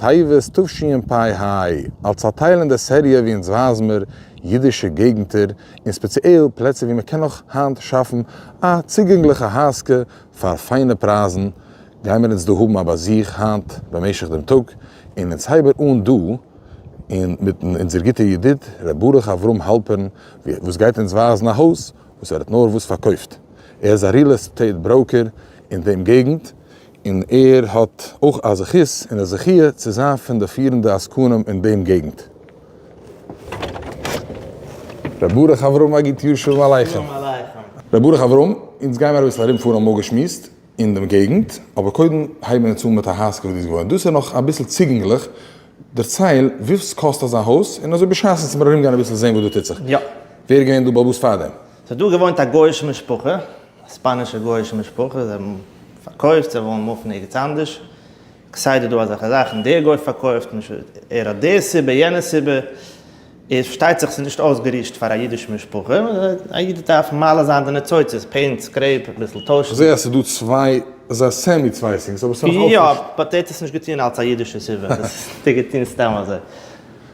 טבת תשפ ה, אלס א טייל אין די סעריע ווי אונז ווייזן מיר אידישע געגנטער, און ספעציעל פלעצער ווי מען קען נאך היינט שאפן א צוגענגליכע הייזקע פאר פיינע פרייזן, גיימיר אונז דא האבן א באזוך היינט במשך דעם טאג, און אונז הייבער אן דא און מיטן אונזער גוטער ידיד ר' ברוך אברהם האלפערן וואס גייט אונז ווייזן א הויז וואס ער האט נארוואס פארקויפט. ער איז א real estate broker אין דעם געגנט, און ער האט אויך א זכות און א זכיה צו זיין פון די פירנדע עסקנים אין דעם געגנט. ר' ברוך אברהם א גוט יאר שלום עליכם. שלום עליכם. ר' ברוך אברהם, אונז גיימער אביסל ארומפארן האבן אפגעשמועסט אין דעם געגנט, אבער קודם הייבן אונז אן מיט א הייזקע וואס דו ביסט געוואוינט, דאס איז נאך אביסל צוגענגליך, דערצייל וויפיל ס'קאסט אזא הויז, און אזוי בשעת אונז מיר ארומגיין אביסל זען וואס דא טוט זיך. יא. ווער איז געווען דא בעל הבית פארדעם? ס'האט דא געוואוינט א גוי'אישע משפחה, א ספאנישע גוי'אישע משפחה, זיי האבן פארקויפט, זיי ווילן מופן ערגעץ אנדערש, כסדר דא אזעלכע זאכן, דער גוי פארקויפט, ער האט די סיבה, יענע סיבה, איז פארשטייט זיך ס'איז נישט אויסגערישט פאר א אידישע משפחה, א איד דארף מעלה זיין די ניצוצות, paint, scrape, אביסל טוישן. כ'זעה אז ס'איז דא צוויי, אזא semi צוויי sinks, אבער ס'איז נאך אלץ יא, נישט. but ער האט עס נישט געטון אלס א אידישע סיבה, דאס האט ער געטון סתם אזוי.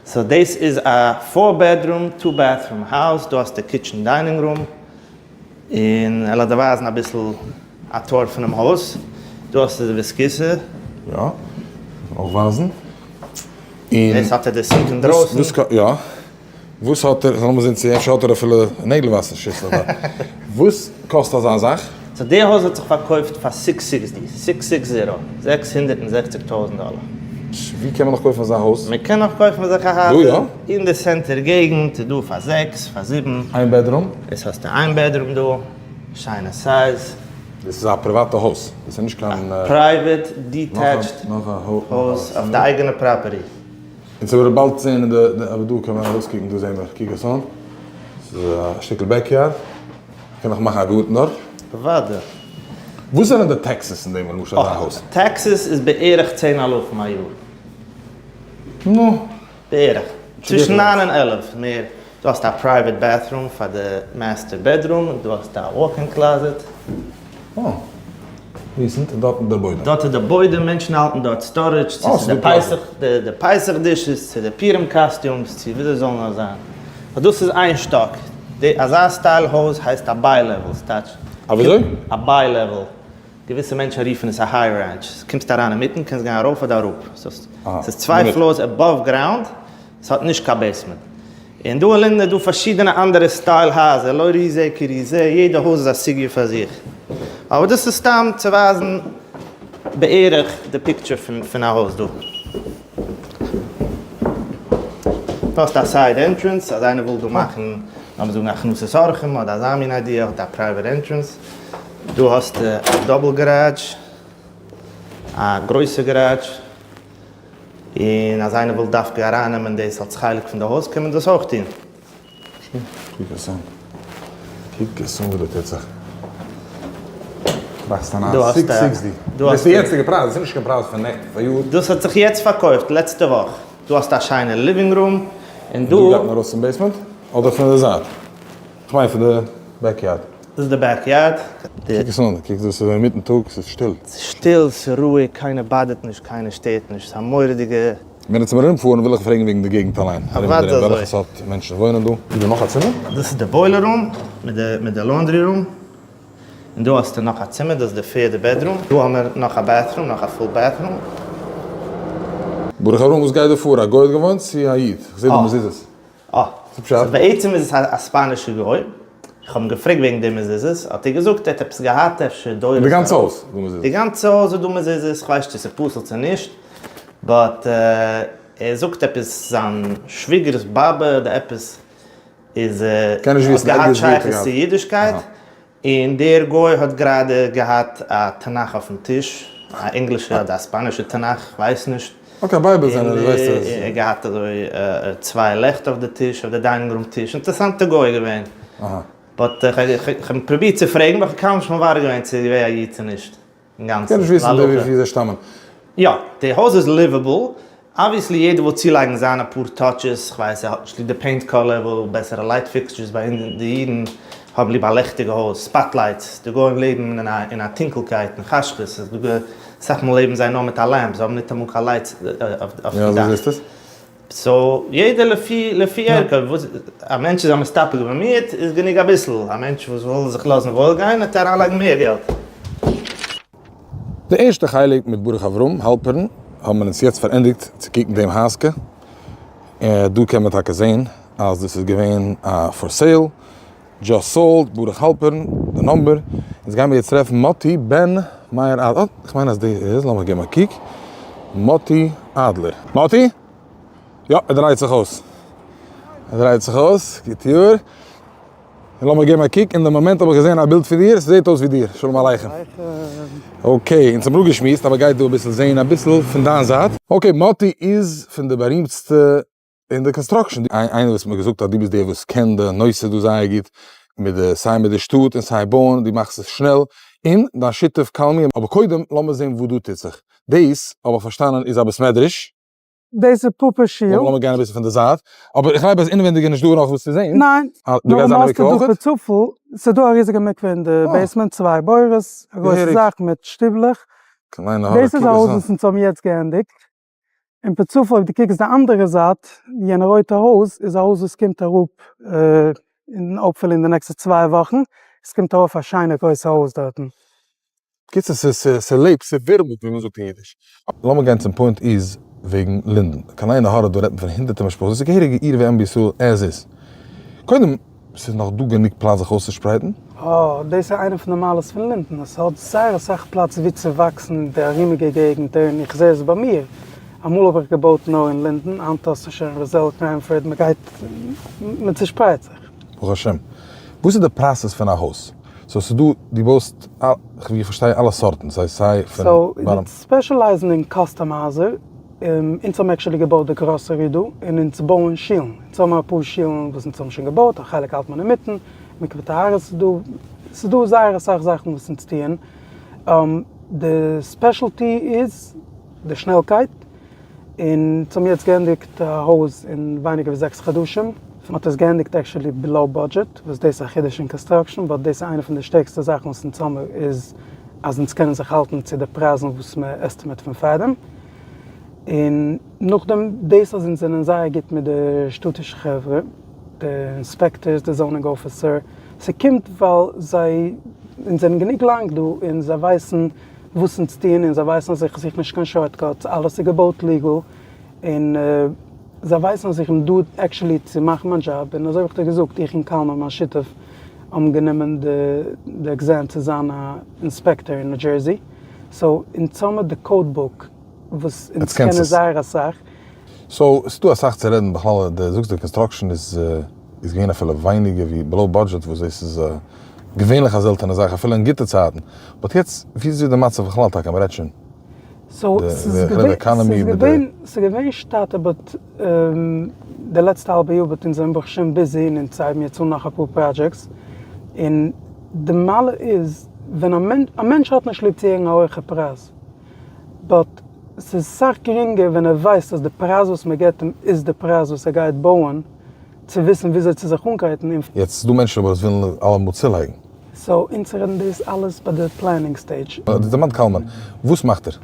so דאס איז א four bedroom two bathroom house, דא האסטו kitchen dining room, און על דיר ווייזן אביסל א tour פונעם הויז, דא האסטו די בית הכסא. יא, אויך ווייזן. און דאס האט ער די sink אינדרויסן. וואס יא. וואס האט ער, לאמיר זען צו אפשר האט ער אפילו נעגל וואסער שיסל דארט. וואס קאסט אזא זאך? so די הויז האט זיך פארקויפט פאר six sixty, six six zero, 660 טויזנט דאלער. ווי קען מען נאך קויפן אזא הויז? מען קען נאך קויפן אזעלכע הייזער דא יא? אין די center געגנט איז דא פאר זעקס, פאר זיבן. איין bedroom? דאס האסטו איין bedroom דא, שיינע size. דאס איז א פריוואטע הויז? דאס איז נישט קיין. א private detached הויז אויף די אייגענע property. אונז וועלן באלד זען אין די, אבער דא קען מען ארויסקוקן, דא זען מיר, קוק עס אן, ס'איז א שטיקל backyard, מ'קען נאך מאכן א גארטן דארט. אוודאי. וואס זענען די taxes אין דעם למשל אזא הויז? taxes איז בערך צען אלפים א יאר. נו. בערך. צווישן ניין און 11 מער. דו האסט א private bathroom פאר די master bedroom, און דו האסט א walk-in closet. אה. decent, און דארט איז דער בוידעם. דארט איז דער בוידעם, מענטשן האלטן דארט storage, צו ס'איז די פסח, די פסח dishes, צו די פורים costumes, צו וויאזוי זאל נאר זיין. אבער דאס איז איין שטאק. די אזא style הויז הייסט א bi-level, ס'טייטש. א וויאזוי? א bi-level. געוויסע מענטשן רופן עס א high rise. קומסט אריין אינמיטן, קענסט גיין ארויף אדער אראפ. ס'איז צוויי floors above ground. ס'האט נישט קיין basement. און דא אין לינדען איז דא פארשידענע אנדערע style הייזער, לא ראי זה כראי זה, יעדע הויז איז א סוגיא פאר זיך. אבער דאס איז סתם צו ווייזן בערך די picture פון א הויז דא. דא האסטו א side entrance, אז איינער וויל דא מאכן, לאמיר זאגן הכנסת אורחים אדער אזא מין idea, האט א private entrance. דא האסטו א double garage, א גרויסע garage. און אז איינער וויל דווקא ארייננעמען דאס אלס חלק פון די הויז קען מען דאס אויך טון. קוק עס אן. קוק עס אן וואס דא טוט זיך. טראכסט אריין six sixty. דאס איז די יעצטיגע פרייז, דאס איז נישט קיין פרייז פון נעכטן פאריאר. דאס האט זיך יעצט פארקויפט לעצטע וואך. דא האסטו א שיינע living room, און דא. דא גייט מען ארויס צום basement? אדער פון די זייט? כ'מיין פון די backyard. דאס איז די backyard. קוק עס אן, קוק דאס איז אינמיטן טאג, ס'איז שטיל. ס'איז שטיל, ס'איז רואיג, קיינער bother ט נישט, קיינער שטערט נישט, ס'איז א מורא'דיגע. ווען אונז ארום פארן וויל איך פרעגן וועגן די געגנט אליין, ארום און ארום, וועלכע סארט מענטשן וואוינען דא? איז דא נאך א צימער? דאס איז די boiler room מיט די laundry room, און דא האסטו נאך א צימער, דאס איז די פערדע bedroom, דא האמיר נאך א bathroom, נאך א full bathroom. ברוך אברהם וואס גייט דא פאר? א גוי האט געוואוינט צו א איד? כ'זעה דא מזוזות. אה, so בעצם איז עס א ספאנישע גוי, איך האב אים געפרעגט וועגן די מזוזות, האט ער געזאגט ער האט עפעס געהאט אפשר דורות די גאנצע הויז איז דא מזוזות? די גאנצע הויז איז דא מזוזות, איך ווייס נישט צו ס'איז פסול צו נישט, but ער זאגט עפעס זיין שוויגער'ס באבע אדער עפעס איז האט געהאט שייכות צו אידישקייט, און דער גוי האט גראדע געהאט א תנך אויפן טיש, א ענגלישע אדער א ספאנישע תנך, כ'ווייס נישט. okay, Bible זענען די ווייסט אז. ער האט געהאט אזוי צוויי לעכט אויף די טיש, אויף די dining room טיש, אינטערעסאנטע גוי געווען. but כ'האב אים פרובירט צו פרעגן, but כ'האב קיינמאל נישט מברר געווען צו ער איז געווען א איד צו נישט. אינגאנצן. קען נישט וויסן די ווי זיי שטאמען. יא, די הויז איז livable, obviously יעדער וויל צולייגן זיינע פאר touches, כ'ווייס ער האט נישט ליב די paint color, וויל בעסערע light fixtures, ביי אונז די אידן האבן ליב א לעכטיגע הויז, spotlights, די גוים לעבן אין א טונקלקייט און חשכות, ס'איז דא. אסאך מאל לעבן זיי נאר מיט א lamp, זיי האבן ניטאמאל קיין lights אויפן דאך. so יעדער לפי לפי ערכו, וואס א מענטש איז א מסתפק במועט איז גענוג אביסל, א מענטש וואס וויל זיך לאזן וואויל גיין וועט אריינלייגן מער געלט. די ערשטע חלק מיט ברוך אברהם האלפערן האבן מיר אונז יעצט פארענדיגט צו קוקן דעם הייזקע, דא קען מען טאקע זען אז דאס איז געווען א for sale, just sold, ברוך האלפערן, די number, אונז גיימיר יעצט טרעפן מאטי בן מאיר אדלער, איך מיין אז דאס איז, לאמיך געבן א קוק, מאטי אדלער, מאטי? יא, ער דרייט זיך אויס, ער דרייט זיך אויס, גוט יאר, און לאמיך געבן א קוק, אין די מאמענט האב איך געזען א בילד פון דיר, ס'זעט אויס ווי דיר, שלום עליכם. okay, אונז האבן אפגעשמועסט אז מ'גייט דא אביסל זען אביסל פון דיין זייט. okay, מאטי איז פון די בארימטסטע אין די construction, איינער וואס האט מיר געזאגט אז דו ביסט דער וואס קען די נושא דא זייער גוט, מיט די סיי מיט די שטאט און סיי בויען, דו מאכסט עס שנעל, און דיין שותף קלמי, אבער קודם לאמיר זען וואס דא טוט זיך, דאס האב איך פארשטאנען איז א בית מדרש. דאס איז פאפא שול. לאמיר גיין אביסל פון די זייט, אבער איך גלייב אז אינווענדיג איז נישט דא נאך וואס צו זען. ניין, דא גייט זיין א מקווה אויכעט? נאר צופיל, ס'איז דא א ריזיגע מקווה אין די basement, צוויי בורות, א גרויסע זאך מיט שטיבלעך. דאס איז א הויז וואס אונז האבן יעצט געענדיגט. און פער צופאל אויב דו קוקסט די אנדערע זייט, יענע רויטע הויז, איז א הויז וואס קומט אראפ אין hopefully אין די נעקסטע צוויי וואכן, עס קומט ארויף א שיינע גרויסע הויז דארטן. קיצור ס'לעבט, ס'ווירבלט ווי מ'זאגט אין אידיש. לאמיר גיין צום point איז וועגן לינדען, קיין עין הרע דא רעדט מען פון הונדערטער משפחות, דאס איז געהעריגע עיר ואם בישראל as is. קודם ס'איז נאך דא גענוג פלאץ זיך אויסצושפרייטן? אה, דאס איז איינע פון די מעלות פון לינדען, עס האט זייער אסאך פלאץ ווי צו וואקסן אין די ארומיגע געגנטער, און איך זע עס ביי מיר, אמאל האב איך געבויט נאר אין לינדען, היינט האסטו שוין ראזעל, קרענפארד, מען גייט, מען צושפרייט זיך. ברוך השם. וואס איז די process פון א הויז? so ס'איז דא, דו בויסט, ווי איך פארשטיי, אלע סארטן, סיי סיי פון so, אונז specialize ן אין custom הייזער, אונז האבן actually געבויט די גראסערי דא, און אונז בויען שולן, אונז האבן אפאר שולן וואס אונז האבן שוין געבויט, א חלק האלט מען אינמיטן, מקווה טהרות איז דא, ס'איז דא זייער אסאך זאכן וואס אונז טוען, די specialty איז די שנעלקייט, און אונז האבן יעצט געענדיגט א הויז אין ווייניגער ווי זעקס חדשים, מ'האט עס געענדיגט actually below budget, וואס דאס איז א חידוש אין construction, but דאס איז איינע פון די שטערקסטע זאכן וואס אונז האמיר איז אז אונז קענען זיך האלטן צו די פרייזן וואס מען estimate פון פארדעם, און נאכדעם דאס אז אונז זענען זייער גוט מיט די שטאטישע חברה, די inspectors, די zoning officer, ס'קומט ווייל זיי, אונז זענען גענוג לאנג דא און זיי ווייסן וואס אונז טוען און זיי ווייסן אז איך זוך נישט קיין shortcuts, אלעס איז געבויט legal, און זיי ווייסן אז איך בין דא actually צו מאכן מיין דזשאב, און אזוי האב איך דיר געזאגט, איך און קלמן מיין שותף האבן גענומען די exam צו זיין א inspector אין ניו דזשערסי, so אונז האמיר די code book וואס אונז קענען זייער אסאך. so ס'דא אסאך צו רעדן בכלל, די זאגסט די construction איז איז געווען אפילו ווייניגער ווי below budget וואס דאס איז געווענליך א זעלטענע זאך אפילו אין גוטע צייטן, but יעצט ווי איז די מצב בכלל טאקע מ'רעדט שוין so ס'איז געווען ס'איז געווען שטאטער but די לעצטע האלבע יאר but אונז זענען ברוך השם busy און אונז הייבן יעצט אן נאך אפאר projects און די מעלה איז ווען א מענטש האט נישט ליב צו הערן א הויכע פרייז but ס'איז סאך גרינגער ווען ער ווייסט אז די פרייז וואס מ'געט אים איז די פרייז וואס ער גייט בויען צו וויסן וויאזוי צו זיך אנגרייטן און. יעצט ס'איז דא מענטשן וואס ווילן אלעמאל צולייגן. so אונז רעדן דאס אלעס ביי די planning stage. דו דערמאנט קלמן, וואס מאכט ער?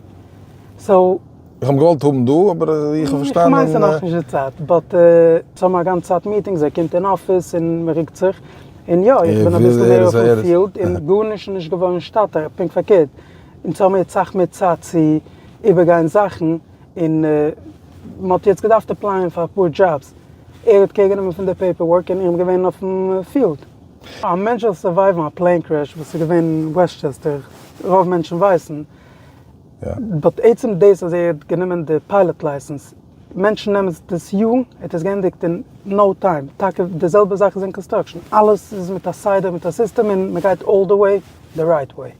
so. איך האב געוואלט האבן דא אבער איך האב פארשטאנען. איך מיין ס'איז נאכנישט די צייט but אונז האבן א גאנצע צייט meetings, ער קומט אין אפיס און מ'רוקט זיך, און יא איך בין אביסל מער אויפן field און גארנישט איז נישט געווארן שטאטער, פונקט פארקערט אונז האבן יעצט סאך מער צייט צו איבערגיין זאכן און מ'האט יעצט געדארפט apply ען פאר אפאר דזשאבס, ער האט care גענומען פון די paperwork און איך בין געווען אויפן field. א מענטש זאל survive ן א plane crash וואס איז געווען אין וועסטשעסטער, רוב מענטשן ווייסן, but עצם דאס אז ער האט גענומען די pilot license, מענטשן נעמען דאס יארן, ער האט עס געענדיגט אין no time, טאקע די זעלבע זאך איז אין construction, אלעס איז מיט א סדר מיט א סיסטעם און מען גייט all the way the right way.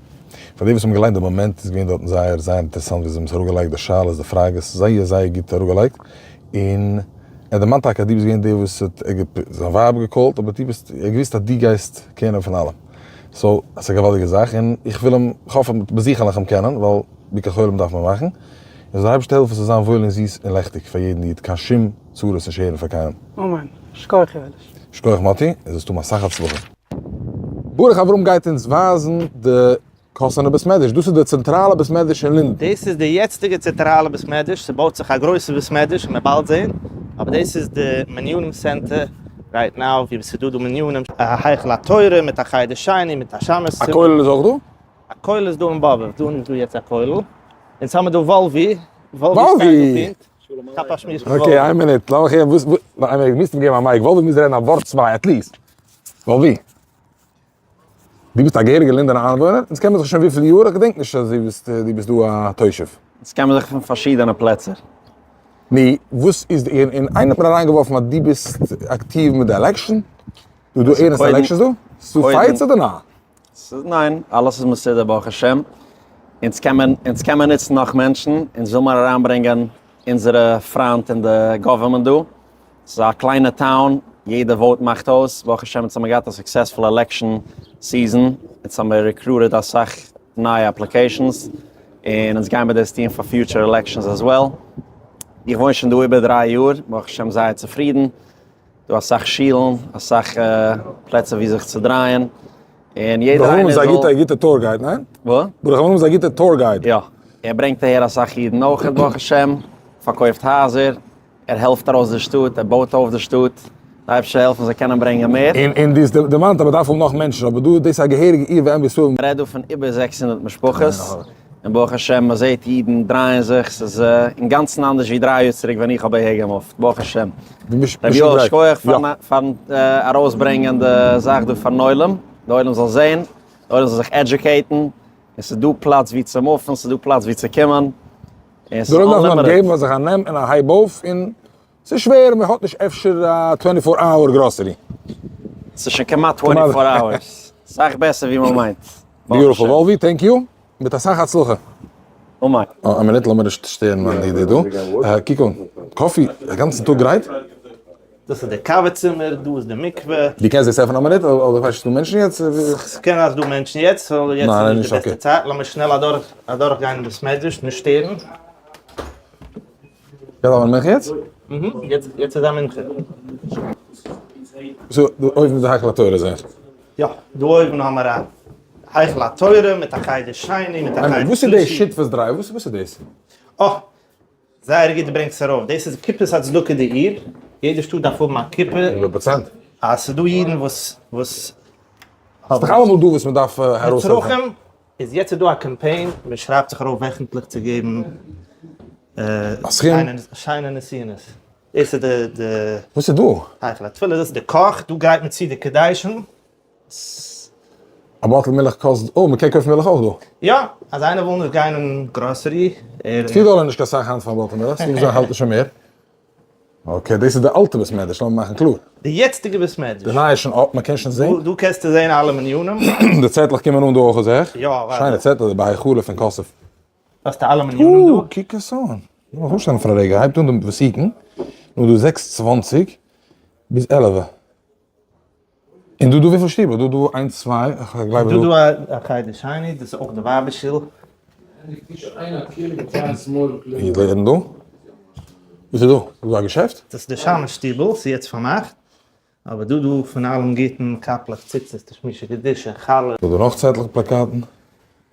פאר די וואס האבן געליינט די מאמענט איז געווען דארטן זייער זייער אינטערעסאנט ווי זיי האבן עס אראפגעלייגט די שאלות די פראגעס זייער זייער גוט אראפגעלייגט און ער דערמאנט טאקע אז דו ביסט געווען דער וואס האט זיין ווייב גע call ט אבער דו ביסט ער האט געוואוסט אז דו גייסט care נעמען פון אלעם so עס איז א געוואלדיגע זאך און איך וויל אים כ'האף אז בזיכער וועל איך אים קענען ווייל ביקור חולים דארף מען מאכן און זאל דער אייבערשטער העלפן ס'זאל זיין וואויל און זיס און לעכטיג פאר יעדן איד קיין שום צרות נישט הערן פאר קיינעם. אמן. שכוח יואליש. שכוח מאטי, און זאלסט האבן אסאך הצלחה. ברוך אברהם גייט אונז ווייזן די. קאסאנער בית מדרש, דאס איז די צענטראלע בית מדרש אין לינדען. דאס איז די יעצטיגע צענטראלע בית מדרש, ס'בויט זיך א גרויסע בית מדרש, מ'וועט באלד זען, אבער דאס איז די מנינים center right now, ווי ס'איז דא דא מנינים, א היכל התורה מיט א חדר שני מיט א שמש א כולל איז אויך דא? א כולל איז דא אין באבוב, דא איז דא יעצט א כולל, אונז האמיר דא וואלווי, וואלווי שטייט דא פונקט, כאפ א שמועס מיט וואלווי. okay, איין מינוט, לאמיך הערן וואס, איין מינוט, מוזט אים געבן א mic, וואלווי מוז רעדן א ווארט צוויי at least. וואלווי. דו ביסט א געהעריגע לינדענע איינוואוינער? אונז קען מען זיך שוין וויפיל יאר? איך געדענק נישט אז דו ביסט דו ביסט דא א תושב. אונז קען מען זיך פון פארשידענע פלעצער. נו, וואס איז די און איינער האט מיר אריינגעווארפן אז דו ביסט אקטיוו מיט די election? דא דא ערנסטע elections דא? ס'דא fights אדער ניין? ס'איז ניין, אלעס איז מסודר ברוך השם. אונז קען מען אונז קען מען נוצן נאך מענטשן, אונז וויל מיר אריינברענגען אונזערע פריינט אין די government דא. ס'איז א קליינע town, יעדע vote מאכט אויס, ברוך השם אונז האמיר געהאט א successful election season, אונז האמיר recruited אסאך נייע applications, און אונז גיימיר דאס טון פאר future elections as well. איך וואוין שוין דא איבער דריי יאר, ברוך השם זייער צופרידן, דא אסאך שילן, אסאך פלעצער ווי זיך צו דרייען, און יעדער איינער זאל. ברוך אברהם איז א גוטע tour guide, ניין? וואס? ברוך אברהם איז א גוטע tour guide. יא, ער ברענגט אהער אסאך אידן אויכעט ברוך השם, פארקויפט הייזער, ער העלפט ארויס די שטאט, ער בויט אויף די שטאט, די אייבערשטער זאל העלפן זיי קענען ברענגען מער. און און דו האסט דערמאנט אז מען דארף האבן נאך מענטשן, אבער דא דאס איז א געהעריגע עיר ואם בישראל. מען רעדט דא פון איבער 600 משפחות, און ברוך השם מען זעט אידן דרייען זיך, ס'איז אינגאנצן אנדערש ווי דריי יאר צוריק ווען איך האב אהער געמופט, ברוך השם. רבי יואל שכוח פארן ארויסברענגען די זאך דא פארן עולם, די עולם זאל זען, די עולם זאל זיך educate ן, און ס'איז דא פלאץ ווי צו מופן, ס'איז דא פלאץ ווי צו קומען. דערויף דארף מען געבן פאר זיך א נעם און א הייב אויף, און ס'איז שווער, מען האט נישט אפשר א twenty four hour grocery. ס'איז שוין כמעט twenty four hours, סאך בעסער ווי מען מיינט. beautiful וואלווי, thank you, מיט אסאך הצלחה. אמן. א מינוט לאמיר נישט שטערן מיין ידיד דא. קוק אן, coffee א גאנצן טאג גרייט. דאס איז די קאווע צימער, דא איז די מקווה. דו קענסט דאס עפענען א מינוט? אדער כ'ווייס נישט, ס'דא מענטשן יעצט? ס'קען זיין ס'דא מענטשן יעצט, so יעצט איז נישט די בעסטע צייט, לאמיר שנעל אדורך גיין אין בית מדרש, נישט שטערן. יא דאווענען מנחה יעצט? יעצט איז א מנחה. so דא אויבן איז די היכל התורה זעה איך. יא, דא אויבן האמער א היכל התורה מיט א חדר שני מיט א חדר שלישי. וואס איז די שותפות דרייוו? וואס איז דאס? אה! זייער גוט דו ברענגסט עס ארויף, דאס איז קופת הצדקה די עיר, יעדע שטאט דארף האבן א קופה, 100%. אז ס'איז דא אידן וואס וואס ס'איז דאך אלעמאל דא וואס מ'דארף ארויסהעלפן. נצרכים, איז יעצט איז דא א קאמפיין, מען שרייבט זיך ארויף וועכנטליך צו געבן א סכום. שיינע נתינות, דאס איז די די. וואס איז דא? היכל התפילה, דאס איז די קאך, דא גרייט מען צו די קדשים. א bottle מילך קאסט, oh מ'קען קויפן מילך אויך דא? יא, אז איינער וויל נישט גיין אין גראסערי, ער. פיר דאלער נישט קיין סאך היינט פאר א bottle מילך, ס'דא וואס האלטן שוין מער. okay, דאס איז די אלטע בית מדרש, לאמיר מאכן קלאר. די יעצטיגע בית מדרש. די נייע איז שוין up, מ'קען שוין זען. דא קענסטו זען אלע מנינים. די צעטלעך קומען אן דא אויך זעה איך. יא, אוודאי. שיינע צעטלעך, די בהיכלא פון קאסוב. האסטו אלע מנינים דא? קוק עס אן. לאמיך אפשטעלן פאר א רגע, הייבט אן דעם ותיקין, נאר דא זעקס צוואנציג ביז עלעווע. און דא דא וויפיל שטיבער? דא דא איינס צוויי, איך גלייב דא דא א חדר שני, דאס איז אויך די ווייבער שול. איד לערן דא. וואס איז דא? איז דא א געשעפט? דאס איז די שמש שטיבל, ס'איז יעצט פארמאכט. אבער דא דא פון אלעם גוטן, קאפלעך, ציצית, תשמישי קדושה, חלה. דא דא נאך צעטלעך פלאקאטן.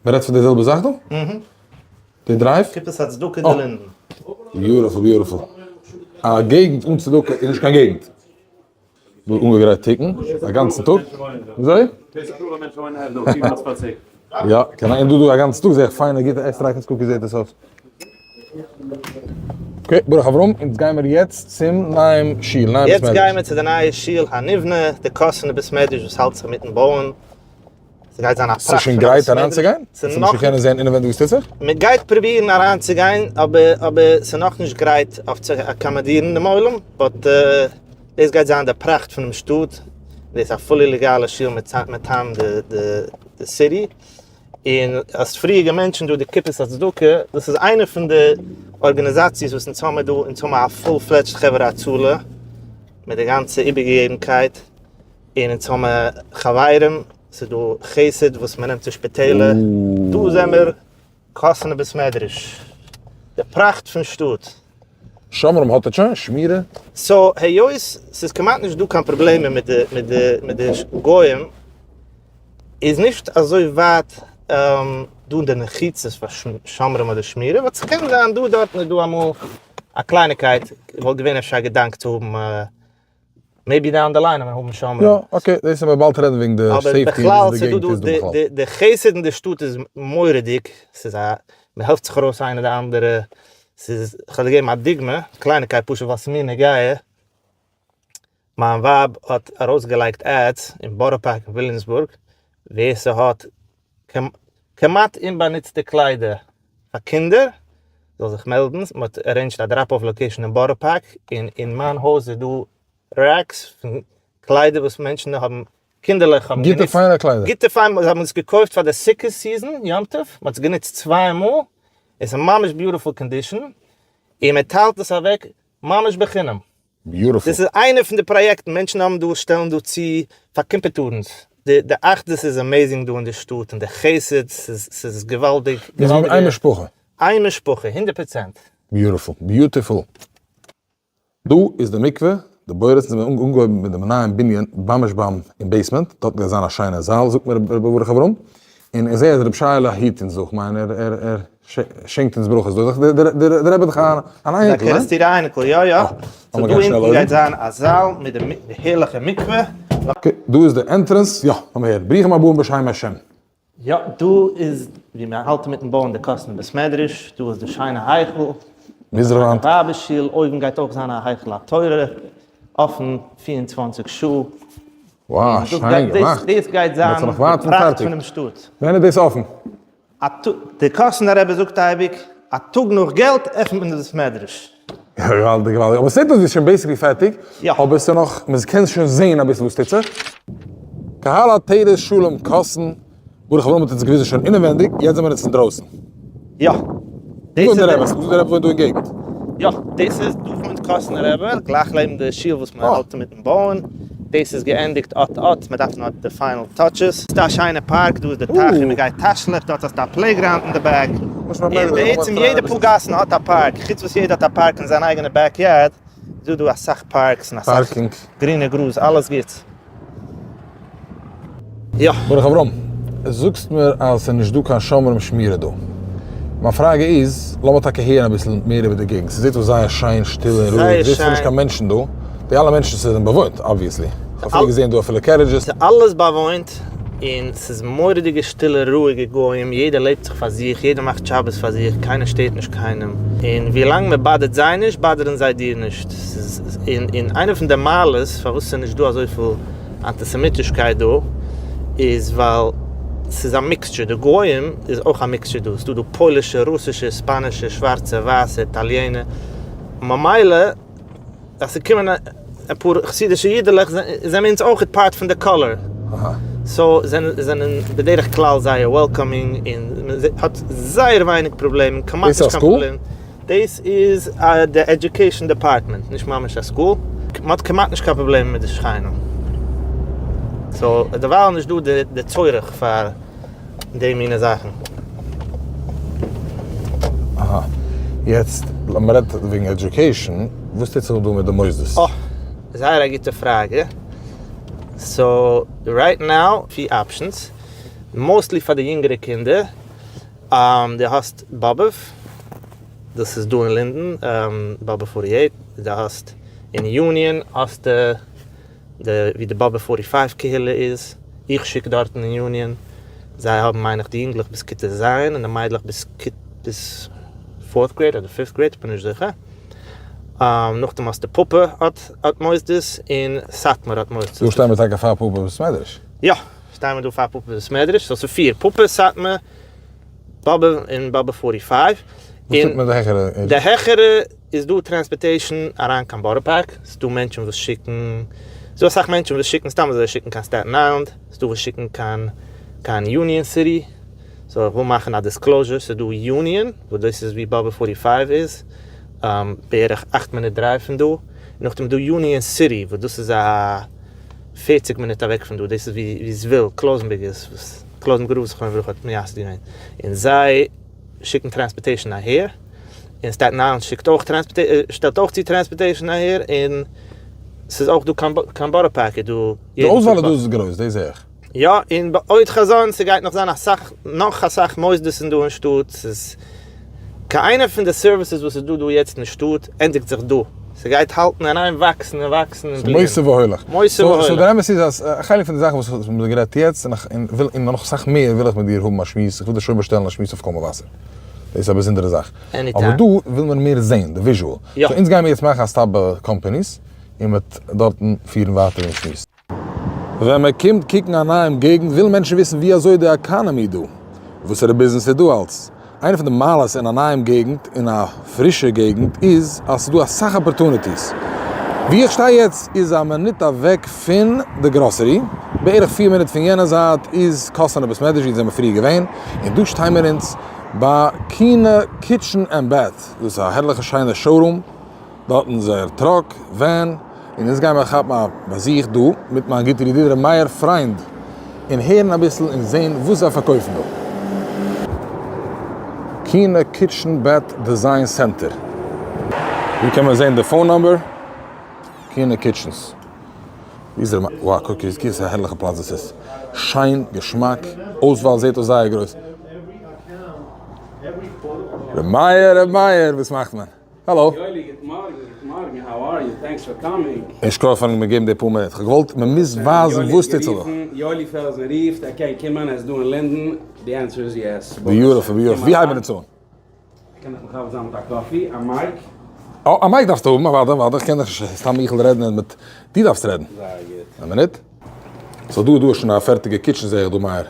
מ'רעדט פון די זעלבע זאך דא? די דרייוו? קופת הצדקה דלינדן. beautiful beautiful. א געגנט אן צדקה איז נישט קיין געגנט. דא אנגעגרייט תיקון א גאנצן טאג. וויאזוי? יא, קען איין דא דא א גאנצן טאג זעה איך פיינע גוטע עסטרייכערס cookies זעט עס אויס. okay, ברוך אברהם, אונז גיימער יעצט צום נייעם שול, נייעם בית יעצט מדרש. גיימער צו די נייע שול הנבנה, די קאסאנער בית מדרש וואס האלט זיך מיטן בויען. ס'גייט זיין א ס'איז שוין פראכט פון א גרייט בית מדרש. אריינצוגיין? ס'איז ס'מוז נאך שוין קענען זען אינעווענדיג וואס טוט זיך? מען גייט פרובירן אריינצוגיין אבער אבער ס'איז נאכנישט גרייט אויף צו אקאמאדירן דעם עולם, but דאס גייט זיין די פראכט פונעם שטאט, דאס איז א fully לעגאלע שול מטעם די city, און האסט פריער געמענטשענט דא די קופת הצדקה, דאס איז איינע פון די ארגאניזאציעס וואס אונז האמיר דא, אונז האמיר א full fledged חברה הצלה מיט די גאנצע איבערגעגעבנקייט. און אונז האמער חברים, ס'איז דא חסד וואס מ'נעמט צו שפיטעלער, דא זעמער קאסאנער בית מדרש, די פראכט פון שטאט. שומרים האט ער שוין? שמירה? so היות ס'איז כמעט נישט דא קיין פראבלעמען מיט די מיט די מיט די גוים, איז נישט אזוי ווייט. דא אין די מחיצות פאר שומרים אדער שמירה, but ס'קען זיין דא דארטן איז דא אמאל א קלייניקייט, וואלט געווען אפשר א געדאנק צו האבן maybe down the line אז מיר האבן שומרים. יא, okay, דאס וועלן מיר באלד רעדן וועגן די safety וואס די געגנט איז דא בכלל. אבער בכלל ס'איז דא די חסד אין די שטאט איז מורא'דיג, ס'איז א, מ'העלפט זיך ארויס איינער די אנדערע, ס'איז, כ'וועל דיר געבן א דוגמא, קלייניקייט פשוט ווייל ס'איז מיר נוגע, מיין ווייב האט ארויסגעלייגט ads אין בארא פארק און וויליאמסבורג, ווער ס'האט כמעט אומבאנוצטע קליידער פאר קינדער זאל זיך מעלדן, מ'האט arranged א drop off location אין בארא פארק, און אין מיין הויז איז דא racks פון קליידער וואס מענטשן האבן, קינדערלעך האבן גוטע פיינע קליידער. גוטע פיינע, זיי האבן עס געקויפט פאר די סוכות season, יום טוב, מ'האט עס גענוצט צוויי מאל, עס איז ממש beautiful condition, און מען טיילט עס אוועק ממש בחינם. Beautiful. דאס איז איינע פון די פראיעקטן, מענטשן האבן דא, שטעלן דא צו פאר קימפעטארנס, די די אחדות איז amazing דא אין די שטאט, און די חסד, ס'איז ס'איז געוואלדיג, מיר זענען איין משפחה. איין משפחה, 100%. Beautiful. Beautiful. דא איז די מקווה, די בורות זענען אנגעהויבן מיט דעם נייעם בנין ממש ביים אין basement, דארט גייט זיין א שיינע זאל זאגט מיר ר' ברוך אברהם, און איך זעה אז ר' שייעלע היט אונז דא, כ'מיין ער ער ער שענקט אונז ברכות דא, דער רבי איז דאך אן אייניקל, ניין? א קערעסטירער אייניקל, יא יא. So דא אונטן גייט זיין א זאל מיט די הערליכע מקווה. Okay, דא איז די entrance, יא, לאמיר הערן, ברוכים הבאים בשם השם. יא, דא איז ווי מען האלט אינמיטן בויען די קאסאנער בית מדרש, דא איז די שיינע היכל, מזרח וואנט. ווייבער שול, אויבן גייט אויך זיין א היכל התורה, אפן 24 שעה. וואו, שיין געמאכט. דאס גייט זיין די פראכט פונעם שטאט. ווען איז דאס אפן? די קאסאנער רבי זאגט אייביג, א טאג נאך געלט עפנט מען דאס מדרש. געוואלדיג געוואלדיג, אבער ס'זעט אויס ווי ס'איז שוין basically פערטיג, אבער ס'איז נאך, מ'קען שוין זען אביסל וואס טוט זיך. קהל עטרת שלום קאסאן, ברוך אברהם האט אונז געוויזן שוין אינעווענדיג, יעצט זעמיר אונז אינדרויסן. יא. דאס איז דער רבי, דאס איז דער רבי וואוינט דא אין געגנט. יא, דאס איז דא וואוינט קאסאנער רבי, גלייך לעבן די שול וואס מען האלט אינמיטן בויען, דאס איז געענדיגט אט אט, מען דארף נאר די final touches. ס'איז דא א שיינע פארק, דא איז די טייך ווי מען גייט תשליך, דארט האסטו א playground אין די back, און בעצם יעדע פאר גאסן האט א פארק, חוץ וואס יעדער האט א פארק אין זיין אייגענע backyard, איז דא דא אסאך parks און אסאך גרינע גראז, אלעס גוטס. יא. ברוך אברהם, זאגסט מיר אז ס'איז נישט דא קיין שומרים שמירה דא. מיין פראגע איז, לאמיר טאקע הערן אביסל מער איבער די געגנט, ס'זעט אויס זייער שיין, שטיל און רואיג, זעסט נישט קיין מענטשן דא, די אלע מענטשן ס'זענען באוואוינט obviously, כ'האב אפילו געזען דא אפילו carriages. ס'איז אלעס באוואוינט, און ס'איז מורא'דיגע שטילע רואיגע גוים, יעדער לעבט זיך פאר זיך, יעדער מאכט שבת פאר זיך, קיינער שטערט נישט קיינעם, און ווילאנג מען bother ט זיי נישט, bother ן זיי דיר נישט, ס'איז, און און איינע פון די מעלות פארוואס ס'איז נישט דא אזויפיל אנטיסעמיטישקייט דא, איז ווייל ס'איז א mixture, די גוים איז אויך א mixture דא, ס'איז דא דא פוילישע, רוסישע, ספאנישע, שווארצע, ווייסע, איטאליענע, ממילא אז ס'קומען אפאר חסידישע אידעלעך זענען אונז אויך part פון די color, so זענען בדרך כלל זייער welcoming און מ'האט זייער ווייניג פראבלעמען, כמעט נישט קיין פראבלעם. דאס איז די education department, נישט ממש א school, מ'האט כמעט נישט קיין פראבלעמען מיט די שכנים, so דערווייל נישט דא די צורך פאר די מינע זאכן. אהא, יעצט לאמיר רעדן וועגן education, וואס טוט זיך דא מיט די מוסדות? אה, זייער א גוטע פראגע, so right now פיר options, mostly פאר די יונגערע קינדער, דו האסט באבוב, דאס איז דא אין לינדען, באבוב 48, דו האסט אין יוניאן האסטו די ווי די באבוב 45 קהילה איז, איך שיק דארטן אין יוניאן, זיי האבן מיין איך די יונגלעך ביז כיתה ז' און די מיידלעך ביז ביז fourth grade אדער fifth grade, כ'בין נישט זיכער. נאכדעם האסטו פאפא האט האט מוסדות און סאטמאר האט מוסדות. דא שטייען מיר טאקע פאר פאפא בית מדרש. יא, שטייען מיר דא פאר פאפא בית מדרש, so ס'איז פיר, פאפא, סאטמאר, באבוב און באבוב 45. וואס טוט מיט די העכערע? די העכערע איז דא transportation אריין קיין בארא פארק, ס'איז דא מענטשן וואס שיקן, ס'איז דא אסאך מענטשן וואס שיקן סתם אזוי שיקן קיין סטעטן איילענד, ס'איז דא וואס שיקן קיין קיין יוניאן סיטי, so איך וויל מאכן א disclosure, ס'איז דא יוניאן וואס דאס איז ווי באבוב 45 איז, בערך 8 מינוט drive פון דא, נאכדעם איז דא יוניאן סיטי וואס דאס איז א 40 מינוט אוועק פון דא, דאס איז ווי זוויל, קלויזענבורג איז, וואס קלויזענבורגער רב זכרונו לברכה האט מייסד געווען, און זיי שיקן transportation אהער, און סטעטן איילענד שיקט אויך שטעלט אויך צו transportation אהער, און ס'איז אויך דא קיין בארא פארק איז דא. די אויסוואל איז דא איז גרויס, דאס זעה איך. יא, און בעוד חזון, ס'גייט נאך זיין אסאך, נאך אסאך מוסדות'ן דא אין שטאט, ס'איז קיין איינע פון די services וואס איז דא דא יעצט אין שטאט ענדיגט זיך דא, ס'גייט האלטן אין איין וואקסן און וואקסן און בליען. מוסיף והולך. מוסיף והולך. so דער אמת איז אז א חלק פון די זאכן וואס מ'האט גערעדט יעצט, און וויל און נאך אסאך מער וויל איך מיט דיר האבן א שמועס, איך וויל דיר שוין באשטעלן א שמועס אויף קול מבשר. דאס איז א באזונדערע זאך. anytime. אבער דא וויל מען מער זען די visual. יא. so אונז גיימיר יעצט מאכן א stop ביי companies, און מ'וועט דארטן פירן ווייטער דעם שמועס. ווען מען קומט קוקן א נייעם געגנט ווילן מענטשן וויסן ווי אזוי די economy דא, וואסערע ביזנעס איז דא אלס. איינע פון די מעלות אין א נייעם געגנט און א פרישע געגנט איז אז ס'איז דא אסאך opportunities. ווי איך שטיי יעצט איז א מינוט אוועק פון די גראסערי, בערך פיר מינוט פון יענע זייט איז קאסאנער בית מדרש ווי זעמיר פריער געווען, און דא שטיי מיר אונז ביי קינה Kitchen and Bath, דאס איז א הערליכע שיינע showroom. דארטן זייער truck, van, און אונז גיימער כאפן א באזוך דא מיט מיין גוטער ידיד ר' מאיר פריינד און הערן אביסל און זען וואס זיי פארקויפן דא. קינה Kitchen Bath Design Center. דא קען מען זען די phone number, קינה Kitchens. ווי איז ר' מאיר? וואו קוק איז א הערליכע פלאץ דאס איז. שיין, געשמאק, אויסוואל זעט אויס זייער גרויס. ר' מאיר, ר' מאיר, וואס מאכט מען? האלא. יואלי גוט מארגן, גוט מארגן, how are you, thanks for coming. יישר כח פארן מיר געבן די פאר מינוט, כ'האב געוואלט, מען מוז ווייזן וואס טוט זיך דא. יואלי פעלזן רופט, ער קען קומען, ער איז דא אין לינדען, די answer איז yes. beautiful beautiful, ווי הייבן אונז אן? קען איך מכבד זיין מיט א coffee, א mic? אה, א mic דארפסטו האבן, אוודאי אוודאי, איך קען דאך נישט סתם איכ'ל רעדן מיט, דו דארפסט רעדן. זייער גוט. א מינוט. so דא איז דא שוין א פערטיגע kitchen זעה איך דא מאיר.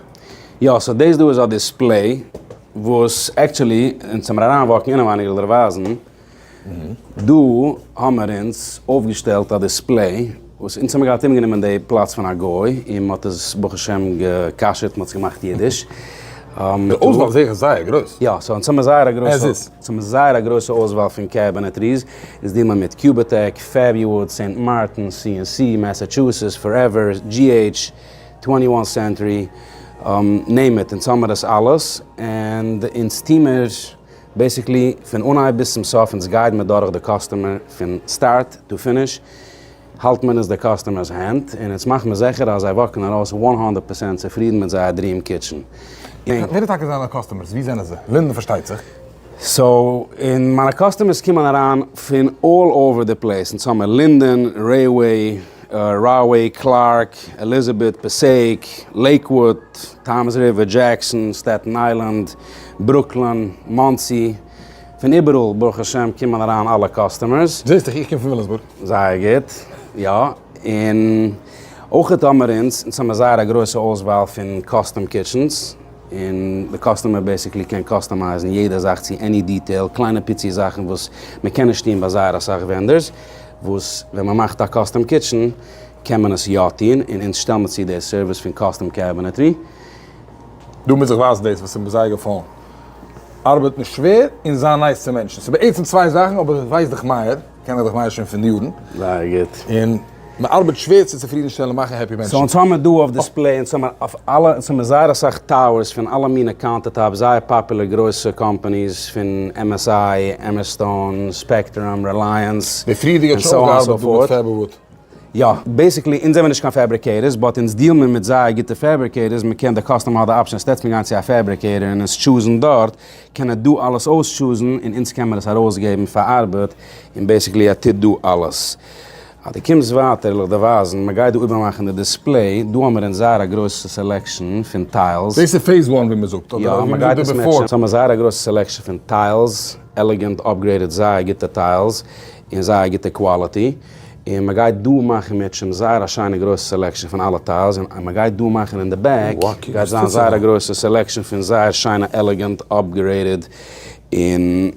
יא, so דאס דא איז א display וואס actually, אונז האמיר אריין walk ן אינעווייניג איך וועל דיר ווייזן, דא האמיר אונז אויפגעשטעלט א display וואס אונז האמיר געהאט אומגענומען די פלאץ פון א גוי און מ'האט עס ברוך השם גע'כשר'ט, מ'האט עס געמאכט אידיש. די אויסוואל זעה איך איז זייער גרויס. יא, so אונז האמיר זייער א גרויסע, עז איז. אונז האמיר זייער א גרויסע אויסוואל פון cabinetries, אונז deal מיר מיט Cubitek, Fabuwood, Saint Martin, C&C, Massachusetts, Forever, GH, Twenty One Century, name it, אונז האמיר עס אלעס, און אונז טוה מיר basically פון אנהייב ביז צום סוף, אונז guide מיר דורך די customer פון start to finish, האלט מען אונז די customer'ס הענט, און אונז מאכן מיר זיכער אז זיי walk ן ארויס one hundred percent צופרידן מיט זייער dream kitchen. ווער איז טאקע זיינע customers? ווי זענען זיי? לינדען פארשטייט זיך. so, און מיינע customers קומען אריין פון all over the place, אונז האמיר לינדען, Rahway, Rahway, Clark, Elizabeth, Passaic, Lakewood, Toms River, Jackson, Staten Island, Brooklyn, Monsey, פון איבעראל ברוך השם קומען אריין אלע customers. זעסט דאך איך קום פון וויליאמסבורג. זייער גוט, יא, און אויכעט האמיר אונז, אונז האמיר זייער א גרויסע אויסוואל פון custom kitchens, און די customer basically קען customize ן יעדע זאך צו any detail, קליינע פיצי זאכן וואס מען קען נישט טון ביי זייער אסאך vendors, וואס ווען מען מאכט א custom kitchen קען מען עס יא טון, און אונז שטעלן מיר צו די service פון custom cabinetry. דא מוז איך ווייזן דאס וואס איז מיר זייער געפאלן, ארבעטן שווער און זיין nice צו מענטשן, ס'איז בעצם צוויי זאכן אבער איך ווייס דיך מאיר, קען איך דיך מאיר שוין פון יארן. זייער גוט. און מען ארבעט שווער צו צופרידנשטעלן און מאכן happy מענטשן. so אונז האמיר דא אויף display, אונז האמיר אויף אלע, אונז האמיר זייער אסאך towers פון אלע מיני countertops, זייער פאפולער גרויסע companies פון MSI, Emerstone, Spectrum, Reliance, די פריערדיגע האט שוין אויך געארבעט דא מיט Fabuwood. יא, basically אונז זעמיר נישט קיין fabricators, but אונז deal מיר מיט זייער גוטע fabricators, מען קען, די customer האט די option instead פון גיין צו א fabricator און עס choose ן דארט, קען ער דא אלעס אויס choose ן און אונז קען מיר עס ארויסגעבן פאר ארבעט, און basically ער טוט דא אלעס. אז דו קומסט ווייטער וועל איך דיר ווייזן, מען גייט דא איבערמאכן די display, דא האמיר אונז זייער א גרויסע selection פון tiles. דאס איז phase one ווי מען זאגט, אדער יא, ווי מען מען גייט זאגט עס די match ן, before. אונז האמיר זייער א גרויסע selection פון tiles, elegant upgraded זייער גוטע tiles, און זייער גוטע quality, און מען גייט דא מאכן מיט זייער א שיינע גרויסע selection פון אלע tiles, און מען גייט דא מאכן אין די back, גייט זיין זייער א גרויסע selection פון זייער שיינע elegant upgraded און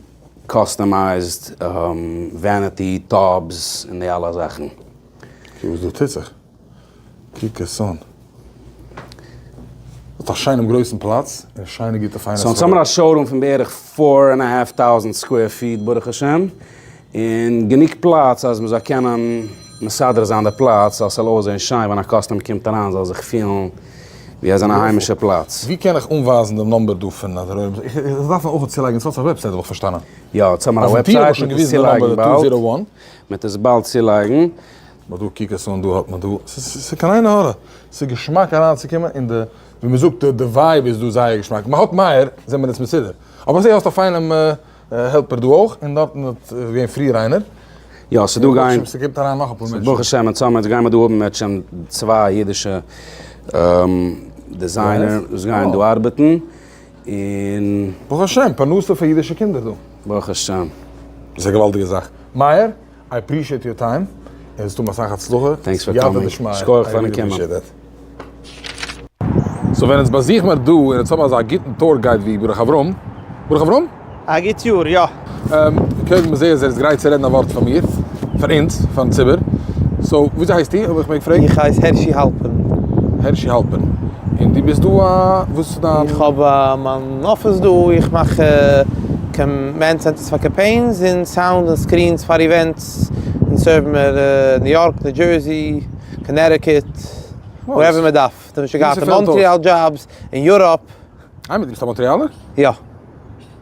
customized vanity tubs און די אלע זאכן. קוק וואס דא טוט זיך. קוק עס אן. האט א שיינעם גרויסן פלאץ און שיינע גוטע פיינע so אונז האמיר א showroom פון בערך four and a half thousand square feet ברוך השם, און גענוג פלאץ אז מ'זאל קענען מסדר זיין די פלאץ אז ס'זאל אויסזען שיין ווען א customer קומט אריין זאל זיך פילן ווי ער איז אין א היימישע פלאץ. ווי קען איך אנווייזן דעם number דא פון אדער איך דארף מען אויך צולייגן עס האט א website האב איך פארשטאנען. יא, אונז האמיר א website, מ'וועט עס צולייגן באלד. מ'וועט עס באלד צולייגן. באט דא קוק עס אן דא האט מען דא, ס'איז קיין עין הרע, ס'איז געשמאק אריינצוקומען און די ווי מ'זאגט די vibe איז דא זייער געשמאק, מ'האט מאיר זעמיר אונז מסודר, אבער איך זעה האסט א פיינעם helper דא אויך, און דארטן האט געווען פריער איינער. יא ס'דא גיין. ס'קומט אריין נאך אפאר מענטשן. ברוך השם אונז האמיר יעצט גיימער דא האבן בעצם צוויי אידישע designer וואס גייען דא ארבעטן, און. ברוך השם, פרנסה פאר אידישע קינדער דא. ברוך השם. דאס איז א געוואלדיגע זאך. מאיר, I appreciate your time, און זאלסט האבן אסאך הצלחה. Thanks for coming. שכוח פארן קומען. So ווען אונז באזוכן מיר דא און אונז האבן אזא גוטן tour guide ווי ברוך אברהם, ברוך אברהם? א גוט יאר, יא. קודם מ'זעה אז ער איז גרייט צו רעדן א ווארט פאר מיר, פאר אונז, פארן ציבור. So וויאזוי הייסטו, אויב איך מעג פרעגן? איך הייס הערשי האלפערן. הערשי האלפערן. און דו ביסט דא א, וואס איז דיין? איך האב מיין אפיס דא, איך מאך command centers פאר campaigns און sound און screens פאר events, און serve ן מיר ניו יארק, ניו דזשערסי, קאנעטיקוט, wherever מען דארף. כ'האב שוין געהאט אין מאנטריאל jobs, אין Europe. איי מיר, דו ביסט א מאנטריאלער? יא.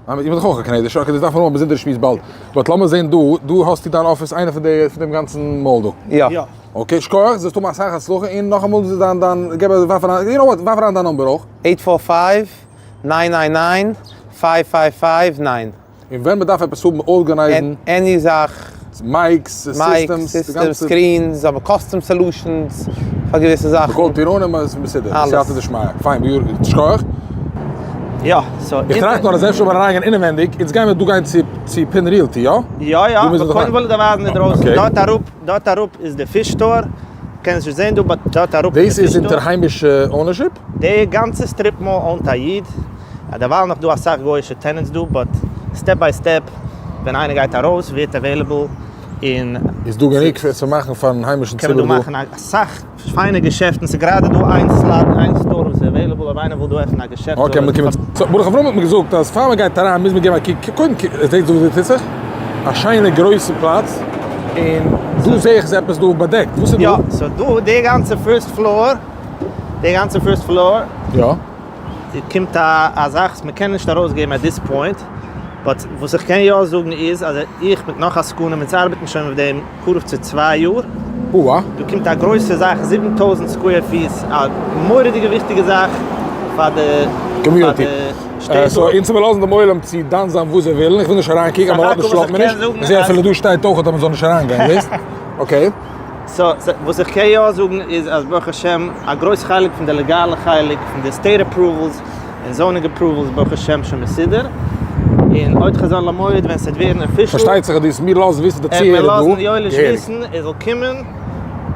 איך בין דאך אויך א קאנאדישער, okay דאס דארף מען האבן א באזונדערע שמועס באלד, but לאמיר זען דא, דא האסטו דיין אפיס איינע פון די פון דעם גאנצן mall דא? יא. Okay שכוח, זאלסט האבן אסאך הצלחה, און נאכאמאל דיין דיין געב א ווארף אריין, you know what, ווארף אריין דיין number אויך. Eight four five, nine nine nine, five five five nine. און ווען מ'דארף עפעס האבן organize ן. Any זאך. Mics, systems, די גאנצע. Screens, אבער custom solutions פאר געוויסע זאכן. מ'קאלט דיר אן און מ'איז מסודר. סייעתא דשמיא. פיין, שכוח. יא, so. איך טראכט נאר אז אפשר לאמיר אריינגיין אינעווענדיג, אונז גיימיר דא גיין צו צו פין Realty, יא? יא יא, אבער קודם וויל איך דיר ווייזן אינדרויסן. דארט אראפ, דארט אראפ איז די fish store. קענסט נישט זען דא, but דארט אראפ איז די fish store. דאס איז אונטער היימישע ownership? די גאנצע strip mall own ט א איד. דערווייל נאך דא אסאך גויאישע tenants דא, but step by step ווען איינער גייט ארויס ווערט available און. איז דא גענוג צו מאכן פארן היימישן קען ציבור מען דא? דא מאכן אסאך פיינע געשעפטן, ס'איז גראדע דא איין slot איין store וואס איז available אויב איינער וויל דא עפענען א געשעפט. Okay מען קומט so ברוך אברהם האט מיר געזאגט אז פאר מען גייט אריין מוז מען געבן א קוק, קודם זעט דא וואס דא טוט זיך, א שיינע גרויסע פלאץ, און דא זעה איך איז עפעס דא באדעקט, וואס איז דא? יא, so דא די גאנצע first floor, די גאנצע first floor. יא. קומט א זאך וואס מען קען נישט ארויסגעבן at this point, but וואס איך קען יא זאגן איז אז איך מיט נאך עסקנים אונז ארבעטן שוין אויף דעם קרוב צו צוויי יאר, דא קומט א גרויסע זאך 7000 square פיס, א מורא'דיגע וויכטיגע זאך פאר די community. So אונז מיר לאזן דעם עולם צו דן זיין וואס זיי ווילן, איך וויל נישט אריינקוקן אז מען לאזט נישט לאזט מען נישט, איך זעה אפילו דא שטייט אויך אז מען זאל נישט אריינגיין, זעסט? Okay. So וואס איך קען יא זאגן איז אז ברוך השם א גרויס חלק פון די לעגאלע חלק פון די state approvals און zoning approvals ברוך השם שוין מסודר, און עוד חזון למועד ווען ס'וועט ווערן official. פארשטייט זיך אז דו וועסט מיר לאזן וויסן די צוהערער דא. וועט מען לאזן יואליש וויסן ער זאל קומען,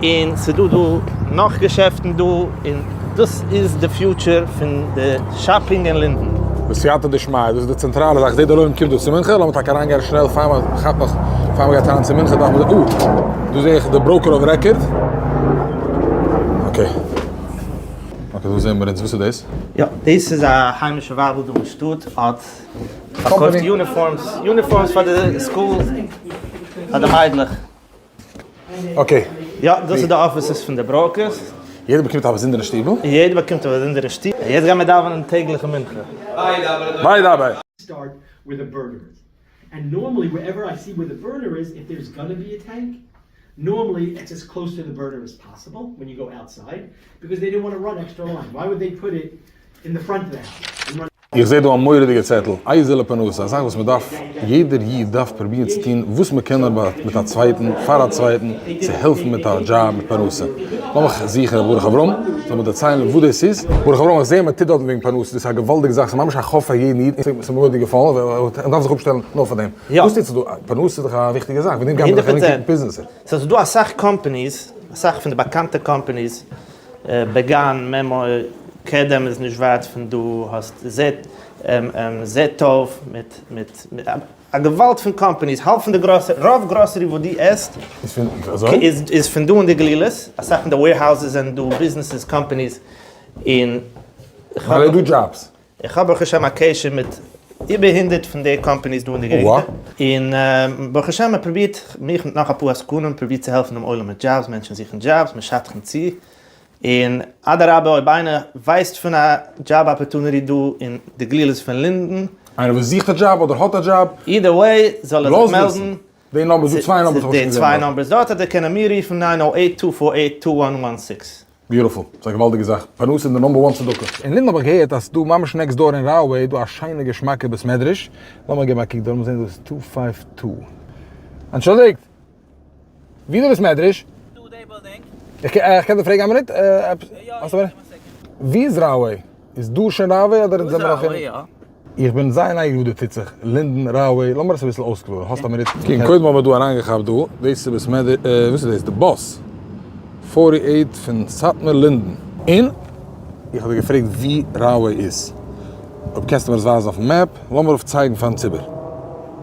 און ס'דא דא נאך געשעפטן דא, און דאס איז די future פון די shopping אין לינדען. בסייעתא דשמיא, דאס איז די צענטראלע זאך, זעט דער עולם קומט דא צו מנחה, לאמיר טאקע אריינגיין שנעל פאר מען כאפט נאך, פאר מען גייט אריין צו מנחה דארף מען, אה, דא זע איך די broker of record, okay, okay דא זעען מיר אונז, וואס איז דאס? יא, דאס איז א היימישע ווייבל דא אין שטאט, האט פארקויפט uniforms, uniforms פאר די school, פאר די מיידלעך. Okay. יא, דאס איז די offices פון די brokers. יעדער באקומט א באזונדערע שטיבל? יעדער באקומט א באזונדערע שטיבל. יעצט גיימיר דאווענען טעגליכע מנחה. ביי דאביי. Start where the burner is. And normally wherever I see where the burner is, if there's gonna be a tank, normally it's as close to the burner as possible when you go outside, because they didn't wanna run extra line. Why would they put it in the front of the house and run איך זעה דא א מורא'דיגע צעטל, איזה לפרנסה, א זאך וואס מען דארף, יעדער איד דארף פרובירן צו טון וואס מען קען נאר מיט א צווייטן, פאר א צווייטן, צו העלפן מיט א דזשאב, מיט פרנסה. לאמיך זוכן ר' ברוך אברהם, זאל מיר דערציילן וואס דאס איז. ברוך אברהם, איך זעה מען טוט דארטן וועגן פרנסה, דאס איז א געוואלדיגע זאך, ס'איז ממש א חוב פאר יעדן איד, און ס'איז מיר מורא'דיג געפאלן, מען דארף זיך אפשטעלן נאר פאר דעם. וואס טוט זיך דא? פרנסה איז דאך א וויכטיגע זאך, וועגן דעם גייט מען דאך ארום קוקן ביזנעסער. ס'איז דא אסאך companies, אסאך פון די באקאנטע companies, בעגאן, מעמא, קדם איז נישט ווייט פון דא, האסט זעטאוו מיט מיט א געוואלד פון companies, האלב פון די גראסערי, רוב גראסערי וואס דו עסט איז פון דא אין די גלילות, אסאך פון די warehouses זענען דא, businesses, companies, און כ'האב דא דזשאבס. איך האב ברוך השם א קשר מיט איבער 100 פון די companies דא אין די געגנט, און ברוך השם מען פרובירט, מיך מיט נאך אפאר עסקנים, פרובירט צו העלפן דעם עולם מיט דזשאבס, מענטשן זוכן דזשאבס, מען שדכנ'ט צו, און אדרבה אויב איינער ווייסט פון א job opportunity דא אין די גלילות פון לינדען. איינער וואס זוכט א דזשאב אדער האט א דזשאב. Either way זאל ער זיך מעלדן. די numbers דא, צוויי numbers האב איך שוין געזען די צוויי numbers דארט, אדער קענען מיר רופן nine oh eight two four eight two one one six. Beautiful, ס'איז א געוואלדיגע זאך, פרנסה איז די number one צדקה. אין לינדן האב איך געהערט אז ס'דא ממש next door אין ראוועי איז דא א שיינע געשמאקע בית מדרש, לאמיר געבן א קוק דא, לאמיר זען דא איז two five two. אנטשולדיגט! ווי איז די בית מדרש? דא די building. איך קען דיר פרעגן א מינוט? ווי איז ראוועי? איז דא שוין ראוועי אדער זעמער נאך אין? איך בין זייער נייגעריג וואס דא טוט זיך, לינדן, ראוועי, לאמיר עס אביסל אויסקלארן, האסט א מינוט? קוק, קודם האבן מיר דא אריינגעכאפט דא, דאס איז בית מדרש, וואס איז דאס? די באס forty eight פון סאטמאר לינדן. און איך האב דיר געפרעגט ווי ראוועי איז, אויב קענסטו מיר עס ווייזן אויפן map, לאמיר אויף צייגן פארן ציבור.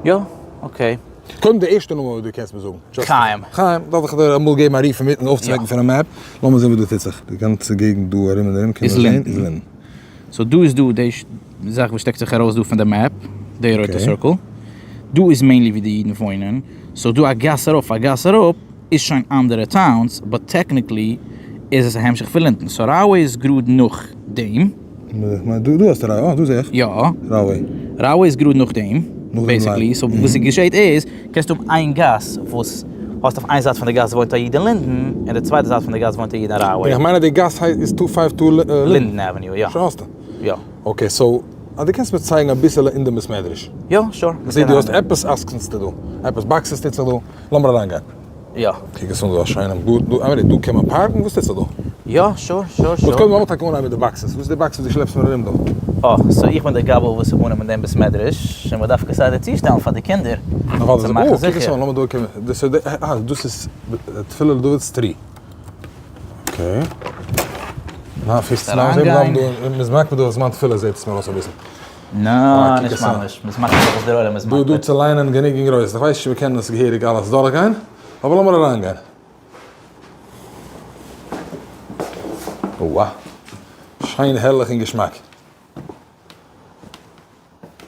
יא, okay. קודם די ערשטע נאמען וואס דו קענסט מיר זאגן. חיים. חיים, דארף איך דיר אמאל געבן א רוף אינמיטן אויפצווועקן פונעם map, לאמיר זען וואס דא טוט זיך. די גאנצע געגנט דא ארום און ארום קען מען זען איז לינדן. so דא איז דא די זאך וואס שטעקט זיך ארויס דא פון די map, די רויטע circle, דא איז mainly ווי די אידן וואוינען, so דא א גאס ארויף א גאס אראפ איז שוין אנדערע towns, but technically איז עס א המשך פון לינדן, so ראוועי איז גראד נאך דעם. דא האסטו ראוועי, אה דא זעה איך יא. ראוועי. ראוועי איז גראד נאך דעם, basically, so וואס געשעט איז, קענסט האבן איין גאס וואס האסט אויף איין זייט פון די גאס וואוינט א איד אין לינדן, און די צווייטע זייט פון די גאס וואוינט א איד אין ראוועי. און איך מיין אז די גאס הייסט איז two five two לינדן. לינדן Avenue, יא. שוין האסטו. יא. Okay, so אז דו קענסט מיר צייגן אביסעלע אין די בית מדרש. יא, sure. איך זעה דו האסט עפעס עסקנסטו דא, עפעס boxes טוט זיך דא, לאמיר אריינגיין. יא. קוק עס אן דא א שיינעם גארטן דא, אמרי דא קען מען פארקן? וואס טוט זיך דא? יא, sure, sure, sure. but קודם לאמיר טאקע אנהייבן מיט די boxes, וואס איז די box וואס דו שלעפסט מיר ארום דא? אה, so איך בין דער גבאי וואס איז אננעמען דעם בית מדרש, און מ'דארף כסדר צושטעלן פאר די קינדער, צו מאכן זיכער. קוק עס אן, לאמיר דא קומען, דאס איז די, אה, דאס איז תפילה לדוד three. Okay. נא, פיסט נאר, זיי בלייבן דא, מ'איז מקפיד דא אויף זמן תפילה זעט עס מיר אויס אביסל. נא, נישט ממש, מ'איז מקפיד אויף דער עולם איז מקפיד. דא דא צו ליינען גענוג אין גרויס, איך ווייס נישט צו מ'קען עס געהעריג אלעס דורכגיין, אבער לאמיר אריינגיין. אוה. שיין הערליך און געשמאק.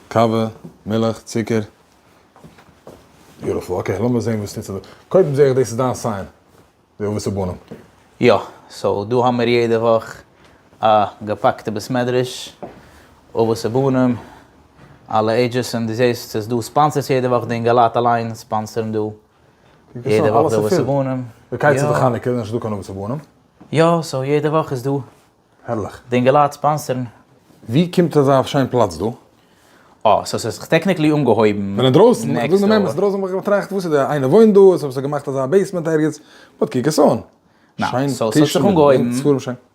קאווע, מילך, צוקער. Beautiful, okay לאמיר זעהן וואס טוט זיך דא. קודם זעה איך דאס איז דיין sign, די אבות ובנים. יא, so דא האמיר יעדע וואך א געפאקטע בית מדרש, אבות ובנים, אלע ages, און דו זעסט ס'איז דא sponsors יעדע וואך, די אינגעלייט אליין ספאנסערן דא יעדע וואך די אבות ובנים. די קיץ איז די חנוכה, איז נישט דא קיין אבות ובנים. יא, so יעדע וואך איז דא. הערליך. די אינגעלייט ספאנסערן. ווי קומט אזא שיין פלאץ דא? אה, so ס'האט זיך technically אנגעהויבן ווען אינדרויסן, איך זאג דעם אמת, אינדרויסן האב איך געטראכט וואס איז דער איינער וואוינט דא, עס האב זיך געמאכט אזא basement ערגעץ, but קוק עס אן. ניין, so ס'האט זיך אנגעהויבן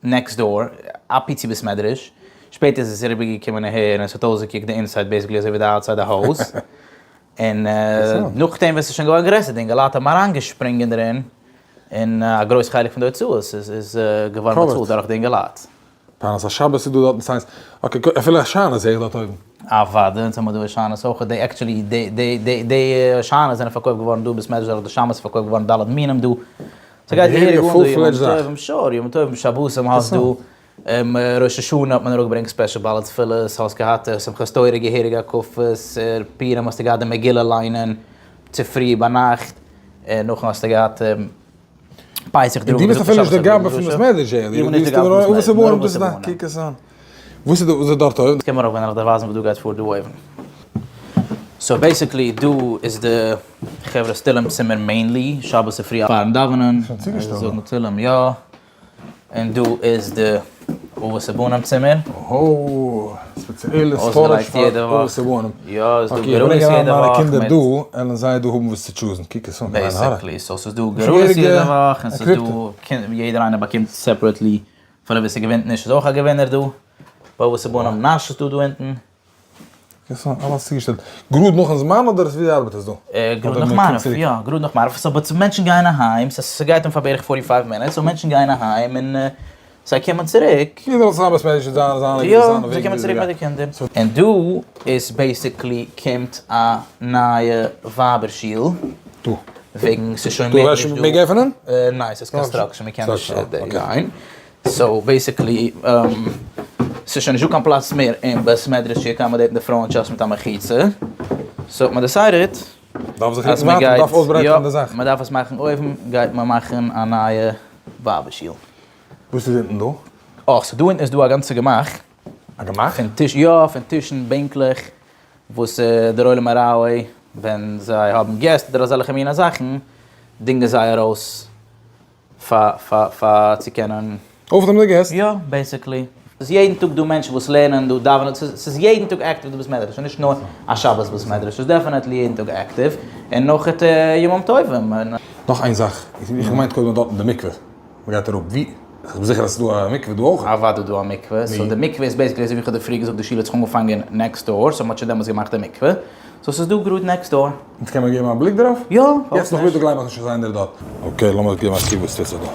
next door, א פיצי בית מדרש, שפעטער איז עס אריבערגעקומען אהער און עס האט אויסגעקוקט די inside basically אזוי ווי די outside די הויז, און נאכדעם ווען ס'איז שוין געווארן גרעסער, די אינגעלייט האבן אריינגעשפרינגען דערין, און א גרויס חלק פון די הוצאות איז געווארן באצאלט דורך די אינגעלייט. פרנסת השבת איז דא דארטן signs, okay אפילו הושענות זעה איך דארט אויבן. אוואדע, אונז האמיר דא הושענות אויך, די actually די די די די הושענות זענען פארקויפט געווארן דא בית מדרש דורך די שמש איז פארקויפט געווארן ד' מינים דא, ס'גייט געהעריג אן דא ימים טובים, sure, ימים טובים, שבתים האסט דא, ראש השנה האט מען אראפגעברענגט special בעלי תפילות, האסט געהאט שמחת תורה געהעריג הקפות, פורים האסטו געהאט די מגילה ליינען צופרי ביינאכט, און נאכן האסטו געהאט פסח און דו ביסט אפילו נישט דער גבאי פון בית מדרש, דו ביסט נאר אבות ובנים, דאס איז דיין, קוק עס אן. וואס איז דא, וואס איז דארט אויבן? קום ארויף ווען איך דיר ווייזן וואס דא גייט פאר דא אויבן. so basically דא איז די חברה'ס תהלים צימער mainly, שבת צופרי פארן דאווענען, זאגן תהלים יא. און דא איז די אבות ובנים צימער. אוהו, ספעציעלע storage פאר אבות ובנים. יא, איז דא גרויס יעדע וואך. okay, איך ברענג אריין מיינע קינדער דא, עלן זיי דא האבן וואס צו טשוזן, קוק עס אן, קיין עין הרע. basically, so ס'איז דא גרויס יעדע וואך, און ס'איז דא, יעדער איינער באקומט separately, אפילו ווער ס'געווינט נישט איז אויך א געווינער דא. אבות ובנים נאש איז דא דא אונטן. דאס איז אלעס צוגעשטעלט גראד נאכן זמן אדער ווי ארבעט עס דא? גראד נאך מעריב, יא, גראד נאך מעריב, so but מענטשן גייען אהיים, ס'גייט אן פאר בערך forty five minutes, so מענטשן גייען אהיים און זיי קומען צוריק. יעדער האט זיין בית מדרש און זיינע זיינע יא, זיי קומען צוריק מיט די קינדער. און דא איז basically קומט א נייע ווייבער שול. דא. וועגן ס'איז שוין מער נישט דא. דא מעג עפענען? ניין, ס'איז construction, מ'קען נישט גיין. so basically ס'איז שוין נישטא קיין פלאץ מער אין בית מדרש צו accommodate ן די פרויען just מיט א מחיצה, so האט מען decided אז מען גייט, יא, מען דארף עס מאכן אויבן, גייט מען מאכן א נייע ווייבער שול. וואס איז אונטן דא? אה, so דא אונטן איז דא א גאנצע געמאך. א געמאך? פון טיש, יא, פון טישן, בענקלעך, וואס דער עולם אראוי. ווען זיי האבן געסט אדער אזעלכע מינע זאכן דינגען זיי ארויס פאר פאר פאר צו קענען. אויפנעמען די געסט? יא, basically. ס'איז יעדן טאג דא מענטשן וואס לערנען דא, דאווענען, ס'איז יעדן טאג active די בית מדרש, ס'איז נישט נאר א שבת בית מדרש, ס'איז definitely יעדן טאג active, און נאך ימים טובים. נאך איין זאך, איך האב געמיינט קודם דארט אין די מקווה, מ'גייט אראפ, ווי? איך בין זיכער אז ס'איז דא א מקווה דא אויך. אוודאי דא א מקווה, so די מקווה איז basically אזוי ווי איך האב דיר פריער געזאגט די שול האט זיך אנגעפאנגען next door, so מ'האט שוין דעמאלטס געמאכט די מקווה, so ס'איז דא גראד next door. אונז קען מען געבן א בליק דערויף? יא, פארוואס יעצט נאכמיטאג גלייב איך נישט אז איינער איז דארט. okay, לאמיר געבן א קוק וואס טוט זיך דא.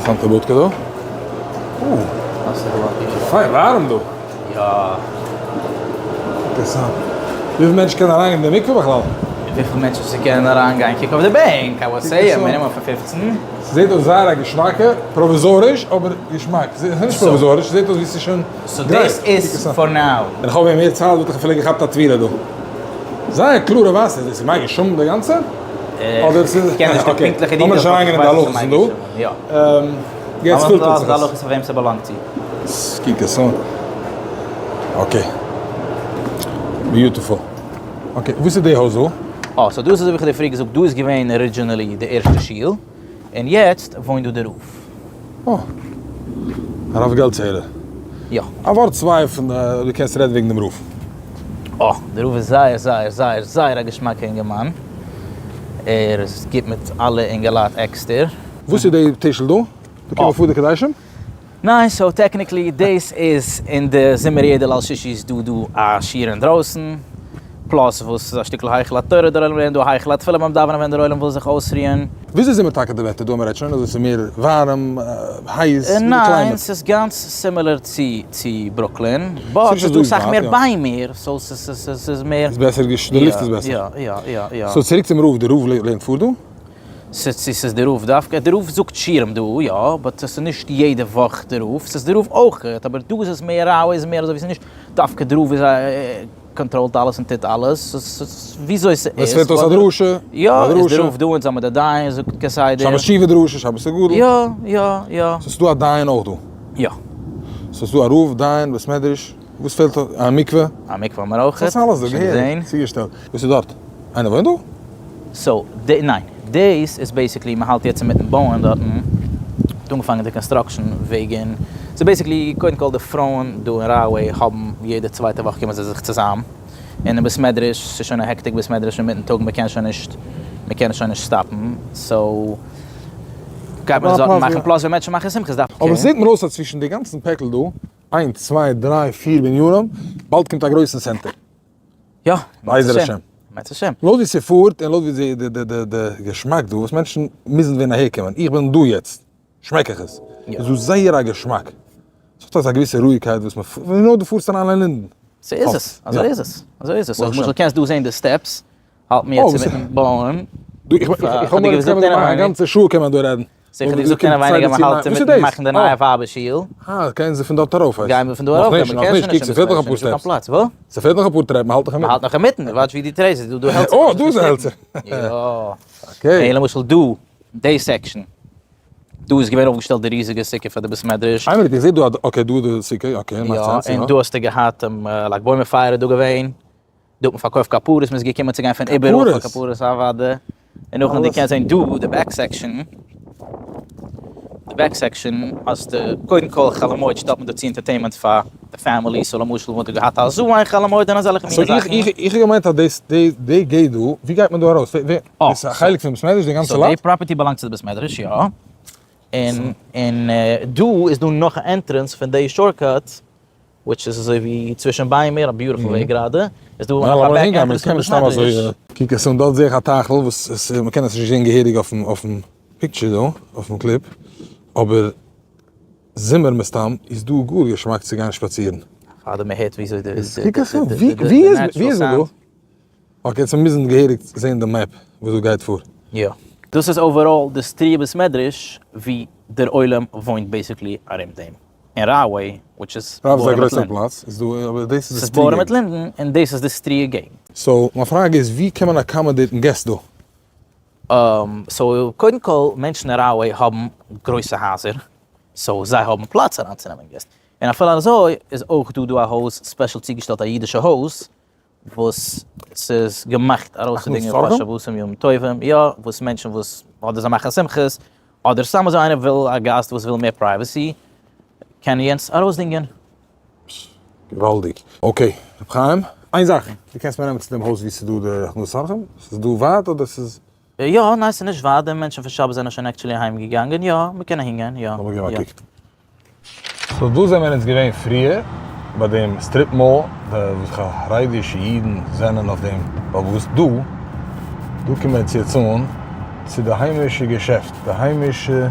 אינטערעסאנטע בודקע דא. אוי. פיין ווארעם דא. יא. אינטערעסאנט. וויפיל מענטשן קענען אריינגיין אין די מקווה בכלל? וויפיל מענטשן ס'קענען אריינגיין? קוק אויף די בענק, I would say א מינימום פון 15. ס'זעט אויס זייער א געשמאקע, פראוויזאריש, אבער געשמאק. ס'איז נישט פראוויזאריש, ס'זעט אויס ווי ס'איז שוין so דאס איז for now. ווען איך האב ווען מער צייט וואלט איך אפילו געכאפט א טבילה דא. זייער קלארע וואסער, דאס איז מי גשמים די גאנצע? אדער ס'איז. איך קען נישט די פונקטליכע okay, לאמיר נישט אריינגיין אין די הלכות פון דא. יא. יעצט פילטערט זיך עס. די הלכות פאר וועם ס'באלאנגט צו. קוק עס אן. okay. Beautiful. Okay, וואס איז די הויז דא? אה, so דאס איז אזוי ווי איך האב דיר פריער געזאגט, דא איז געווען originally די ערשטע שול, און יעצט וואוינט דא דער רב. אה. הרב געלדצעהלער. יא. א ווארט צוויי פון די, אויב דו קענסט רעדן וועגן דעם רב. אה, דער רב איז זייער זייער זייער זייער א געשמאקע אינגערמאן. ער איז גוט מיט אלע אינגעלייט עקסטער. וואס איז די טישל דא? דא קומען פאר די קדשים? ניין, so technically דאס איז אין די זומער יעדע ליל שישי איז דא דא א שיעור אינדרויסן, plus וואס איז א שטיקל היכל התורה דער עולם לערנט דא היכל התפילה ביים דאווענען ווען דער עולם וויל זיך אויסרוען. וויאזוי איז זומער טאקע די וועטער דא? מ'רעדט שוין אזוי ס'איז מער ווארעם, הייס, ווי די climate? ניין, ס'איז גאנץ similar צו צו ברוקלין, but ס'איז דא אסאך מער ביימער, so ס'איז מער. ס'איז בעסער, די לופט איז בעסער. יא יא יא יא. so צוריק צום רב, די רב לערנט פאר דא? ס'איז צו ס'איז די רב דווקא, די רב זאגט שיעורים דא, יא, but ס'איז נישט יעדע וואך די רב, ס'איז די רב אויכעט, אבער דא איז עס מער ראוי, איז מער אזוי ווי ס'איז נישט דווקא די רב איז א קאנטראלט אלעס און טוט אלעס, ס'איז וויאזוי ס'איז. ווען ס'פעלט אויס א דרשה, יא, איז די רב דא אונז האמיר די דיין זאגט כסדר. שבת שובה דרשה, שבת הגדול. יא, יא, יא. so ס'איז דא א דיין אויך דא? יא. so ס'איז דא א רב, דיין, בית מדרש, וואס פעלט אויס? א מקווה? א מקווה האמיר אויכעט. ס'איז אלעס דא געהעריג צוגעשטעלט. וואס איז דארט? איינער וואוינט דא? so, די, ניין. דאס איז basically, מען האלט יעצט אינמיטן בויען דארטן, מ'האט אנגעפאנגען די construction וועגן, ס'איז basically, קודם כל די פרויען דא אין ראוועי האבן יעדע צווייטע וואך קומען זיי זיך צוזאם אינעם בית מדרש, ס'איז שוין א hectic בית מדרש אינמיטן טאג, מ'קען שוין נישט, מ'קען שוין נישט סטאפן, so גייט מען עס דארטן מאכן, plus ווען מענטשן מאכן שמחות דארף. אבער ס'זעט מיר אויס אז צווישן די גאנצן פעקל דא, איינס צוויי דריי פיר בנינים, באלד קומט א גרויסן center. יא, בעזר השם. בעזר השם. לויט ווי ס'פארט און לויט ווי די די די די געשמאק דא וואס מענטשן מוזן ווען אהער קומען, איך בין דא יעצט, שמעק איך עס, איז דא זייער א געשמאק, ס'האט אזא געוויסע רואיגקייט וואס מען, ווי נאר דו פארסט אריין אין לינדען. ס'איז עס, אזוי איז עס, אזוי איז עס, למשל קענסט דא זען די steps, האלט מיר יעצט אינמיטן בויען. איך האב נאר געזאגט א גאנצע שעה קען מען דא רעדן. so איך האב דיר געזאגט אינעווייניג אז מ'האלט אינמיטן מאכן די נייע ווייבער שול. אה, גייען זיי פון דארט ארויף הייסט. גייען מיר פון דא ארויף, נאכנישט, נאכנישט, קוק ס'פעלט נאך אפאר steps. וואס? ס'פעלט נאך אפאר טרעפ, מ'האלט נאך אינמיטן. מ'האלט נאך אינמיטן, watch ווי דו טרעסט, דא דא העלצער. אה, דא איז העלצער. יא. okay. און למשל דא, די section, דא איז געווען אויפגעשטעלט די ריזיגע סוכה פאר די בית מדרש. איין מינוט, איך זעה דא א, okay דא איז די סוכה, okay, מאכט sense, יא. און דא האסטו געהאט לג בעומר פייער איז דא געווען. דא האט מען פארקויפט כפרות, מען איז געקומען צו גיין פון איבעראל פאר כפרות אוואדע, און נאכדעם דו קענסט זען דא די back section, די back section האסטו קודם כל חול המועד שטעלט מען דא צו entertainment פאר די family, so למשל וואלט דו געהאט א zoo אין חול המועד און אזעלכע מיני זאכן. איך האב געמיינט אז דאס די gate דא, ווי גייט מען דא ארויס? דאס איז א חלק פון בית מדרש די גאנצע so לאט? די property באלאנגט צו די בית מדרש יא, און און דא איז דא נאך א entrance פון די shortcut which איז אזוי ווי צווישן ביימער, א beautiful וועג גראדע, איז דא נאך א back entrance פון בית מדרש. קוק עס אן, דארט זעה איך א טייכל וואס עס מען קען עס נישט זעהן געהעריג אויפן אויפן picture דא, אויפן קליפ, אבער זומער מסתם איז דא גאר געשמאק צו גיין שפאצירן. אדער מען הערט וויאזוי די קוק עס אן, ווי איז ווי איז מען דא? okay, יעצט מיר מוזן געהעריג זעהן די map וואס דא גייט פאר. יא. דאס איז overall די סטריע בית מדרש ווי דער עולם וואוינט basically ארום דעם. אין ראוועי, which איז ראוועי איז א גרויסער פלאץ, איז דא, אבער דאס איז די סטריע געגנט. ס'איז בארא מיט לינדען, און דאס איז די סטריע געגנט. so, מיין פראגע איז ווי קען מען accommodate ן געסט דא? so, קודם כל, מענטשן אין ראוועי האבן גרויסע הייזער, so זיי האבן פלאץ אריינצונעמען געסט. און אפילו אזוי איז אויך דא דא א הויז, special צוגעשטעלט א אידישע הויז. וואס ס'איז געמאכט ארויסצודינגען פאר שבתים ימים טובים, יא, וואס מענטשן וואס אדער זיי מאכן שמחות, אדער סתם אזוי איינער וויל א גאסט וואס וויל מער privacy, קען יענץ ארויסדינגען. געוואלדיג. Okay, ר' חיים, איין זאך, דו קענסט מיר נעמען צו דעם הויז וואו ס'איז דא די הכנסת אורחים? ס'איז דא ווייט אדער ס'איז. יא, ניין ס'איז נישט ווייט, די מענטשן פון שבת זענען שוין actually אהיים געגאנגען, יא, מ'קען אהין גיין, יא. לאמיר געבן א קוק. so דא זעמיר אונז געווען פריער ביי דעם strip mall די וואס חרדישע אידן זענען אויף דעם באוואוסט דא, דא קומען אונז יעצט אן צו די היימישע געשעפט די היימישע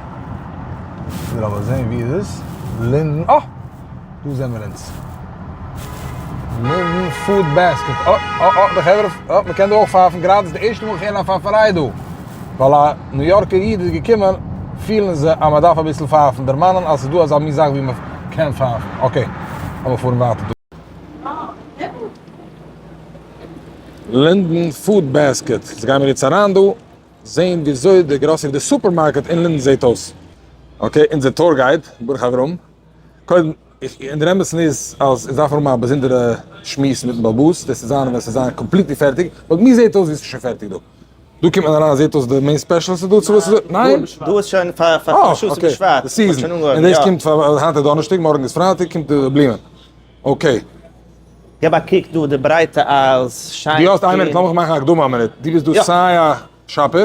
לאמיר זען ווי איז עס לינדן אה! דא זעמיר אונז לינדן Food Basket אה אה אה די חברה אה מ'קען דא אויך פייפן גראדע איז די ערשטע מאל איך הער א פייפעריי דא. ווייל א ניו יארקער איד איז געקומען, פילן זיי אז מען דארף אביסל פייפן, דערמאנען אז ס'איז דא אזא מין זאך ווי מען קען פייפן. Okay, לאמיר פארן ווייטער דא. לינדען Food Basket, יעצט גיימיר יעצט אריין דא, זעהן וויאזוי די גראסערי, די סופערמארקעט אין לינדען זעהט אויס. Okay, אונזער tour guide, ברוך אברהם, קודם, אין דער אמת'ן איז אז אונז דארפן האבן א באזונדערע שמועס מיטן בעל הבית, דאס איז זיין ווען ס'איז זיין completely פערטיג, but מיר זעהט אויס ווי ס'איז שוין פערטיג דא. דא קומט מען אריין זעט אויס די main specials איז דא צו וואס איז דא? ניין? דא איז שוין פאר פאר חמשה עשר בשבט, די season, און דאס קומט פאר היינט איז דאנערשטאג מארגן איז פרייטאג קומט די בלומען, okay. געב א קוק דא די ברייטע aisles, שיין. דו האסט איין מינוט לאמיך מאכן א הקדמה א מינוט, דו ביסט דא סיי א shopper,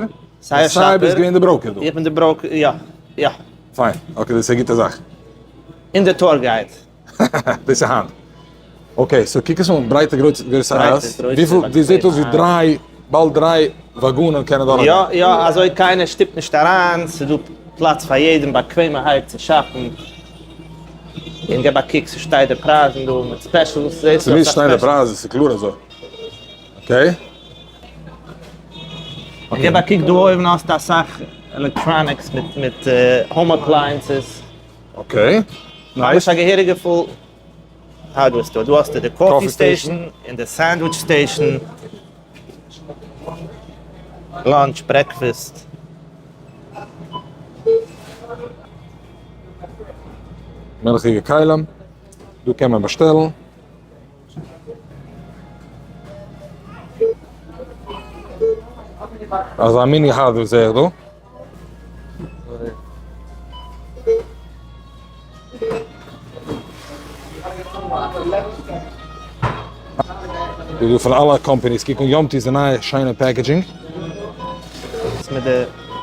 און סיי ביסט געווען די broker דא. איך בין די broker, יא יא. פיין, okay דאס איז א גוטע זאך. און די tour guide. דאס איז היינט. okay, so קוק עס אן, ברייטע גרויסע aisles, וויפיל, דאס זעט אויס ווי דריי, באלד דריי וואגאנען קענען דורך גיין. יא יא, אזוי קיינער שטופט נישט אריין, ס'איז דא פלאץ פאר יעדעם באקוועמערהייט צו shop ן. און געב א קוק ס'שטייט די פרייזן דא מיט specials, זעסט ס'מוז שטיין די פרייזן, ס'איז קלאר אזוי. Okay. און געב א קוק דא אויבן האסטו אסאך electronics מיט מיט home appliances. Okay, nice. ממש א געהעריגע full hardware store. דא האסטו די coffee station און די sandwich station, lunch, breakfast. מילכיגע כלים, דא קען מען באשטעלן. אזא mini hardware זעה איך דא. דא פון אלע companies, קוק אן יאמטי איז די נייע שיינע packaging.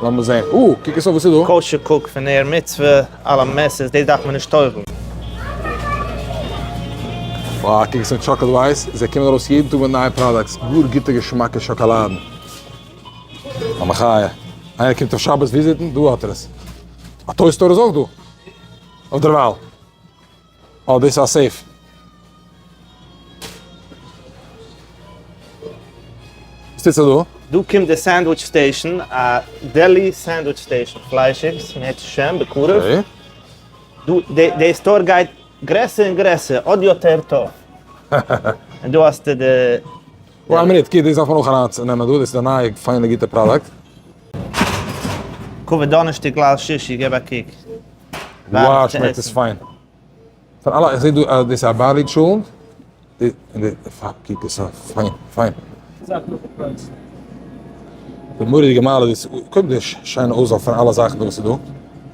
לאמיר זען, אה, קוק עס אויף וואס איז דא? Kosher cook פון נר מצוה, אלע מעסערס, דאס דארף מען נישט טובל'ן. וואו, קוק עס אן Chocolate Wise, זיי קומען ארויס יעדן טאג מיט נייע products, גאר גוטע געשמאקע שאקאלאדן. א מחיה. איינער קומט אויף שבת visit ן, דא האט ער עס. א toy store איז אויך דא. אויף דערווייל. אה, דאס איז א safe. וואס טוט זיך דא? דא קומט די sandwich station, א deli sandwich station, פליישיגס, אם ירצה השם, בקרוב. דא, די store גייט גרעסער און גרעסער, עוד יותר טוב. און דא האסטו די. וואו, א מינוט, קוק, דאס דארף מען אויך אריינצונעמען דא, דאס איז די נייע פיינע גוטע product. כבוד דאנערשטאג ליל שישי, געב א קוק. וואו שמעקט עס פיין. פאר אלע, איך זעה דא אז דאס איז א בארי טשולנט. קוק עס אן, פיין, פיין. די מורא'דיגע מעלה איז, קודם די שיינע אויסוואל פון אלע זאכן דא וואס איז דא.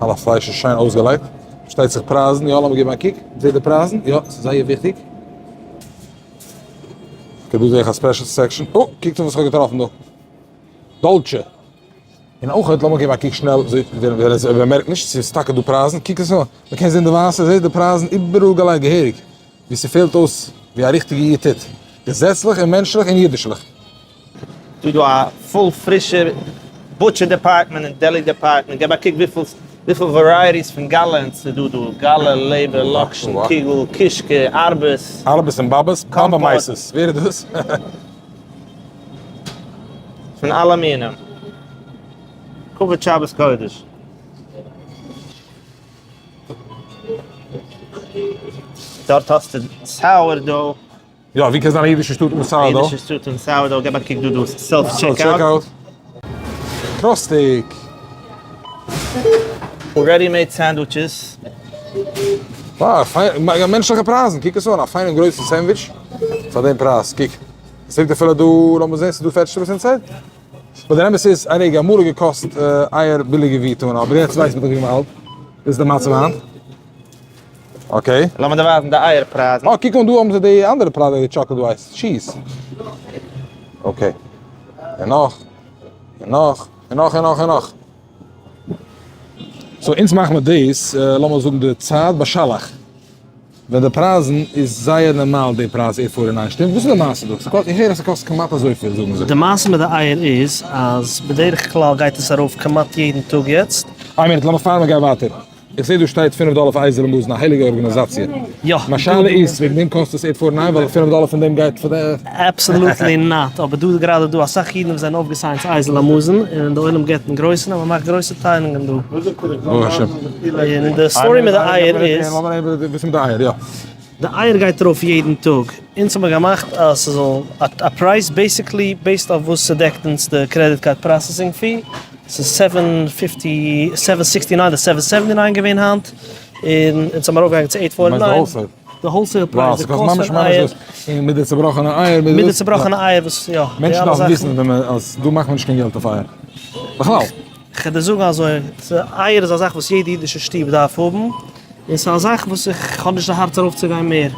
אלע פלייש איז שיין אויסגעלייגט. פארשטייט זיך פרייזן, יא לאמיר געבן א קוק. זעט די פרייזן? יא, ס'איז זייער וויכטיג. Okay דא זעה איך א special section. אה, קוקט אן וואס איך האב געטראפן דא. Dolce. און אויך לאמיר געבן א קוק שנעל ווער עס באמערקט נישט ס'איז טאקע דא פרייזן, קוק עס אן, מ'קען זען די ווייסע, זעסט די פרייזן איבעראל געלייגט געהעריג, ווי ס'פעלט אויס ווי א ריכטיגע איד טוט, געזעצליך און מענטשליך און אידישליך. דא דא א full פרישע butcher department און deli department, געב א קוק וויפיל וויפיל varieties פון gallons ס'איז דא דא, גאלע, לעבער, לאקשן, קוגל, קישקע, ארבעס. ארבעס און באבעס, באבע מייסעס, ווער איז דאס? פון אלע מינים. כבוד שבת קודש. דארט האסטו sourdough. יא, ווי קען זיין א אידישע שטאט אן sourdough? א אידישע שטאט אן sourdough, געב א קוק דא דא self checkout. קראסטיג. Ready made sandwiches. וואו, פיין, מענטשליכע פרייזן, קוק עס אן, א פיינעם גרויסן sandwich פאר דעם פרייז, קוק. עס ליגט אפילו דא, לאמיר זען, ס'איז דא vegetables inside? But דער אמת איז, א רגע, אמאל האט געקאסט אייער ביליגער ווי tuna, אבער יעצט ווייסט מען דאך ווי מ'האלט. וואס איז די מצב היינט? Okay. לאמיר דיר ווייזן די אייער פרייזן. אה, קוק אן דא האבן זיי די אנדערע פראדוקט, די chocolate ווייס, cheese. Okay. און נאך, און נאך, און נאך, און נאך, און נאך. So אונז מאכן מיר דאס, לאמיר זאגן די צייט בשלח. ווען די פרייזן איז זייער נארמאל די פרייז eight forty nine שטימט? וואס איז די מעשה דא? ס'קאסט איך הער אז ס'קאסט כמעט אזויפיל זאגן זיי. די מעשה מיט די אייער איז אז בדרך כלל גייט עס ארויף כמעט יעדן טאג יעצט. איין מינוט לאמיר פאר מ'גייט ווייטער. איך זעה דא שטייט פינף דאלער פאר עזר למזון א הייליגע ארגאניזאציע. יא. מיין שאלה איז וועגן דעם קאסט עס eight forty nine ווייל פינף דאלער פון דעם גייט פאר די. Absolutely not, אבער דא איז גראדע דא אסאך אידן וואס זענען אויפגעסיינט צו עזר למזון און די עולם געבט אין גרויסן און מ'מאכט גרויסע טיילונגען דא. ברוך השם. און די story מיט די אייער איז. וואס מיט די אייער יא. די אייער גייט ארויף יעדן טאג, אונז האבן געמאכט אז ס'זאל א פרייז basically based אויף וואס ס'דעקט אונז די credit card processing fee, ס'איז seven fifty, seven sixty nine אדער seven seventy nine געווען היינט, און אונז האבן ארויפגעגאנגען צו eight forty nine. די wholesale פרייז, די קאסט פון אייער. און מיט די צובראכענע אייער. מיט די צובראכענע אייער וואס יא. מענטשן דארפן וויסן ווען מען אז דא מאכט מען נישט קיין געלט אויף אייער. בכלל. כ'על דיר זאגן אזוי, אייער איז א זאך וואס יעדע אידישע שטוב דארף האבן, און ס'איז א זאך וואס איך האב נישט די הארץ ארויפצוגיין מער.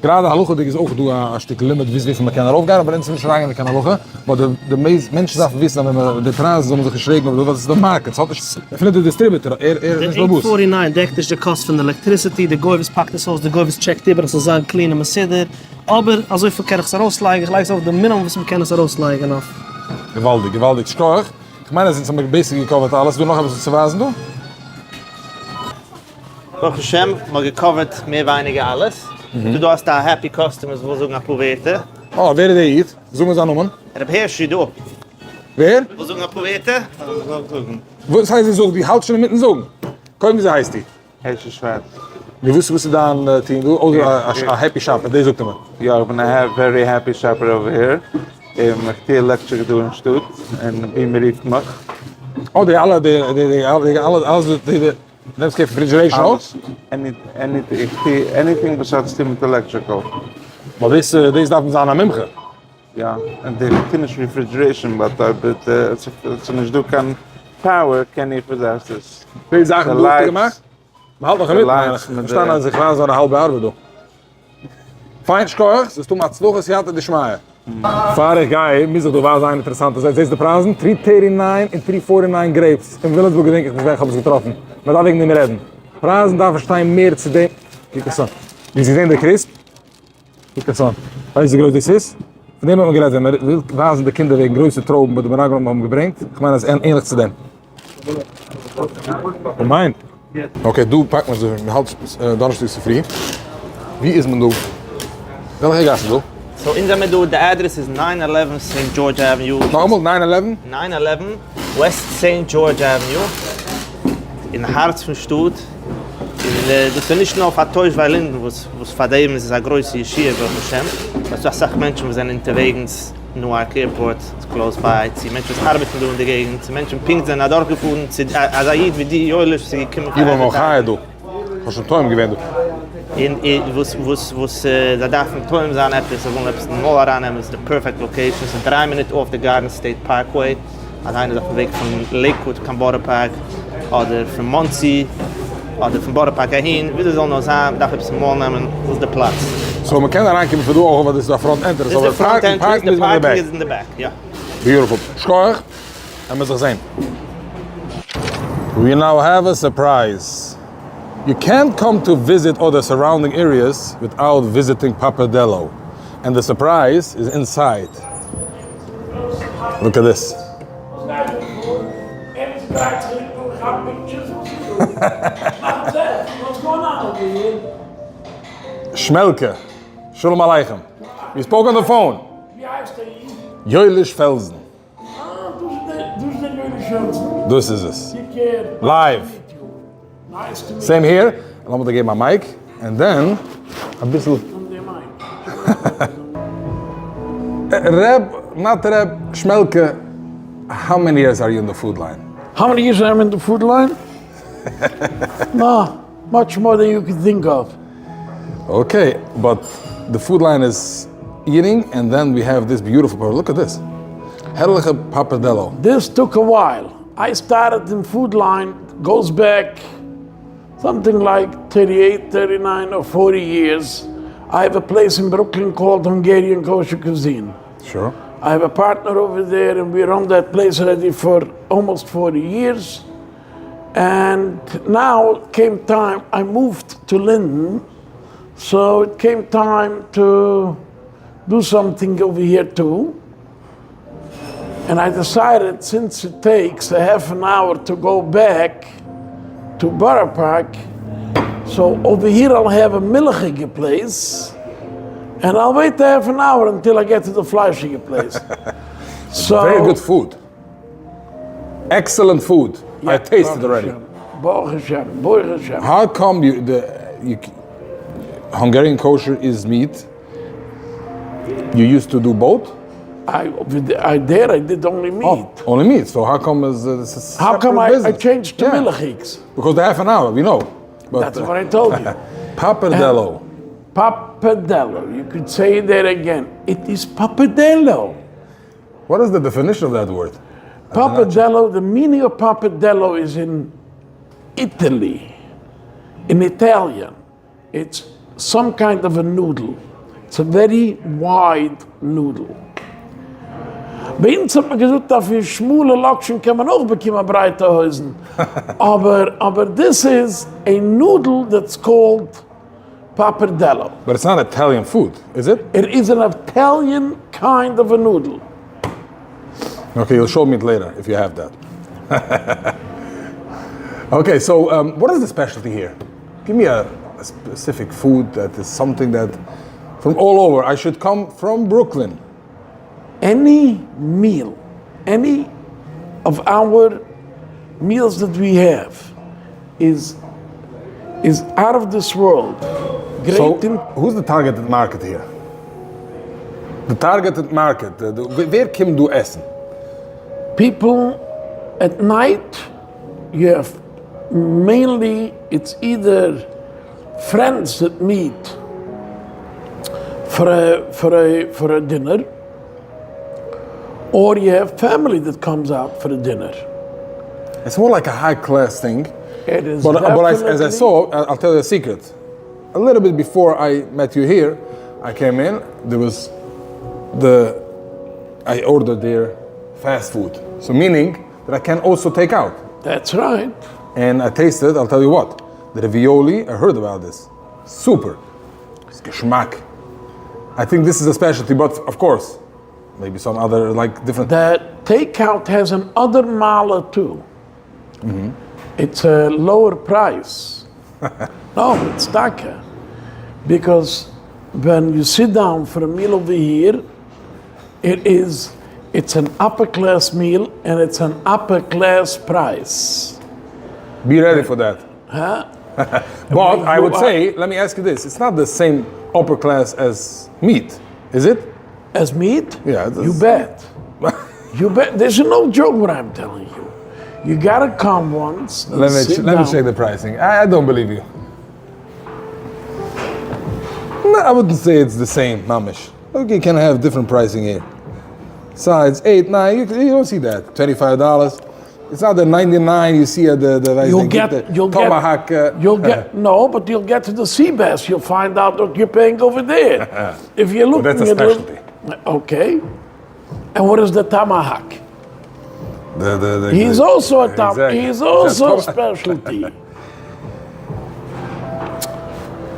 גראדע הלכה'דיג איז אויך דא א שטיקל לימיט ביז וויפיל מ'קען ארויפגיין, אבער אונז וויל נישט אריינגיין אין קיין הלכה, but די מענטשן דארפן וויסן אז ווען מ'די פרייזן זאל מען זיך נישט רעגן אויף דאס ווייל עס איז די market, ס'האט נישט, אפילו די distributor, ער איז נישט די בעל הבית. eight forty nine דעקט נישט די קאסט פון די electricity, די גוי וואס פאקט עס אויס, די גוי וואס טשעקט איבער אז ס'זאל זיין clean און מסודר, אבער אזויפיל קען איך עס ארויסלייגן, איך לייג עס אויף די מינימום וואס מ'קען עס ארויסלייגן אויף. געוואלדיג געוואלדיג, שכוח. כ'מיין אז אונז האמיר basically געקאווערט אלעס, איז דא נאך עפעס וואס צו ווייזן דא? ברוך השם, מ'האט געקאווערט מער ווייניגער אלעס. דא דא האסטו א happy customer וואס וויל זאגן אפאר ווערטער. אה, ווער איז דער איד? זאג מיר זיין נאמען. ר' הערשי דא. ווער? וויל זאגן אפאר ווערטער? וואס הייסט זאג? דו האלטסט שוין אינמיטן זאגן. קודם וויאזוי הייסטו? הערשי שווארץ. נו וואס איז דיין טון דא? אויסער א happy shopper, דאס זאגט ער מיר. יא, איך בין א very happy shopper over here. און איך טוה עלעקטריק דא אין שטאט, און ווי מען רופט מיך. אה, די אלע, די די אלע, אלעס די די נעמסט קער פון refrigeration אויך? איך טוה anything וואס האט צוטון מיט electrical. ווייל דאס דאס דארף מען זיין א מומחה. יא, און איך טוה נישט refrigeration, but אויב ס'איז נישט דא קיין power קען איך וואס הייסט עס. די זאכן דא האסטו געמאכט? מ'האלט נאך אינמיטן מיין איך, פארשטאנען אז איך ווייז נאר א האלבע ארבעט דא. פיין שכוח, זאלסט האבן הצלחה סייעתא דשמיא. פאר איך גיי מוז איך דא ווייזן איין אינטערעסאנטע זאך, זעסט די פרייזן? Three thirty nine און three forty nine grapes, אין וויליאמסבורג געדענק איך נישט ווען איך האב עס געטראפן, מען דארף וועגן דעם רעדן, פרייזן דארפן שטיין מער צו דעם, קוק עס אן, ווי זיי זעהן די crisp, קוק עס אן, ווייסט ווי גרויס דאס איז? פון דעם האט מען גערעדט ווען מען וויל ווייזן די קינדער וועגן גרויסע טרויבן וואס די מרגלים האבן געברענגט, איך מיין אז ענליך צו דעם. אמן. Okay, דא פאקט מען זיך, מען האלט דאנערשטאג צופרי. ווי איז מען דא? וועלכע גאס איז דא? So אונז זעמיר דא, די אדרעס איז nine eleven Saint George Avenue. נאכאמאל, nine eleven? Nine eleven West Saint George Avenue, אין הארץ פון שטאט, און דאס איז נישט נאר פאר תושבי לינדען וואס פאר דעם איז עס א גרויסע ישועה ברוך השם, ווייל ס'דא אסאך מענטשן וואס זענען אונטערוועגנס Newark Airport איז close by, צו מענטשן וואס ארבעטן דא אין די געגנט, צו מענטשן פונקט זענען אדורכגעפארן, צו אזא איד ווי דו יואליש וואס איז געקומען פאר איך בין מחיה דא, כ'האב שוין טועם געווען דא. און וואס וואס וואס זיי דארפן טועם זיין עפעס, זיי ווילן עפעס אין מויל ארייננעמען, איז די perfect location, ס'איז דריי מינוט off די Garden State Parkway, אז איינער איז אויפן וועג פון לעיקוואוד קיין בארא פארק, אדער פון מאנסי, אדער פון בארא פארק אהין, וויאזוי זאל נאר זיין, מ'דארף עפעס אין מויל נעמען, דאס איז די פלאץ. So מ'קען אריינקומען פון דא אויך ווייל דאס איז א front entrance, אבער פארקן פארקן מוז מען אין די back. Beautiful. שכוח, עמער זיך זען. We now have a surprise. You can't come to visit other surrounding areas without visiting Papadello. And the surprise is inside. Look at this. שמעלקע, שלום עליכם. We spoke on the phone. יואליש פעלזן. דאס איז עס. Live. Same here. לאמיר דיר געבן א mic. And then אביסל. ר', not ר', שמעלקע, how many years are you in the food line? How many years I'm in the food line? נא, much more than you can think of. Okay, but the food line איז. eating and then we have this beautiful look at this הערליכע pappardelle. This took a while, I started in Food Lion goes back something like thirty eight thirty nine or forty years, I have a place in Brooklyn called Hungarian Kosher Cuisine. Sure. I have a partner over there and we run that place already for almost forty years, and now came time I moved to Linden, so it came time to do something over here too, and I decided since it takes a half an hour to go back to Borough Park, so over here I'll have a milchige place, and I'll wait a half an hour until I get to the fleischige place. So Very good food. Excellent food. I tasted already. Baruch Hashem, Baruch Hashem. How come you, the, you, Hungarian kosher is meat? You used to do both? I, I did, I did only meat. Oh, only meat. So how come is, uh, this a How come I, I business? changed to Yeah. milchigs? Because the half an hour, we know. But That's what I told you. Pappardelle. Pappardelle. You could say that again. It is pappardelle. What is the definition of that word? Pappardelle, the meaning of pappardelle is in Italy, in Italian. It's some kind of a noodle. It's a very wide noodle. ביי אונז האט מען געזאגט אז פון שמאלע לאקשן קען מען אויך באקומען ברייטע הויזן, אבער אבער דאס איז a noodle that's called pappardelle. But it's not Italian food, is it? It is an Italian kind of a noodle. Okay, you'll show me it later if you have that. Okay, so um, what is the specialty here? Give me a, a specific food that is something that from all over. I should come from Brooklyn. Any meal, any of our meals that we have is, is out of this world. Great So, who's the targeted market here? The targeted market, the, the, ווער קומט דא עסן? People at night, you have mainly, it's either friends that meet for a, for a, for a dinner, or you have family that comes out for a dinner. It's more like a high class thing. It is But, but I, as I saw, I'll tell you a secret. A little bit before I met you here, I came in, there was the, I ordered their fast food. So meaning that I can also take out. That's right. And I tasted, I'll tell you what, the ravioli, I heard about this. Super. It's geschmack. I think this is a specialty, but of course, maybe some other like different. The takeout has an other mala too. Mm -hmm. It's a lower price. no, it's taka. Because when you sit down for a meal over here, it is it's an upper class meal and it's an upper class price. Be ready for that. Huh? but I would say, let me ask you this: it's not the same upper class as meat, is it? As meat? Yeah. You bet. you bet. There's no joke what I'm telling you. You gotta come once. Let me let me check the pricing. I, I don't believe you. No, I wouldn't say it's the same, mamish. Okay, can have different pricing here. Sides eight, nine. You, you don't see that. $25. It's not the 99 you see at the the, you'll get, the you'll tomahawk. Get, uh, you'll get no, but you'll get to the sea bass. You'll find out what you're paying over there. if you look, well, that's a specialty. Okay, and what is the tomahawk? The, the, the, he's also a top. Exactly. He's also a specialty.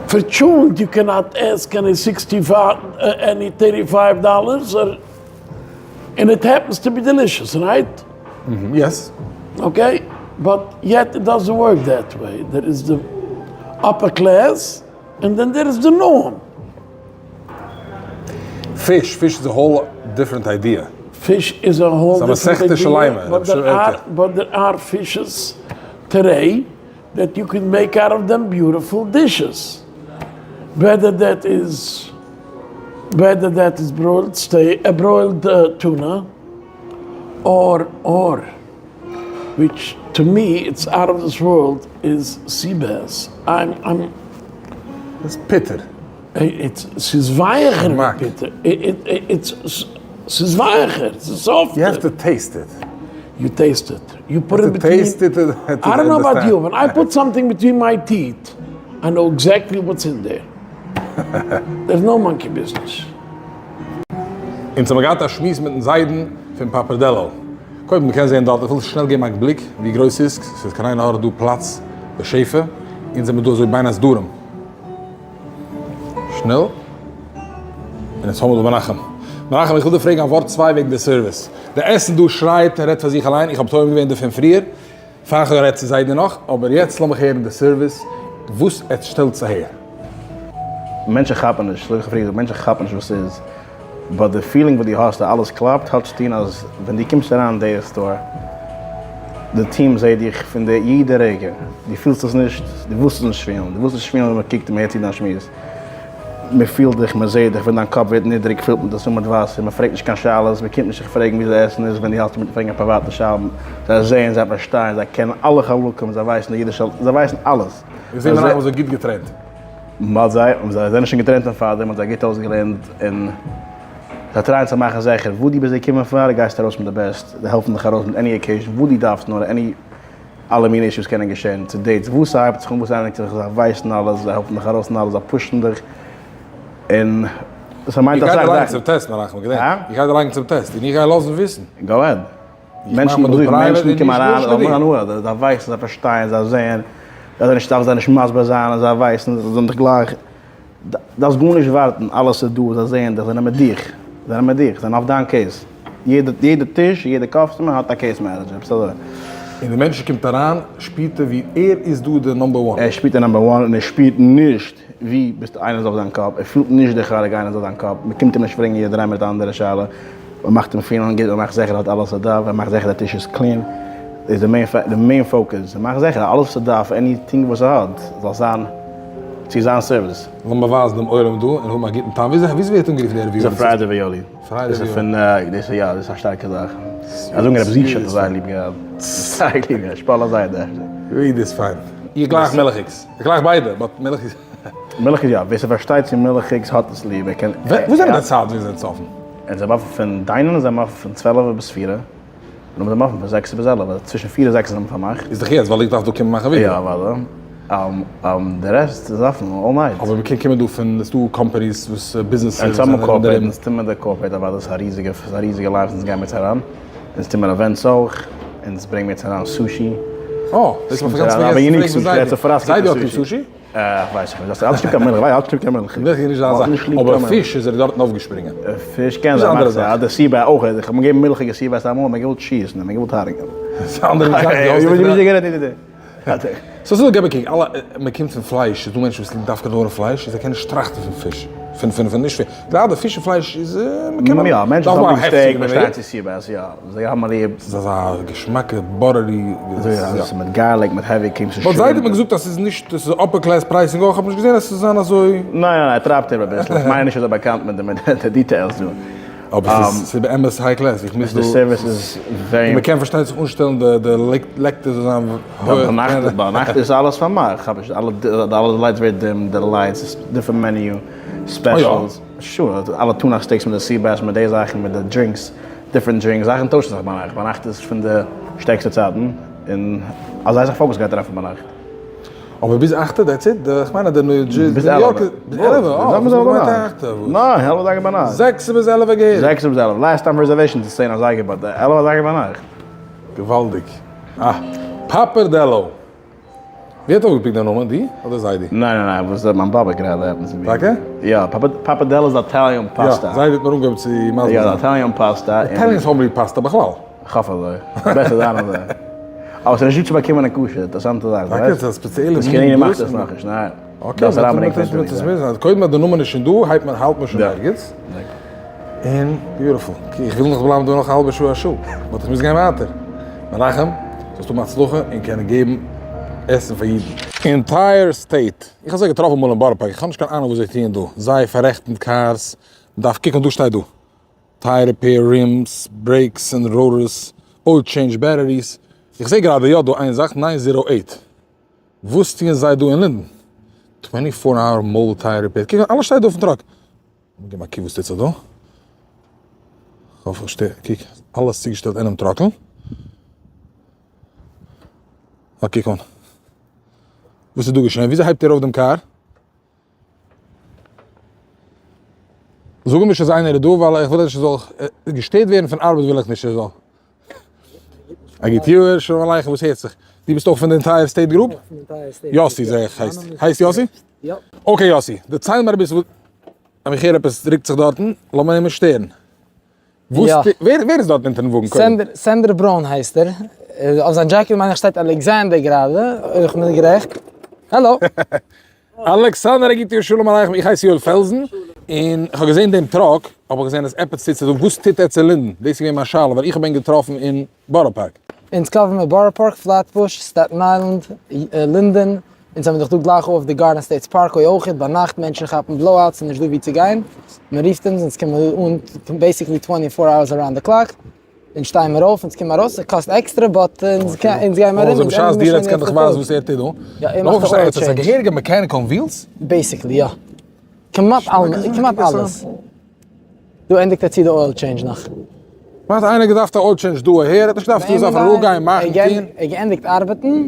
For chund, you cannot ask any 65, uh, any $35, or, and it happens to be delicious, right? Mm -hmm. Yes. Okay, but yet it doesn't work that way. There is the upper class, and then there is the norm. Fish, fish is a whole different idea. Fish is a whole different idea, but there, are, but there are fishes today that you can make out of them beautiful dishes. Whether that is whether that is broiled steak, uh, broiled uh, tuna, or or, which to me it's out of this world is sea bass. I'm I'm. It's bitter. ס'איז ווייעכער ווי פיטא, ס'איז ווייעכער, ס'איז softer. You have to taste it. You taste it. You put it between. Taste it. I don't know about you, but I put something between my teeth, I know exactly what's in there. There איז no monkey business. אונז האבן געהאט א שמועס מיטן זיידן פון פאפערדעלא. קודם מ'קען זען דארט, איך וויל שנעל געבן א בליק ווי גרויס ס'איז, ס'איז קיין עין הרע דא פלאץ בשפע, אונז זעמיר דא אזוי בין הסדרים. שנעל. און יעצט האבן מיר דא מנחם. מנחם איך וויל דיר פרעגן א ווארט צוויי וועגן די סערוויס. די עסן דא שרייט און רעדט פאר זיך אליין, איך האב טועם געווען דערפון פריער, פאר איך האב גערעדט צו זיידי נאך, אבער יעצט לאמיך הערן די סערוויס וואס עטס שטעלטס אהער. מענטשן כאפן נישט, אזוי ווי איך האב פריער געזאגט, מענטשן כאפן נישט וואס ס'איז, but די feeling וואס דו האסט אז אלעס קלאפט האט צו טון אז ווען דו קומסט אריין אין די store, די team זעט דיך פון די יעדע רגע, דו פילסט עס נישט, דו ווילסט עס נישט פילן, דו ווילסט נישט פילן ווען מען קוקט און מען הערט צו דיין שמועס, מען פילט דיך, מען זעט דיך, ווען דיין קאפ ווערט נידריג פילט מען דאס אן מיט וואסער, מען פרעגט נישט קיין שאלות, מען קומט נישט זיך פרעגן וויאזוי עסן איז ווען דו האלסט אינמיטן פרעגן א פריוואטע שאלה, זיי זעען, זיי פארשטייען, זיי קענען אלע חלקים, זיי ווייסן די אידישע, זיי ווייסן אלעס. איך זע מנחם אזוי גוט געטרעינט. מען האט זיי, און זיי זענען שוין געטרעינט פון פארדעם, מען האט זיי גוט אויסגעלערנט, און זיי טרייען צו מאכן זיכער וואו דו ביסט געקומען פאר, גייסטו ארויס מיט די בעסט, זיי העלפן דיך ארויס מיט any occasion וואו דו דארפסט נאר, any אלע מיני אישוס קענען געשען, צו dates, וואו ס'הייבט זיך אן וואו ס'ענדיגט זיך, זיי ווייסן אלעס, זיי העלפן דיך ארויס אין אלעס, זיי פושן דיך, און ס'מיינט איך גיי אסאך דיר לייגן זאכן. צום test מנחם, געדענק, הא? איך גיי דיר לייגן צום test, און איך גיי לאזן וויסן. Go ahead. איך מאך מיר דא private און קומען נישט אריין, זיי האבן מיט דיר. הנאה, זיי ווייסן, זיי פארשטייען, זיי זעען, זיי זענען נישט, דארף זיי נישט מסביר זיין, זיי ווייסן, זיי זענען דיך גלייך, דארפסט גארנישט ווארטן, אלעס איז דא, זיי זעען דיך, זיי זענען מיט דיך, זיי זענען מיט דיך, זיי זענען אויף דיין case, יעדע יעדע טיש, יעדע customer האט א case manager, עפעס אזוי. און די מענטש קומט אריין שפירט ער ווי ער איז דא די number one. ער שפירט די number one און ער שפירט נישט ווי ביסט איינער איז אויף זיין קאפ, ער פילט נישט די חלק איינער איז אויף זיין קאפ, מען קומט אים נישט פרעגן יעדע דריי מינוט א אנדערע שאלה, מען מאכט אים פילן גוט, מען מאכט זיכער ער האט אלעס וואס ער דארף, מען מאכט זיכער די טיש איז clean, דאס איז די main די main focus, מען מאכט זיכער אז אלעס וואס ער דארף, anything וואס ער האט, זאל זיין צו זיין service. לאמיר ווייזן דעם עולם דא און האבן א גוטן טעם. וויאזוי ווערט אנגערופן די דאס איז fried ravioli. Fried דאס איז פון, דאס איז יא, דאס איז א שטארקע זאך. אז זאגן רבי זישע האט עס זייער ליב געהאט. זייער ליב געהאט, שפאלע זיידע. ווי דאס פיין. איך גלייך מילכיגס. איך גלייך ביידע, but מילכיגס. מילכיגס יא, ווער ס'פארשטייט צו מילכיגס האט עס ליב, ער קען. וואס זענען די צייטן ווען זענט אפן? אונז זענען אפן פון דיינען זענען מיר אפן פון צוועלף ביז פירע, און נאכדעם זענען מיר אפן פון זעקס ביז עלף, צווישן פיר און זעקס זענען מיר פארמאכט. איז דאך יעצט ווייל איך דארף דא קומען מאכן ווידעא. יא אוודאי. די רעסט איז אפן all night. אבער מ'קען קומען דא פון, ס'דא companies וואס ביזנעסער אונז וואס האבן זענען corporate, ארום. אונז טוהן מיר די corporate אוודאי, ס'איז א ריזיגע, ס'איז א ריזיגע ליין וואס אונז גייען מיט אריין. אונז טוהן מיר events אויך, אונז ברענגן מיר יעצט אריין sushi. אה, דאס האב איך גאנץ פארגעסן צו פרעגן פון זיידי. זיידי האט ליב sushi? איך ווייס נישט, ער האט נישט ליב קיין מילך, ער האט נישט ליב קיין מילך. מילך איז נישט זיין זאך, אבער פיש איז ער דארטן אויפגעשפרינגען. פיש קען זיין, מאכט זיך, אדער sea bass אויך, איך האב אים געגעבן מילכיגע sea bass אמאל, מען געוואלט שיסן, מען געוואלט הרג'ענען. ס'איז א אנדערע זאך, די האסט די. סאו ס'איז דא געב א קוק, אלע, מען קומט פון פלייש, ס'איז דא מענטשן וואס ליבן דווקא נאר פלייש, און זיי קענען נישט טראכטן פון פיש, פון פון פון נישט פיש, גראדע פיש און פלייש איז, מען קען יא, מענטשן דארף וואס מען האבן ליב א steak הפסק פארשטייען צו sea bass, יא, זיי האבן ליב. ס'איז אזא געשמאקע buttery. אזוי יא, ס'איז מיט garlic, מיט heavy cream, ס'איז but שוין. זיידי האט מיר געזאגט אז ס'איז נישט, ס'איז upper class pricing אויך, כ'האב נישט געזען אז ס'זאל זיין אזוי. ניין ניין ניין, טרייבט איבער אביסל, איך מיין נישט אזוי באקאנט מיט די מיט די details דא. אבער ס'איז ס'איז באמת high class, איך מוז דא. די service איז very. און מ'קען פארשטייט זיך אנשטעלן די די לעקטער זאל זיין הויעך. ביינאכט ביינאכט איז אלעס פארמאכט, כאב נישט אלע אלע lights ווערט dim, די lights, different menu, specials, sure, אלע tuna steaks מיט די sea bass מיט די זאכן מיט די drinks, different drinks, זאכן טוישן זיך ביינאכט, ביינאכט איז פון די שטערקסטע צייטן, און אזא זאך focus גייט אריין פון ביינאכט. אבער ביז אכטע that's it? איך מיין אז די ניו ביז יארק עלעווע. ביז עלעווע? אה, ביז עלעווע ביינאכט. ניין, עלעווע אזייגער ביינאכט. זעקס ביז עלעווע געהעריג. זעקס ביז עלעווע. Last time reservation איז צען אזייגער but עלעווע אזייגער ביינאכט. געוואלדיג. אה. פאפערדעלא. ווער האט אויפגעפיקט דעם נאמען? דו אדער זיידי? ניין ניין ניין, וואס מיין באבע גראדע happens to be. טאקע? יא, pappardelle איז Italian pasta. יא, זיידי האט מיר אנגעהויבן צו מסביר זיין. יא, Italian pasta. Italians האבן ליב פאסטא בכלל. כ'האף אזוי. בעסער זיין אזוי. אבער ס'איז נישט דא צו באקומען אין כשר, אינטערעסאנטע זאך, טאקע? ס'איז א ספעציעלע מין דאס קעניגין מאכט עס נאכנישט, ניין. Okay, קודם אז די נאמען איז שוין דא, הייבט מען, האלט מען שוין ערגעץ. און beautiful. איך וויל נאך בלייבן דא נאך א האלבע שעה א שעה, but איך מוז גיין ווייטער. מנחם, זאלסט האבן הצלחה און קענען געבן עסן פאר אידן. Entire State. איך האב זיי געטראפן אמאל אין בארא פארק, איך האב נישט קיין אהנונג וואס זיי טוען דא, זיי פאררעכטן cars, מ'דארף קוקן דא שטייט דא, tire repair rims, brakes און rotors, oil change batteries, איך זעה גראדע יא דא איין זאך, nine zero eight. וואס טוען זיי דא אין לינדען? Twenty four hour mobile tire repair, קוק אלעס שטייט דא אויפן truck. לאמיר געבן א קוק וואס טוט זיך דא. כ'האף איך שטער, קוק אלעס צוגעשטעלט אינעם טראקל. א קוק אן. וואס איז דא געשען? וויאזוי הייבט ער אויף דעם קאר? זאג אים נישט אז איינער איז דא ווייל איך וויל נישט ער זאל געשטערט ווערן פון ארבעט וויל איך נישט ער זאל. א גוט יאר, שלום עליכם, וואס הערט זיך? דו ביסט אויך פון די ענטייער סטעיט גרופ? יאסי זעה איך הייסט, הייסט יאסי? Okay יאסי, דערצייל מיר אביסל, איך הער עפעס רוקט זיך דארטן, לאמיר אים נישט שטערן. וואס טו, ווער ווער איז דארט אונטערן וואגן קודם? סענדער, סענדער ברוין הייסט ער, אויף זיין דזשעקעט מיין איך שטייט אלעקסאנדער גראדע, אויב איך בין גערעכט. העלא. אלעקסאנדער א גוט יאר שלום עליכם, איך הייס יואל פעלזן, און איך האב געזען דעם truck, האב איך געזען אז עפעס טוט זיך דא, וואס טוט עטץ אין לינדען? דאס איז געווען מיין שאלה, ווייל איך האב אים געטראפן אין בארא פארק. אונז cover ן מיר בארא פארק, פלעטבוש, סטעטן איילענד, לינדען, אונז האבן דאך דא גלייך אויף די גארדען סטעיטס פארקוועי אויכעט, ביינאכט מענטשן כאפן blowouts ס'איז נישט דא ווי צו גיין, מען רופט אונז, אונז קומען אן basically twenty four hours around the clock, אונז שטייען מיר אויף, אונז קומען ארויס, ס'קאסט עקסטרע but אונז גייען מיר ארום, אונז ענדיגן מיר שוין יעצט די טאג. יא, ער מאכט די oil change. א געהעריגע mechanic on wheels? Basically יא. כמעט כמעט אלעס. דא ענדיגט ער צו די oil change נאך. וואס האט איינער געדארפט א oil change דא אהער? ער האט נישט געדארפט דא זיין אראפגיין מאכן טון. ער געענדיגט ארבעטן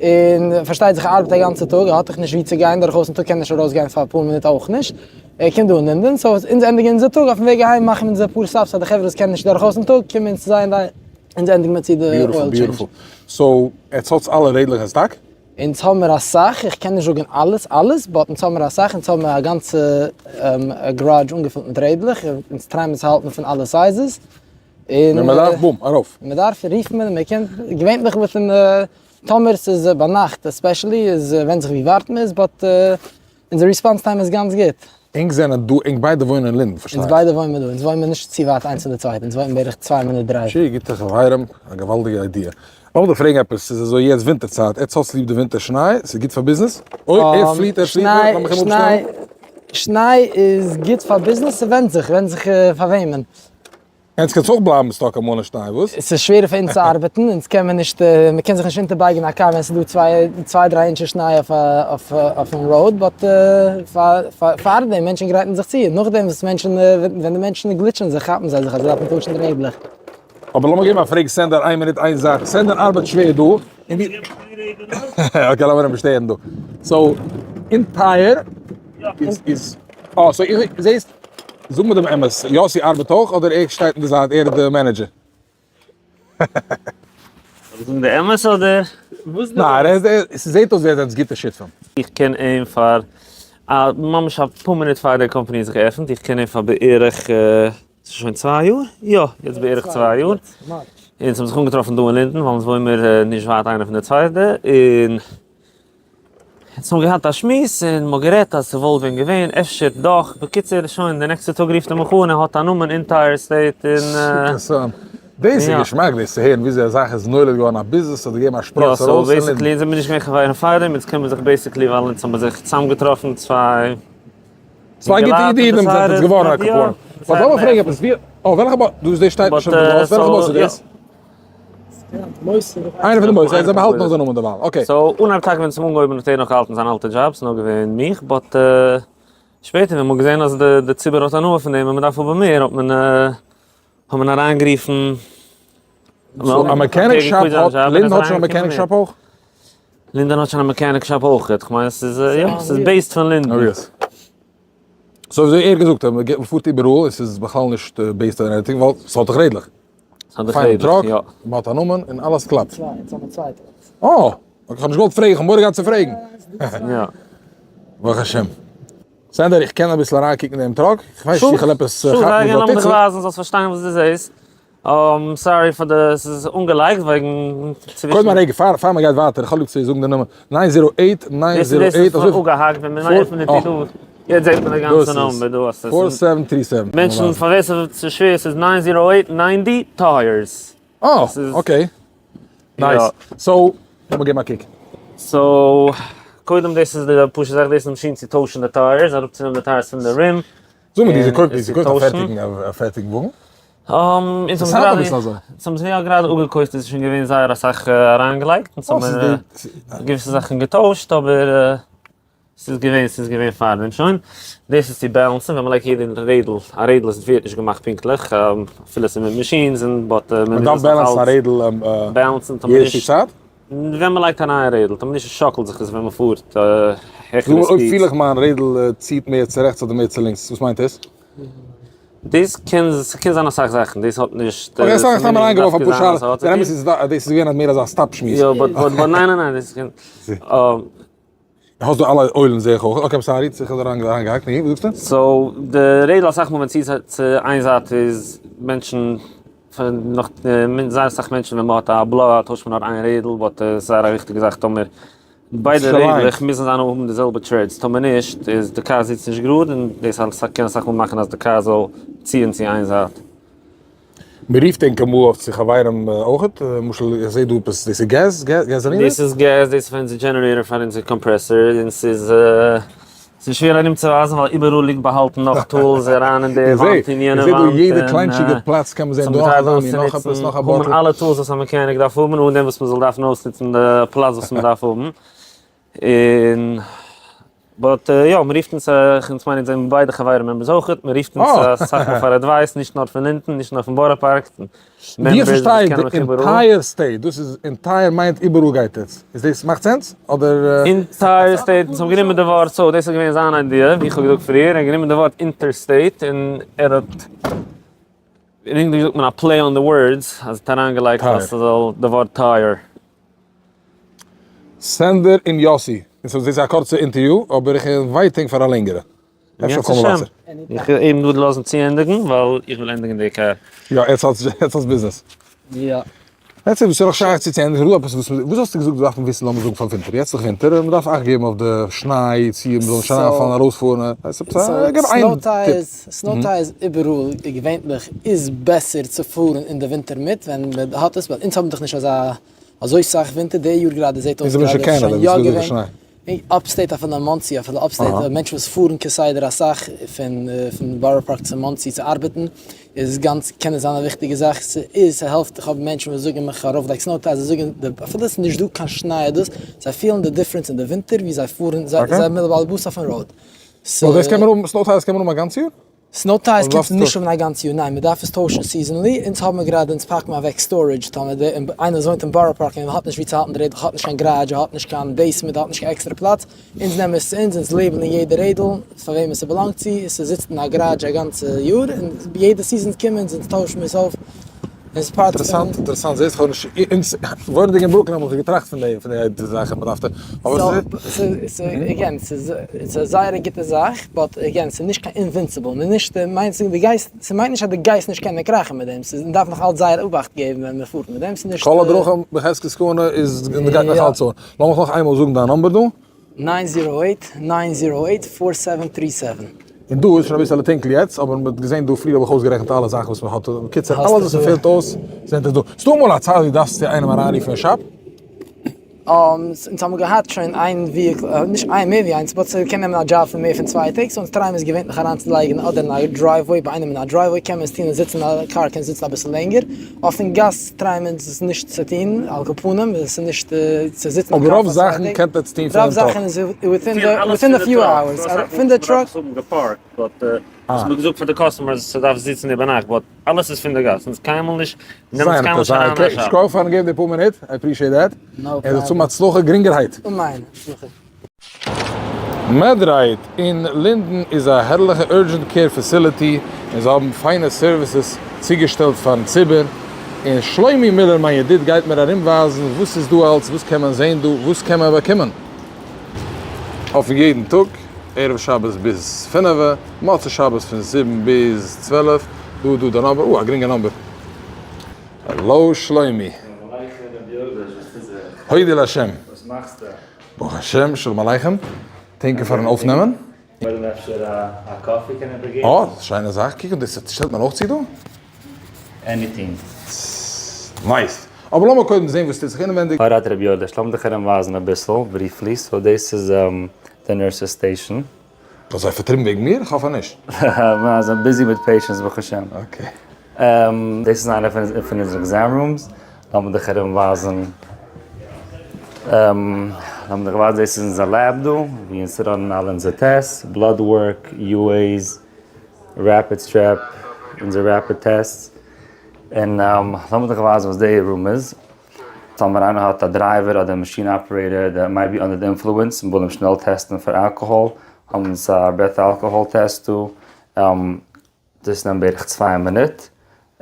און פארשטייט זיך ער ארבעט א גאנצע טאג ער האט דאך נישט ווי צו גיין דורכאויסן טאג קען נישט ארויסגיין פאר אפאר מינוט אויך נישט ער קומט דא אין לינדען so אונז ענדיגן אונזער טאג אויפן וועג אהיים מאכן אונז אפאר stops פאר די חברה וואס קענען נישט דורכאויסן טאג קומען אונז צו זיי און אונז ענדיגן מיר צו די oil change. So עטס האטס אלע רעדלעך אין סטאק? אונז האמיר אסאך, איך קען נישט זאגן אלעס אלעס, but אונז האמיר אסאך, אונז האמיר א גאנצע garage אנגעפילט מיט רעדלעך, אונז try ען מיר צו האלטן פון אלע sizes, און ווען מען דארף בום, ארויף. ווען מען דארף רופט מען, מען קען, געווענליך within טאמער ס'איז ביינאכט especially איז ווענדט זיך ווי ווייט מען איז, but אונזער response time איז גאנץ גוט. ענק זענען דא, ענק ביידע וואוינען אין לינדען פארשטיי איך. אונז ביידע וואוינען מיר דא, אונז וואוינען מיר נישט צו ווייט איינס פון די צווייטע, אונז וואוינען בערך צוויי מינוט drive. שי' גוטע חברים, א געוואלדיגע idea. לאמיר דיך פרעגן עפעס, ס'איז אזוי יעצט ווינטער צייט, עטס האטס ליב די ווינטער שניי? ס'איז גוט פאר ביזנעס? אוי, ער פליעט, ער פליעט, לאמיך אים אפשטעלן. שניי איז גוט פאר ביזנעס? ס'ווענדט זיך, ווענדט זיך פאר וועמען. ענץ קענטס אויך בלייבן stuck אמאל אין שניי, וואס? ס'איז שווערער פאר אונז צו ארבעטן, אונז קען מען נישט, מען קען זיך נישט אונטערבייגן א קאר ווען ס'איז דא צוויי צוויי דריי אינטשעס שניי אויף אויף אויפן road, but פארדעם מענטשן גרייטן זיך צו, נאכדעם וואס מענטשן ווען די מענטשן גליטשן זיך כאפן זיי זיך אז זיי דארפן טוישן די רעדלעך. אבער לאמיר געבן א פרעג סענדער איין מינוט איין זאך, סענדער ארבעט שווער דא, און ווי, okay לאמיר אים שטערן דא, so אין טייער איז איז, אה so איך זעסט. זאג מיר דעם אמת, יאסי ארבעט אויך אדער ער שטייט אין די זייט, ער איז די manager? זאל איך זאגן די אמת אדער? ניין, ער איז, ס'זעט אויס ווי ער זענט גוטע שותפים. איך קען אים פאר א ממש אפאר מינוט פאר די קאמפאני האט זיך געעפנט, איך קען אים פאר בערך, ס'איז שוין צוויי יאר? יא, יעצט בערך צוויי יאר. אונז האבן זיך אנגעטראפן דא אין לינדען, ווייל אונז וואוינען מיר נישט ווייט איינער פון די צווייטע, און אונז האבן געהאט א שמועס און מ'האט גערעדט אז ס'וואלט ווען געווען אפשר דאך, בקיצור שוין די נעקסטע טאג רופט ער מיך אן ער האט א נאמען ענטייער סטעיט און. אינטערעסאנט. דאס איז געשמאק דאס צו הערן וויאזוי א זאך איז נולד געווארן א ביזנעס האט געגעבן א שפראץ ארויס יא so basically אונז זעמיר נישט געווען חברים פארדעם אונז קען מיר זיך basically ווייל אונז האבן זיך צוזאמגעטראפן צוויי צוויי גוטע ידידים זענט עטס געווארן א קאפארן. But לאמיר פרעגן עפעס ווי אוי וועלכע באס דא דאס שטייט נישט אויף די באס וועלכע באס איז דאס? איינער פון די מוסדות, זיי באהאלטן נאך די נאמען דערווייל, okay. So אנהייב טאקע ווען ס'האט אנגעהויבן האט ער נאך געהאלטן זיין אלטע דזשאב, ס'איז נאר געווען מיך, but שפעטער ווען מ'האט געזען אז די ציבור האט הנאה פון דעם און מ'דארף האבן מער האט מען האט מען אריינגערופן. So א mechanic shop האט, לינדען האט שוין א mechanic shop אויך? לינדען האט שוין א mechanic shop אויך, כ'מיין ס'איז יא ס'איז based פון לינדען. So וויאזוי ער האט געזאגט אז מען פארט איבעראל עס איז בכלל נישט based on anything ווייל ס'האט דאך רעדלעך. ס'האט דאך רעדלעך, יא. מען האט א נאמען און אלעס קלאפט. אה! Okay כ'האב נישט געוואלט פרעגן, כ'האב מורא געהאט צו פרעגן. יא. ברוך השם. סענדער איך קען אביסל אריינקוקן אין דעם truck? כ'ווייס נישט צו כ'וועל עפעס כאפן sure זייער וואס גערן דא לאמיר טוט דיך זיך. ווייזן זאלסט פארשטיין וואס דו זעסט. Sorry פאר די ס'איז אנגעלייגט וועגן צווישן. קודם א רגע פאר פאר מ'גייט ווייטער איך האב ליב צו זאגן די נומער nine zero eight nine zero eight אזוי אפגעהאקט ווען מען עפנט די טיר דא יעצט זעט מען די גאנצע נומבער דא אז four seven three seven מענטשן פאר ווער ס'איז שווער ס'איז nine zero eight ninety tires. אה okay nice so לאמיר געבן א קוק. So קודם דאס איז די פשוטע זאך דאס איז די מאשין צו טוישן די tires אראפצונעמען די tires פון די rim. זאג מיר, דו קויפט דו קויפט א פערטיגן א פערטיגן וואגן? אונז האבן גראדע אונז האבן יא גראדע אפגעקויפט איז שוין געווען זייער אסאך אריינגעלייגט אונז האבן געוויסע זאכן געטוישט אבער. ס'איז געווען, ס'איז געווען פארדעם שוין. דאס איז צו balance ן ווען מ'לייגט יעדע רעדל, א רעדל איז ווערט נישט געמאכט פונקטליך, אפילו ס'איז מיט machines און but מ'דארף balance ן א רעדל balance ן טאר מען יעדע שטיק נישט. צייט? ווען מ'לייגט א נייע רעדל, טאר מען נישט, עס שאקלט זיך עס ווען מ'פארט העכערע זאג מיר אויב speeds. פיל איך מיין רעדל ציט מער צו רעכטס אדער מער צו לינקס, וואס מיינט דאס? דאס קען, ס'קען זיין אסאך זאכן, דאס האט נישט, okay, sorry, סתם אריינגעווארפן אפאר דווקא זיין אז שאלות, ס'האט צו דער טון. אמת איז דאס איז געווען מער אזא סתם שמועס. יא, but but but ניין ניין ניין, דאס קען. האסט דא אלע oil ן זעה איך אויך, okay I'm sorry, איך האב אריינגעהאקט, נו, וואס זאגסטו? so די רעדל אסאך מאל ווען ציט צו איין זייט איז מענטשן נאך זייער אסאך מענטשן ווען מען האט א blowout טוישט מען נאר איין רעדל but עס איז זייער א וויכטיגע זאך טאמער ביידע רעדלעך מוזן זיין האבן די זעלבע treads טאמער נישט איז די קאר זיצט נישט גראד און דאס קען אסאך מאל מאכן אז די קאר זאל ציען צו איין זייט. מען רופט ענק אמאל אויף צו חברים אויכעט? למשל איך זעה דא עפעס, דאס איז געז? gasoline? דאס איז געז, דאס איז פאר אונזער generator פאר אונזער compressor, און ס'איז ס'איז שווער ארומצואווייזן ווייל איבעראל ליגט באהאלטן נאך tools אריין אין די וואנט און יענע וואנט, איך זעה דא יעדע קליינטשיגע פלאץ קען מען זען דא נאך אזא מין נאך עפעס נאך א bottle. האבן אלע tools וואס א mechanic דארף האבן אן דעם וואס מען זאל דארפן אויסנוצן די פלאץ וואס מען דארף האבן. און but יא מען רופט אונז אונז מיין אונז זענען ביידע חברים members אויכעט מען רופט אונז אסאך מאל פאר advice נישט נאר פון לינדען נישט נאר פון בארא פארק ווי איך פארשטיי די entire state דאס איז entire מיינט איבעראל גייט עס איז דאס מאכט sense אדער? entire state אונז האבן גענומען די ווארט so דאס איז געווען זיין idea ווי איך האב געזאגט פריער ער האט גענומען די ווארט interstate און ער האט אין ענגליש זאגט מען א play on the words אז ער האט אריינגעלייגט אז ס'זאל די ווארט tire. סענדער און יאסי, און ס'איז דאס א קורצע אינטערוויו, אבער איך invite ענק פאר א לענגערע. אפשר קומען ווייטער. איך וויל אים נאר לאזן צוענדיגן, ווייל איך וויל ענדיגן די קאר. יא, עטס האטס ביזנעס. יא. עטס איז נאך שייך צו צוענדיגן, ס'איז דא עפעס וואס, וואס האסטו געזאגט דארף מען וויסן לאמיר זאגן פאר ווינטער, יעצט איז דאך ווינטער, מען דארף אכט געבן אויף די שניי, צו מען זאל נישט אריינפאלן ארויספארן, געב איין טיפ. snow tires איבעראל געווענליך איז בעסער צו פארן אין די ווינטער מיט ווען מען האט עס, ווייל אונז האבן דאך נישט אזא אזוי סאך ווינטער די יאר גראדע זעט אויס גראדע איז שוין יא געווען upstate אפילו אין מאנסי אפילו upstate מענטשן וואס פארן כסדר אסאך פון פון בארא פארק צו מאנסי צו ארבעטן איז גאנץ קען עס זיין א וויכטיגע זאך ס'איז ס'העלפט איך האב מענטשן וואס זאגן מיך ארויף לייג snow tires זיי זאגן אפילו עס איז נישט דא קישניי דאס זיי פילן די difference אין די ווינטער ווי זיי פארן זיי זענען בעל הבית אויפן road. דאס קען מען האבן snow tires קען מען האבן א גאנץ יאר? snow tires קענסטו נישט האבן א גאנץ יאר, ניין, מען דארף עס טוישן seasonally, אונז האבן מיר גראדע, אונז פאקן מיר אוועק storage, טאמער די, איינער וואס וואוינט אין בארא פארק און האט נישט ווי צו האלטן די רעדל, האט נישט קיין גאראדזש, האט נישט קיין basement, האט נישט קיין עקסטערע פלאץ, אונז נעמען עס צו אונז, אונז label ן יעדע רעדל פאר וועמען ס'באלאנגט צו, עס זיצט אין א גאראדזש א גאנצע יאר, און יעדע season קומען אונז אונז טוישן מיר עס אויף. איז אינטערעסאנט, אינטערעסאנט, זעסט כ'האב נישט, אונז וואוינענדיג אין ברוקלין האב איך געטראכט פון די, פון די זאך אז מ'דארף, אבער ס'איז, again, ס'איז זייער א גוטע זאך, but again, ס'איז נישט קיין invincible, מ'איז נישט, מיינט דו גייסט, ס'מיינט נישט אז דו גייסט נישט קענען קראכן מיט דעם, ס'איז, מ'דארף נאך אלץ זייער אבאכט געבן ווען מ'פארט מיט דעם, ס'איז נישט. כל הדרכים בחזקת סכנה איז, גייט נאך אלץ אן. לאמיך נאך איינמאל זאגן דיין number דא. nine zero eight nine zero eight four seven three seven. און דא איז שוין אביסעלע טונקל יעצט, אבער מ'האט געזען דא פריער האב איך אויסגערעכנט אלע זאכן וואס מ'האט, בקיצור אלעס וואס ס'פעלט אויס זענט איר דא. ס'דא אמאל א צייט ווי דארפסט צו איינעם אריינרופן אין shop? אונז האבן געהאט שוין איין vehicle, נישט איין, מער ווי איינס, but ס'קען נעמען א דזשאב פון מער פון צוויי טעג, so אונז try ען מיר עס געווענליך אריינצולייגן אדער אין א driveway, ביי איינעם אין א driveway קען מען עס טון און זיצן אין א קאר קען זיצן אביסל לענגער, אויפן גאס try ען מיר אונז עס נישט צו טון, על כל פנים עס איז נישט צו זיצן אין אבער קאר רוב פאר צוויי זאכן טעג, קענט עטס טון פונעם רוב truck. זאכן איז within a few hours, פון די truck. וואס מ'האט געזאגט פאר די customers ס'דארף זיצן איבערנאכט but אלעס איז פון די גאס אונז קיינמאל נישט נעמט עס קיינמאל נישט אריין אין א shop. שכוח פארן געבן די פאר מינוט, I appreciate that, און זאלסט האבן הצלחה גרינגערהייט. אמן, הצלחה. MedRite אין לינדען איז א הערליכע urgent care facility און זיי האבן פיינע services צוגעשטעלט פארן ציבור, און שלומי מילער מיין ידיד גייט מיר ארומווייזן וואס איז דא אלץ, וואס קען מען זען דא, וואס קען מען באקומען. אפן יעדן טאג, ערב שבת ביז פינעווע, מוצאי שבת פון זיבן ביז 12, דא דא די number, אה א גרינגע number. האלא שלומי. שלום עליכם רבי יואליש, וואס טוט זיך? הודי להשם. וואס מאכסטו? ברוך השם, שלום עליכם. thank you פארן אויפנעמען. קודם אפשר א coffee קען איבערגעבן? אה, שיינע זאך, קוק אן דאס שטעלט מען אויך צו דא? anything. nice. אבער לאמיר קודם זען וואס טוט זיך אינעווענדיג. alright רבי יואליש, לאמיר דיך ארומווייזן אביסל briefly, so דאס איז די nurses station. האסט זיי פארטריבן וועגן מיר? איך האף אז נישט. ניין, זיי זענען busy מיט patients ברוך השם. okay. דאס איז איינע פון אונזערע exam rooms, לאמיר דיך ארום ווייזן. לאמיר דיך ווייזן, דאס איז אונזער lab דא, ווי אונז run ען אלע אונזער tests, blood work, UAs, rapid strep, אונזער rapid test, און לאמיר דיך ווייזן וואס די room איז. טאמער איינער האט א driver אדער machine operator that might be under the influence און וויל אים שנעל טעסטן פאר אלקאהאל, האבן אונז א breath alcohol test דא, דאס נעמט בערך צוויי מינוט,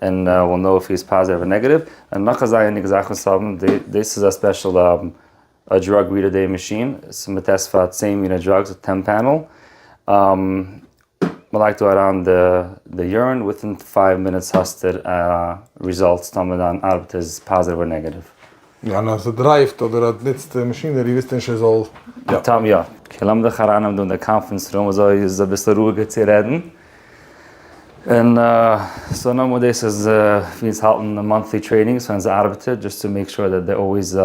און we'll know if he is positive or negative, און נאך א זייער זאך וואס האבן, דאס איז א special א drug reader די מאשין, ס'איז מ'טעסט פאר צען מינע drugs, א ten panel, מ'לייגט דא אריין די urine, within five minutes האסטו results טאמער דיין ארבעט איז positive or negative. יא, און אז ער דרייווט אדער ער נוצט machinery ווילסטו נישט ער זאל. יא. טאם יא. okay לאמיר דיך ארייננעמען דא אין די conference room אזוי איז אביסל רואיגער צו רעדן. און so נאכאמאל דאס איז ווי אונז האלטן די monthly trainings פאר אונזער ארבעטער just to make sure that they're always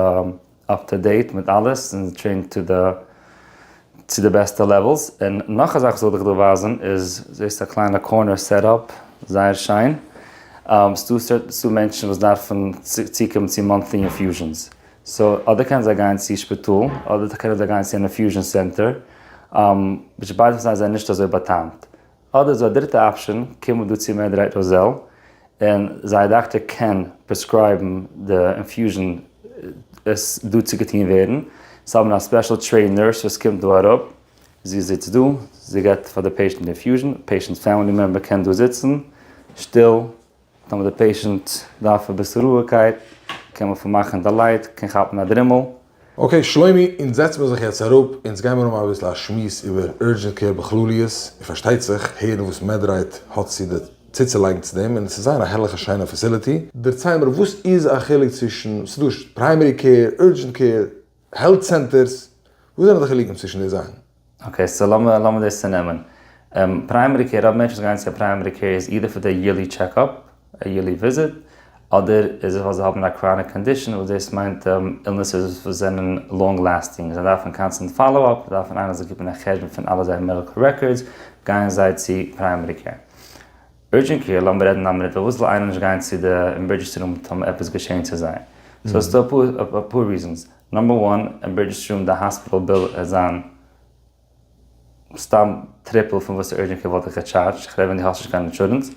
up to date מיט אלעס און trained to the צו די בעסטע levels, און נאך א זאך וואס איך וויל דיך דא ווייזן איז, זעסט א קליינע corner setup, זייער שיין, ס'דא מענטשן וואס דארפן צוקומען צו monthly infusions, so אדער קענען זיי גיין צו שפיטאל, אדער קענען זיי גיין צו אן infusion center, which ביידע פון זיי זענען נישט אזוי בא'טעמ'ט. אדער איז דא א דריטע option, קומען דא צו MedRite Roselle, און זייער דאקטער קען prescribe ן די infusion עס דא צו געטון ווערן, זיי האבן א special trained nurse וואס קומט דא אראפ, זי זיצט דא, זי געבט פאר די patient די infusion, patient's family member קען דא זיצן שטיל, טאמער די patient דארף אביסל רואיגקייט קען מען פארמאכן די light, קען כאפן א דרימל. okay שלומי, אונז זעצט מיר זיך יעצט אראפ, אונז גיימיר האבן אביסל א שמועס איבער urgent care בכלליות, און פארשטייט זיך הערן וואס MedRite האט צו די צוצולייגן צו דעם, און עס איז זייער א הערליכע שיינע facility. דערצייל מיר וואס איז א חילוק צווישן, ס'איז דא primary care, urgent care, health centers, וואס זענען די חילוקים צווישן די זאכן? okay so לאמיר לאמיר דאס צונעמען. primary care, רוב מענטשן וואס גייען צו א primary care איז either פאר די yearly checkup, א yearly visit, אדער איז עס ווייל זיי האבן א chronic condition וואס דאס מיינט illnesses וואס זענען long lasting, זיי דארפן constant follow up, זיי דארפן איינער זאל keep ן א חשבון פון אלע זייער medical records, גייען זיי צו primary care. Urgent care, לאמיר רעדן א מינוט, פארוואס זאל איינער נישט גיין צו די emergency room טאמער עפעס געשען צו זיי? so ס'איז דא אפאר reasons. Number one, emergency room די hospital bill וועט זיין סתם triple פון וואס די urgent care וואלט דיך געטשארדזשט, איך רעד ווען דו האסט נישט קיין אינשורענס,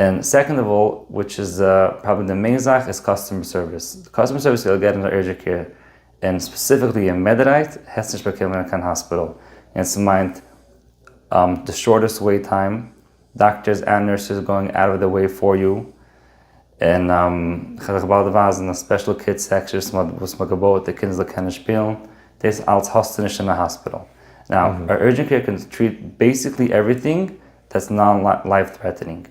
און second of all, which איז probably די main זאך, איז customer service. די customer service וועל געבן אין urgent care, און specifically אין MedRite, העסט נישט באקומען אין קיין האספיטאל, און ס'מיינט די shortest wait time, doctors and nurses going out of the way for you, און כ'וועל דיך באלד ווייזן א special kids section וואס מ'האט געבויעט די קינדער זאלן קענען שפילן, דאס אלץ האסטו נישט אין א האספיטאל. Now, א urgent care קען treat basically everything that's non life threatening,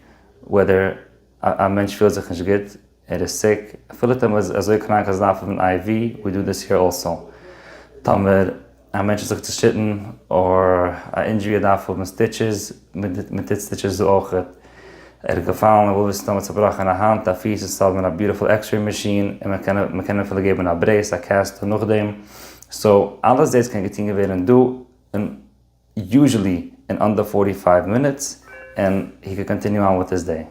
whether א מענטש פילט זיך נישט גוט, ער איז sick, אפילו טאמער איז אזוי קראנק אז ער דארף האבן IV, we do this here also. טאמער א מענטש האט זיך צושיטן or א injury ער דארף האבן stitches, מען טוט stitches דא אויכעט, ער איז געפאלן ער וויל וויסן טאמער צובראכן א האנט א פיס אונז האבן א beautiful x-ray machine און מען קען מען קען אפילו געבן א brace א cast נאכדעם, so אלעס דאס קען געטון ווערן דא און usually אין under forty five minutes and he can continue on with his day.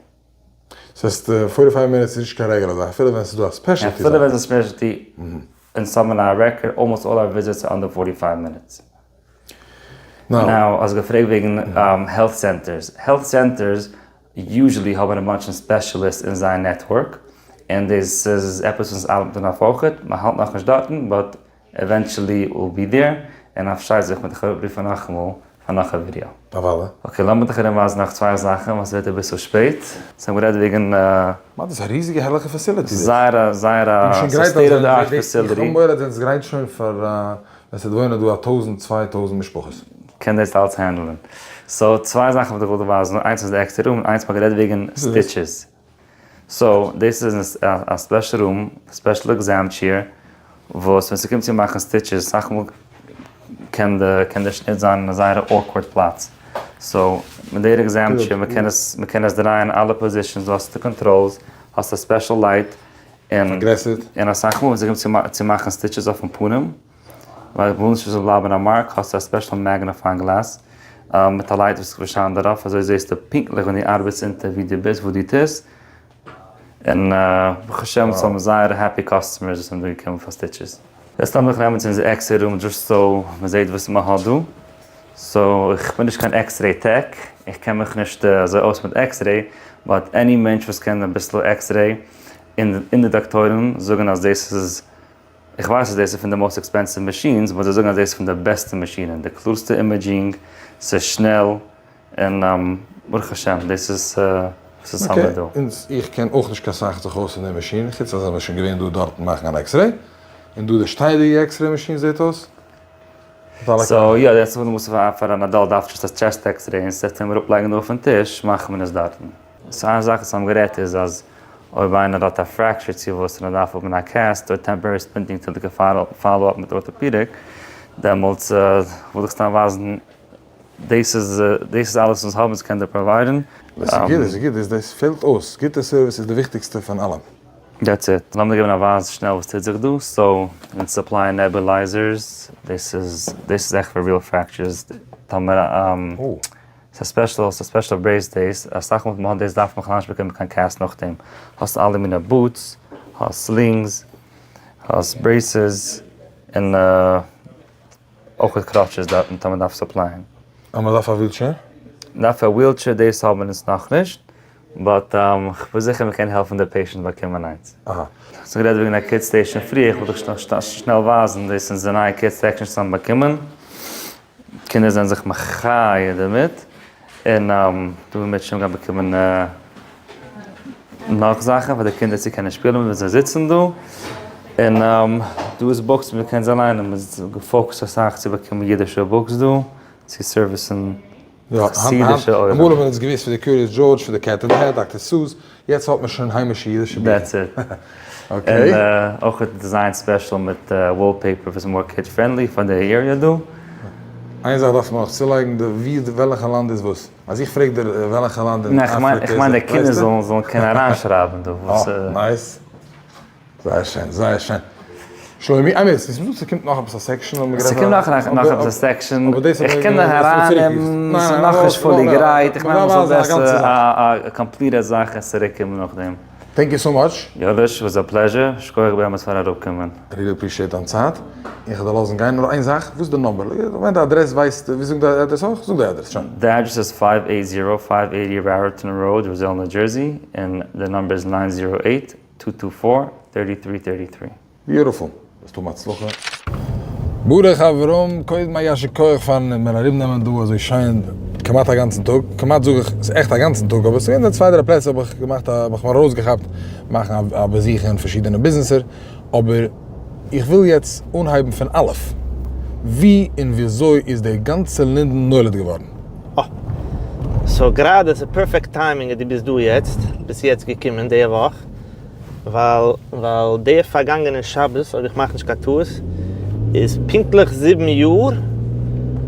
ס'הייסט forty five minutes איז נישט קיין רעגולער זאך אפילו ווען ס'איז דא א specialty זאך? אפילו ווען ס'איז א specialty אונז האבן א record almost all our visits are under forty five minutes. Now האסט געפרעגט וועגן health centers, health centers usually האבן א bunch פון specialists אין זייער network און דאס איז עפעס וואס אונז ארבעטן אויף אויכעט, מ'האלט נאכנישט דארטן but eventually we'll be there, און פארשטייט זיך מ'וועט דיך אראפרופן נאכאמאל פאר נאך א ווידיאו. אוודאי. Okay לאמיר דיך ארומווייזן נאך צוויי זאכן ווייל ס'ווערט אביסל שפעט. סאו האבן גערעדט וועגן. מה דאס א ריזיגע הערליכע facility דאס. זייער א זייער א state of the art facility. איך האב מורא אז זענטס גרייט שוין פאר ווען ס'וועט וואוינען דא א טויזענט צוויי טויזענט משפחות. קען דאס אלץ handle ען. So צוויי זאכן וואלט איך געוואלט ווייזן, איינס איז די עקסטער room און איינס מ'האט גערעדט וועגן stitches. So דאס איז א special room, special exam chair, וואס ווען ס'קומט צו מאכן stitches, אסאך מאל קען די קען די שניט זיין אין א זייער awkward פלאץ, so מיט דער exam chair מ'קען עס מ'קען עס דרייען אלע positions, דו האסט די controls, האסט א special light, און און אסאך מאל ווען ס'קומט צו מאכן stitches אויפן פנים, ווייל איך וויל נישט עס זאל בלייבן א mark, האסטו א special magnifying glass מיט א light וואס שיינט דערויף, אזוי זעסטו פונקטליך ווען דו ארבעטסט אונטער ווי דו ביסט, וואס דו טוסט, און ברוך השם אונז האבן זייער happy customers וואס זענען דא געקומען פאר stitches. יעצט לאמיך נעמען צו אונזער x-ray room just so מען זעט וואס מען האט דא. so איך בין נישט קיין x-ray tech, איך קען מיך נישט אזוי אויס מיט x-ray, but any מענטש וואס קען אביסל x-ray און די דאקטוירים זאגן אז דאס איז, איך ווייס אז דאס איז פון די most expensive machines, but זיי זאגן אז דאס איז פון די בעסטע מאשינען, די קלארסטע imaging, ס'איז שנעל, און ברוך השם דאס איז וואס עס האמיר דא. אונז, איך קען אויך נישט קיין סאך זיך אויס אין די מאשין, חוץ אז זעמיר שוין געווען דא דארטן מאכן אן x-ray, און דא די שטייעדיגע x-ray מאשין זעט אויס. so יא, יעצט וואס פאר אן adult דארף just א chest x-ray instead פון אים אראפלייגן דא אויפן טיש מאכט מען עס דארטן. so איין זאך וואס האבן גערעדט איז אז אויב איינער האט א fracture צו וואס און ער דארף האבן א cast אדער temporary splinting till די follow up מיט orthopedic דעמאלטס וויל איך סתם ווייזן דאס איז דאס איז אלעס וואס האבן אונז קען דיר provide ן. דאס איז גוט דאס איז גוט דאס פעלט אויס גוטע סערוויס איז די וויכטיגסטע פון אלעם. That's it. לאמיר געבן א ווייז שנעל וואס טוט זיך דא, so אונז supply ען nebulizers, דאס איז דאס איז עכט פאר real fractures, טאמער ס'איז א special ס'איז א special brace דאס, אסאך מאל ווען מ'האט דאס דארף מען בכלל נישט באקומען קיין cast נאכדעם, האסט אלע מיני boots, האסט slings, האסט braces, און אויך crutches דארטן טאמער מ'דארף supply ען. אז מ'דארף א wheelchair? מ'דארף א wheelchair דאס האבן אונז נאכנישט, but כ'בין זיכער מ'קען העלפן די patient באקומען איינס. אהא. האסט גערעדט וועגן א kids station פריער, איך וויל דיך שנעל ווייזן, דאס איז די נייע kids section וואס האבן באקומען, קינדער זענען זיך מחיה דערמיט, און דא וועט שוין גיין באקומען נאך זאכן פאר די קינדער צו קענען שפילן ווען זיי זיצן דא, און דא איז books ווי מ'קען זיי ליינען, מ'איז גע focus ט אסאך צו באקומען אידישע books דא, צו service ן חסידישע עולם. אמאל האט מען עס געוואוסט פון די Curious George, פון די Cat in the Hat, Doctor Seuss, יעצט האט מען שוין היימישע אידישע ביכער. That's it. און אויך design special מיט wallpaper וואס איז more kid friendly פאר די area דא. איין זאך דארף מען נאך צולייגן, די ווי וועלכע לאנד איז וואס. אז איך פרעג דיר וועלכע לאנד אין אפריקע איז, איך מיין די קינדער זאלן קענען אריינשרייבן דא וואס. אה, nice. זייער שיין, זייער שיין. שלומי, אמת, וואס מ'זאגט ס'קומט נאך עפעס א section האבן מיר גערעדט. ס'קומט נאך נאך עפעס א section, איך קען דאך ארייננעמען, ס'איז נאכנישט fully גרייט, איך מיין מ'זאל בעסער א complete ע זאך און צוריק קומען נאכדעם. Thank you so much. יואליש, was a pleasure, שכוח באמת פאר אראפקומען. Really appreciate דיין צייט, איך וועל דיר לאזן גיין, נאר איין זאך, וואס איז די number? כ'מיין די אדרעס ווייסט, ווי זאגט די אדרעס אויך? זאג די אדרעס, שוין. די אדרעס איז five eight zero five eighty Raritan Road, Roselle ניו דזשערסי, און די number איז nine zero eight two two four thirty three thirty three. Beautiful. זאלסט האבן הצלחה. ברוך אברהם, קודם א יישר כח פארן מיר ארומנעמען דא אזוי שיין כמעט א גאנצן טאג, כמעט זאג איך, ס'איז עכט א גאנצן טאג, אבער ס'געווען צוויי דריי פלעצער האב איך געמאכט א, האב איך מיר ארויסגעכאפט מאכן א באזוך אין פארשידענע ביזנעסער, אבער איך וויל יעצט אנהייבן פון אלף, ווי און וויאזוי איז די גאנצע לינדען נולד געווארן? אה. So גראדע ס'איז perfect timing אז דו ביסט דא יעצט, ביסט יעצט געקומען די וואך, ווייל ווייל די פארגאנגענע שבת, אויב איך מאך נישט קיין טעות, איז פונקטליך זיבן יאר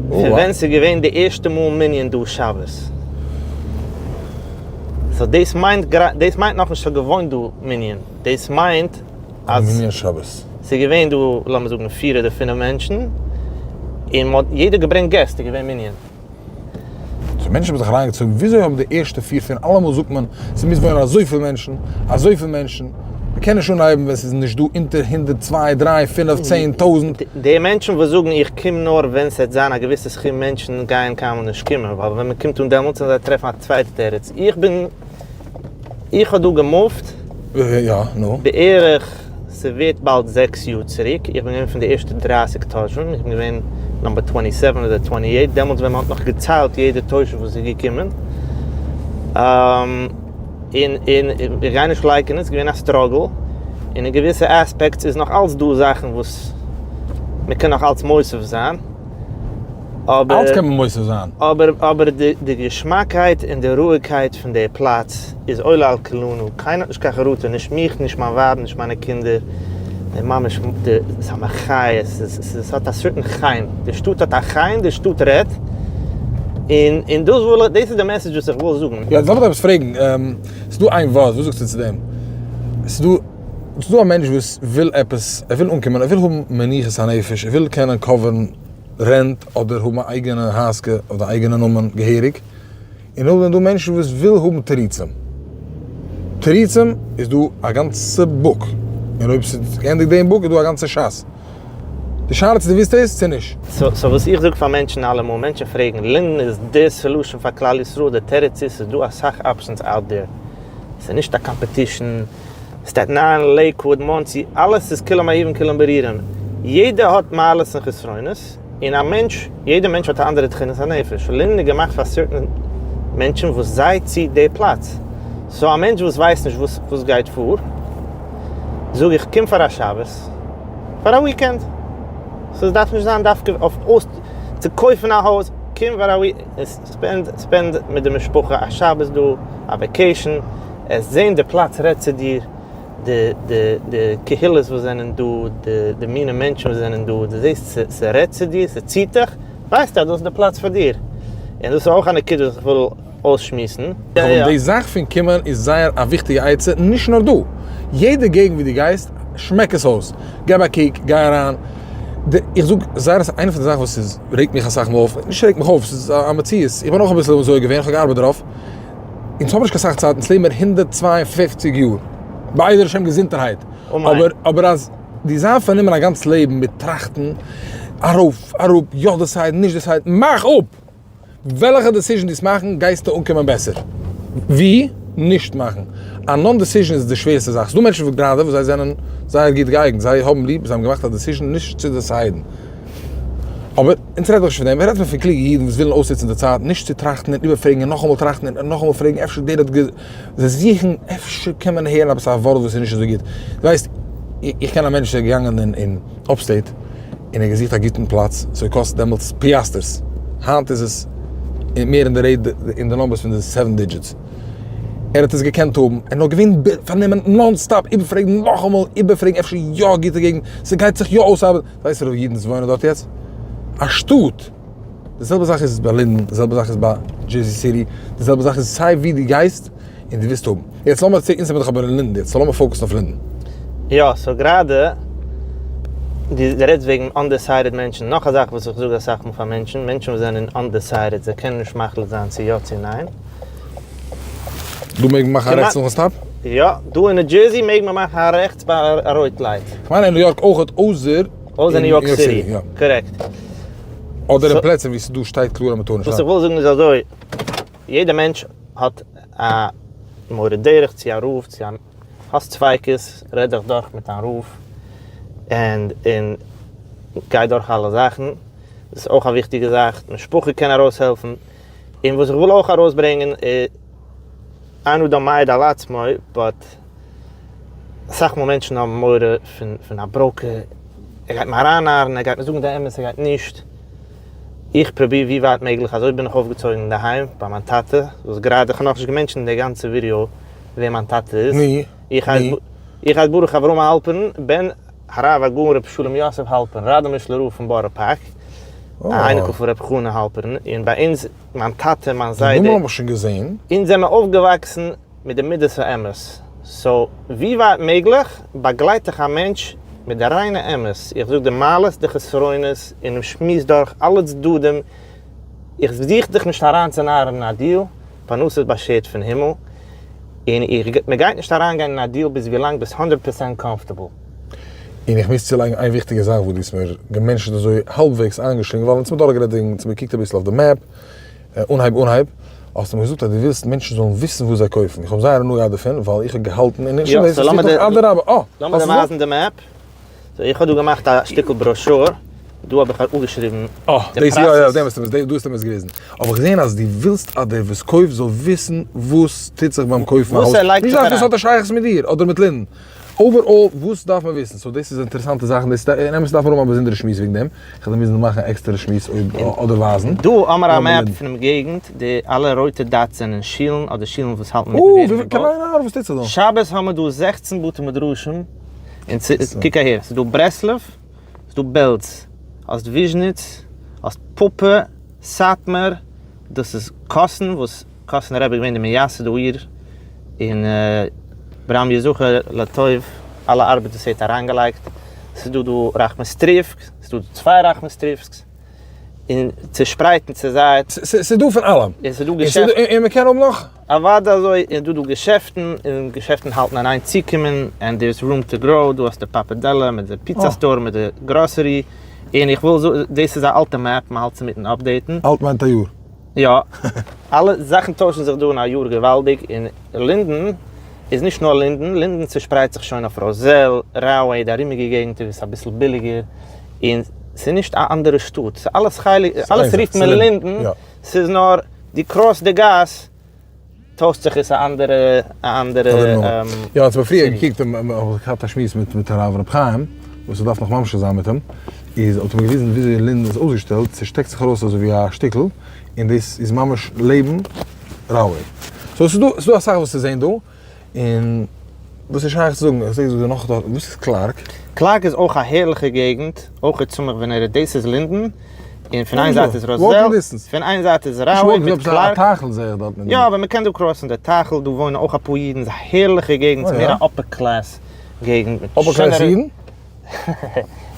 פון ווען ס'איז געווען די ערשטע מאל מנין דא שבת. So דאס מיינט דאס מיינט נאכנישט ס'האט געוואוינט דא מנין, דאס מיינט אז מנין שבת. ס'איז געווען דא לאמיר זאגן פיר אדער פינף מענטשן, און מ'האט יעדער געברענגט געסט איז געווען מנין. So מענטשן האבן זיך אריינגעצויגן, וויאזוי האבן די ערשטע פיר פון אלעמאל זאגט מען ס'מוז וואוינען אזויפיל מענטשן, אזויפיל מענטשן, מ'קען נישט אנהייבן ווען ס'איז נישט דא אונטער הונדערט צוויי דריי פינף צען טויזנט. די מענטשן וואס זאגן איך קום נאר ווען ס'עט זיין א געוויסע סכום מענטשן גייען קיינמאל נישט קומען, ווייל ווען מ'קומט אן דעמאלטס וועלן זיי טרעפן א צווייטע תירוץ, איך בין איך האב דא גע move ט יא נו. בערך ס'ווערט באלד זעקס יאר צוריק, איך בין געווען פון די ערשטע דרייסיג תושבים, איך בין געווען number twenty seven אדער twenty eight, דעמאלטס ווען מ'האט נאך געציילט יעדע תושב וואס איז געקומען, און און איך גיי נישט לייקענען ס'איז געווען א struggle, און אין געוויסע aspects איז נאך אלץ דא זאכן וואס מ'קען נאך אלץ מוסיף זיין. אבער אלץ קען מען מוסיף זיין. אבער אבער די די געשמאקייט און די רואיגקייט פון די פלאץ איז עולה על כולנה, קיינער האט נישט קיין חרטה, נישט מיך, נישט מיין ווייב, נישט מיינע קינדער, די ממש די ס'איז א מחיה, ס'איז ס'איז ס'האט א certain חן, די שטאט האט א חן, די שטאט רעדט, און און דאס וויל איך, דאס איז די message וואס איך וויל זאגן. יא, לאמיר עפעס פרעגן, ס'איז דא איין ווארט, וואס זאגסטו צו דעם? ס'איז דא. ס'איז דא א מענטש וואס וויל עפעס, ער וויל אנקומען, ער וויל האבן מנוחת הנפש, ער וויל קענען cover ן rent אדער האבן א אייגענע הייזקע אויף די אייגענע נאמען געהעריג, און נאכדעם איז דא מענטשן וואס וויל האבן תירוצים. תירוצים איז דא א גאנצע book, און אויב ס'איז געענדיגט דעם book איז דא א גאנצע שס. די שאלה צו דו ווילסט עס צו נישט. סאו וואס איך זאג פאר מענטשן אלעמאל, מענטשן פרעגן, לינדען איז די solution פאר כלל ישראל? די תירוץ איז, ס'איז דא אסאך options out there, ס'איז נישט א competition, סטעטן איילענד, לעיקוואוד, מאנסי, אלעס איז כולם אהובים כולם ברורים, יעדער האט מעלות און חסרונות, און א מענטש, יעדער מענטש האט א אנדערע תכונת הנפש, לינדען איז געמאכט פאר certain מענטשן וואס זיי ציט די פלאץ, so א מענטש וואס ווייסט נישט וואס וואס גייט פאר, זאג איך קום פאר א שבת, פאר א weekend, ס'דארף נישט זיין דווקא אויף אויס צו קויפן א הויז, קום פאר א weekend, spend spend מיט די משפחה א שבת דא, א vacation, עס זען די פלאץ רעדט צו דיר, די די די קהילות וואס זענען דא, די די מינע מענטשן וואס זענען דא, דו זעסט ס'רעדט צו דיר, ס'ציט דיך, ווייסטו אז דאס איז די פלאץ פאר דיר. און דאס איז אויך א נקודה וואס איך וויל אויסשמועסן. אבער די זאך פון קומען איז זייער א וויכטיגע עצה, נישט נאר דא, יעדע געגנט ווי דו גייסט, שמעק עס אויס, געב א קוק, גיי אריין, די, איך זאג זייער אסאך, איינע פון די זאכן וואס איז רעגט מיך אסאך מאל אויף, נישט רעגט מיך אויף, ס'איז א מציאות, איך בין אויך אביסל אזוי געווען, איך האב געארבעט דערויף, אונז האבן נישט קיין סאך צייט, אונז לעבן מיר 152 יאר, בעזר השם געזונטערהייט, אבער אבער אז דו זיין פארנומען א גאנץ לעבן מיט טראכטן, ארויף אראפ, יא decide ן, נישט decide ן, מאך אפ! וועלכע decision דו וועסט מאכן גייסטו אנקומען בעסער ווי נישט מאכן. א non decision איז די שווערסטע זאך. ס'דא מענטשן וואס גראדע וואס זיי זענען זייער גוט געאייגנט, זיי האבן ליב, זיי האבן געמאכט א decision נישט צו decide ן. אבער אונז רעדט דאך נישט פון דעם, רעדט מען פון קלוגע אידן וואס ווילן אויסנוצן די צייט נישט צו טראכטן און איבערפרעגן און נאכאמאל טראכטן און נאכאמאל פרעגן אפשר דער האט גע. זיי זוכן אפשר קען מען הערן עפעס א ווארט וואס איז נישט אזוי גוט. דו ווייסט, איך קען א מענטש וואס איז געגאנגען אין upstate און ער האט געזוכט א גוטן פלאץ, ס'האט געקאסט דעמאלטס פיאסטערס, היינט איז עס מער אין די רעיט אין די numbers פון די seven digits. ער האט עס געקענט האבן, ער איז נאר געווען פארנומען non stop איבערפרעגן נאכאמאל איבערפרעגן אפשר יא א גוטע געגנט, ס'גייט זיך יא אויסארבעטן, ווייסט רוב אידן וואס וואוינען דארט יעצט? א שטאט! די זעלבע זאך איז ביי לינדען, די זעלבע זאך איז ביי דזשערזי סיטי, די זעלבע זאך איז סיי ווי דו גייסט און דו ווילסט האבן. יעצט לאמיר צוריק, אונז זעמיר דאך אבער אין לינדען יעצט, so לאמיר focus ן אויף לינדען. יא, so גראדע, דו רעדסט וועגן undecided מענטשן, נאך א זאך וואס איך זאג אסאך מאל פאר מענטשן, מענטשן וואס זענען undecided, זיי קענען נישט מחליט זיין צו יא צו ניין. דא מעג מען מאכן א רעכטס נאכן stop? יא, דא אין ניו דזשערסי מעג מען מאכן א רעכטס ביי א רויט light. כ'מיין אין ניו יארק אויכעט אויסער אויסער ניו יארק סיטי, correct. אדער אין פלעצער ווי ס'דא שטייט קלאר אז מ'טאר נישט. וואס איך וויל זאגן איז אזוי, יעדע מענטש האט א מורה דרך צו א רב צו א, האסט ספיקות רעד דיך דורך מיט דיין רב און און גיי דורך אלע זאכן, דאס איז אויך א וויכטיגע זאך, משפחה קען ארויסהעלפן. און וואס איך וויל אויך ארויסברענגען איז, אין אדם מעיד על עצמו, but אסאך מאל מענטשן האבן מורא פון פון א broker, ער גייט מיר ארייננארן, ער גייט מיר זאגן די אמת, ער גייט נישט. איך פרוביר ווי ווייט מעגליך, אזוי בין איך אויפגעצויגן אינדערהיים ביי מיין טאטע, וואס גראדע איך האב נאכנישט גע mention ט אין די גאנצע ווידיאו ווער מיין טאטע איז. איך הייס איך הייס ברוך אברהם האלפערן, בן הרב הגאון רבי שלום יוסף האלפערן, ראדאמישלער רב פון בארא פארק, א אייניקל פון רבי חנא האלפערן, און ביי אונז, מיין טאטע, מיין זיידע, די נאמען האב איך שוין געזען. אונז זעמער אויפגעוואקסן מיט די מידת האמת, so ווי ווייט מעגליך באגלייט איך א מענטש מיט די ריינע אמת, איך זאג די מעלות די חסרונות, און שמועס דורך אלע צדדים, איך זוך דיך נישט אריינצונארן אין א deal, פרנסה איז באשערט פון הימל, און איך, מען גייט נישט אריינגיין אין א deal ביז ווילאנג ביסט הונדרעט פראצענט comfortable. און איך מוז צולייגן איין וויכטיגע זאך וואס דו האסט מיר גע mention ט אזוי האלבוועגס איינגעשלינגען, ווייל אונז האבן דורכגערעדט וועגן, אונז האבן געקוקט אביסל אויף די map, אנהייב אנהייב, האסטו מיר געזאגט אז דו ווילסט מענטשן זאלן וויסן וואס זיי קויפן, איך האב זייער הנאה געהאט דערפון, ווייל איך האב געהאלטן, און נישט נאר דאס, עס טוט אויך אדרבה, אה! לאמיר דיר ווייזן די map. so איך האב דא געמאכט א שטיקל בראשור, דא האב איך אפגעשריבן אה, דאס יא יא, דעם האסטו דא האסטו מיר עס געוויזן. האב איך געזען אז דו ווילסט אז דער וואס קויפט זאל וויסן וואס טוט זיך ביים קויפן א הויז, נישט דווקא וואס האט א שייכות מיט דיר אדער מיט לינדען, overall וואס דארף מען וויסן, so דאס איז אינטערעסאנטע זאכן, דאס אין אמת דארף מען האבן א באזונדערע שמועס וועגן דעם, איך וועל מוזן מאכן א עקסטערע שמועס אויב אדער ווייזן. דא האמער א map פונעם געגנט, די אלע רויטע dots זענען שילן אדער שילן וואס האלטן מיטן ווערן געבויט. קיין עין הרע וואס טוט זיך דא? שבת האמער דא זעכצן בתי מדרשים. און קוק אהער, ס'איז דא ברסלב, ס'איז דא בעלז, האסט וויזשניץ, האסט פאפא, סאטמאר, דאס איז קאסן, וואס קאסן רבי איז געווען די מייסד העיר, און ברם יזכר לטוב אלע ארבעט וואס ער האט אריינגעלייגט, ס'איז דא דא ראחמיסטריווקא, ס'איז דא צוויי ראחמיסטריווקס, און צושפרייט און צוזייט. ס'איז דא פון אלעם. און ס'איז דא געשעפטן. און מ'קען האבן נאך. אוודאי אזוי, איז דא דא געשעפטן, און געשעפטן האלטן אין איין צוקומען, and there's room to grow, דא האסטו פאפעדעלע מיט די pizza store מיט די גראסערי, און איך וויל זאגן, דאס איז א אלטע map, מען האלט עס אינמיטן update ן. אלט מיינט א יאר. יא, אלע זאכן טוישן זיך דא אין א יאר געוואלדיג, און לינדען איז נישט נאר לינדען, לינדען צושפרייט זיך שוין אויף ראזעל, ראוועי, די ארומיגע געגנטער ווי ס'איז אביסל ביליגער, און ס'איז נישט א אנדערע שטאט, ס'איז אלעס חלק, אלעס רופט מען לינדען, ס'איז נאר דו cross ט די גאס טוישט זיך עס א אנדערע א אנדערע. יא, האט מיר פריער געקוקט און האב געהאט א שמועס מיט מיט הרב ר' חיים, וואס איך דארף נאך ממשיך זיין מיט אים, איז האט ער מיר געוויזן וויאזוי לינדען איז אויסגעשטעלט, ס'שטעקט זיך ארויס אזוי ווי א שטיקל, און דאס איז ממש לעבן ראוועי. so ס'איז דא ס'איז דא אסאך וואס צו זען דא, און וואס איז שייך צו זאגן, איך זעה ס'איז דא נאך דארט, וואס איז קלארק? קלארק איז אויך א הערליכע געגנט, אויך איז צמח ונראה, דאס איז לינדען, און פון איין זייט איז ראזעל, פון איין זייט איז ראוועי מיט קלארק, יא אבער מ'קען דא cross ן די טייכל, דא וואוינען אויך אפאר אידן, ס'איז א הערליכע געגנט, ס'איז מער א upper class געגנט מיט שענערע.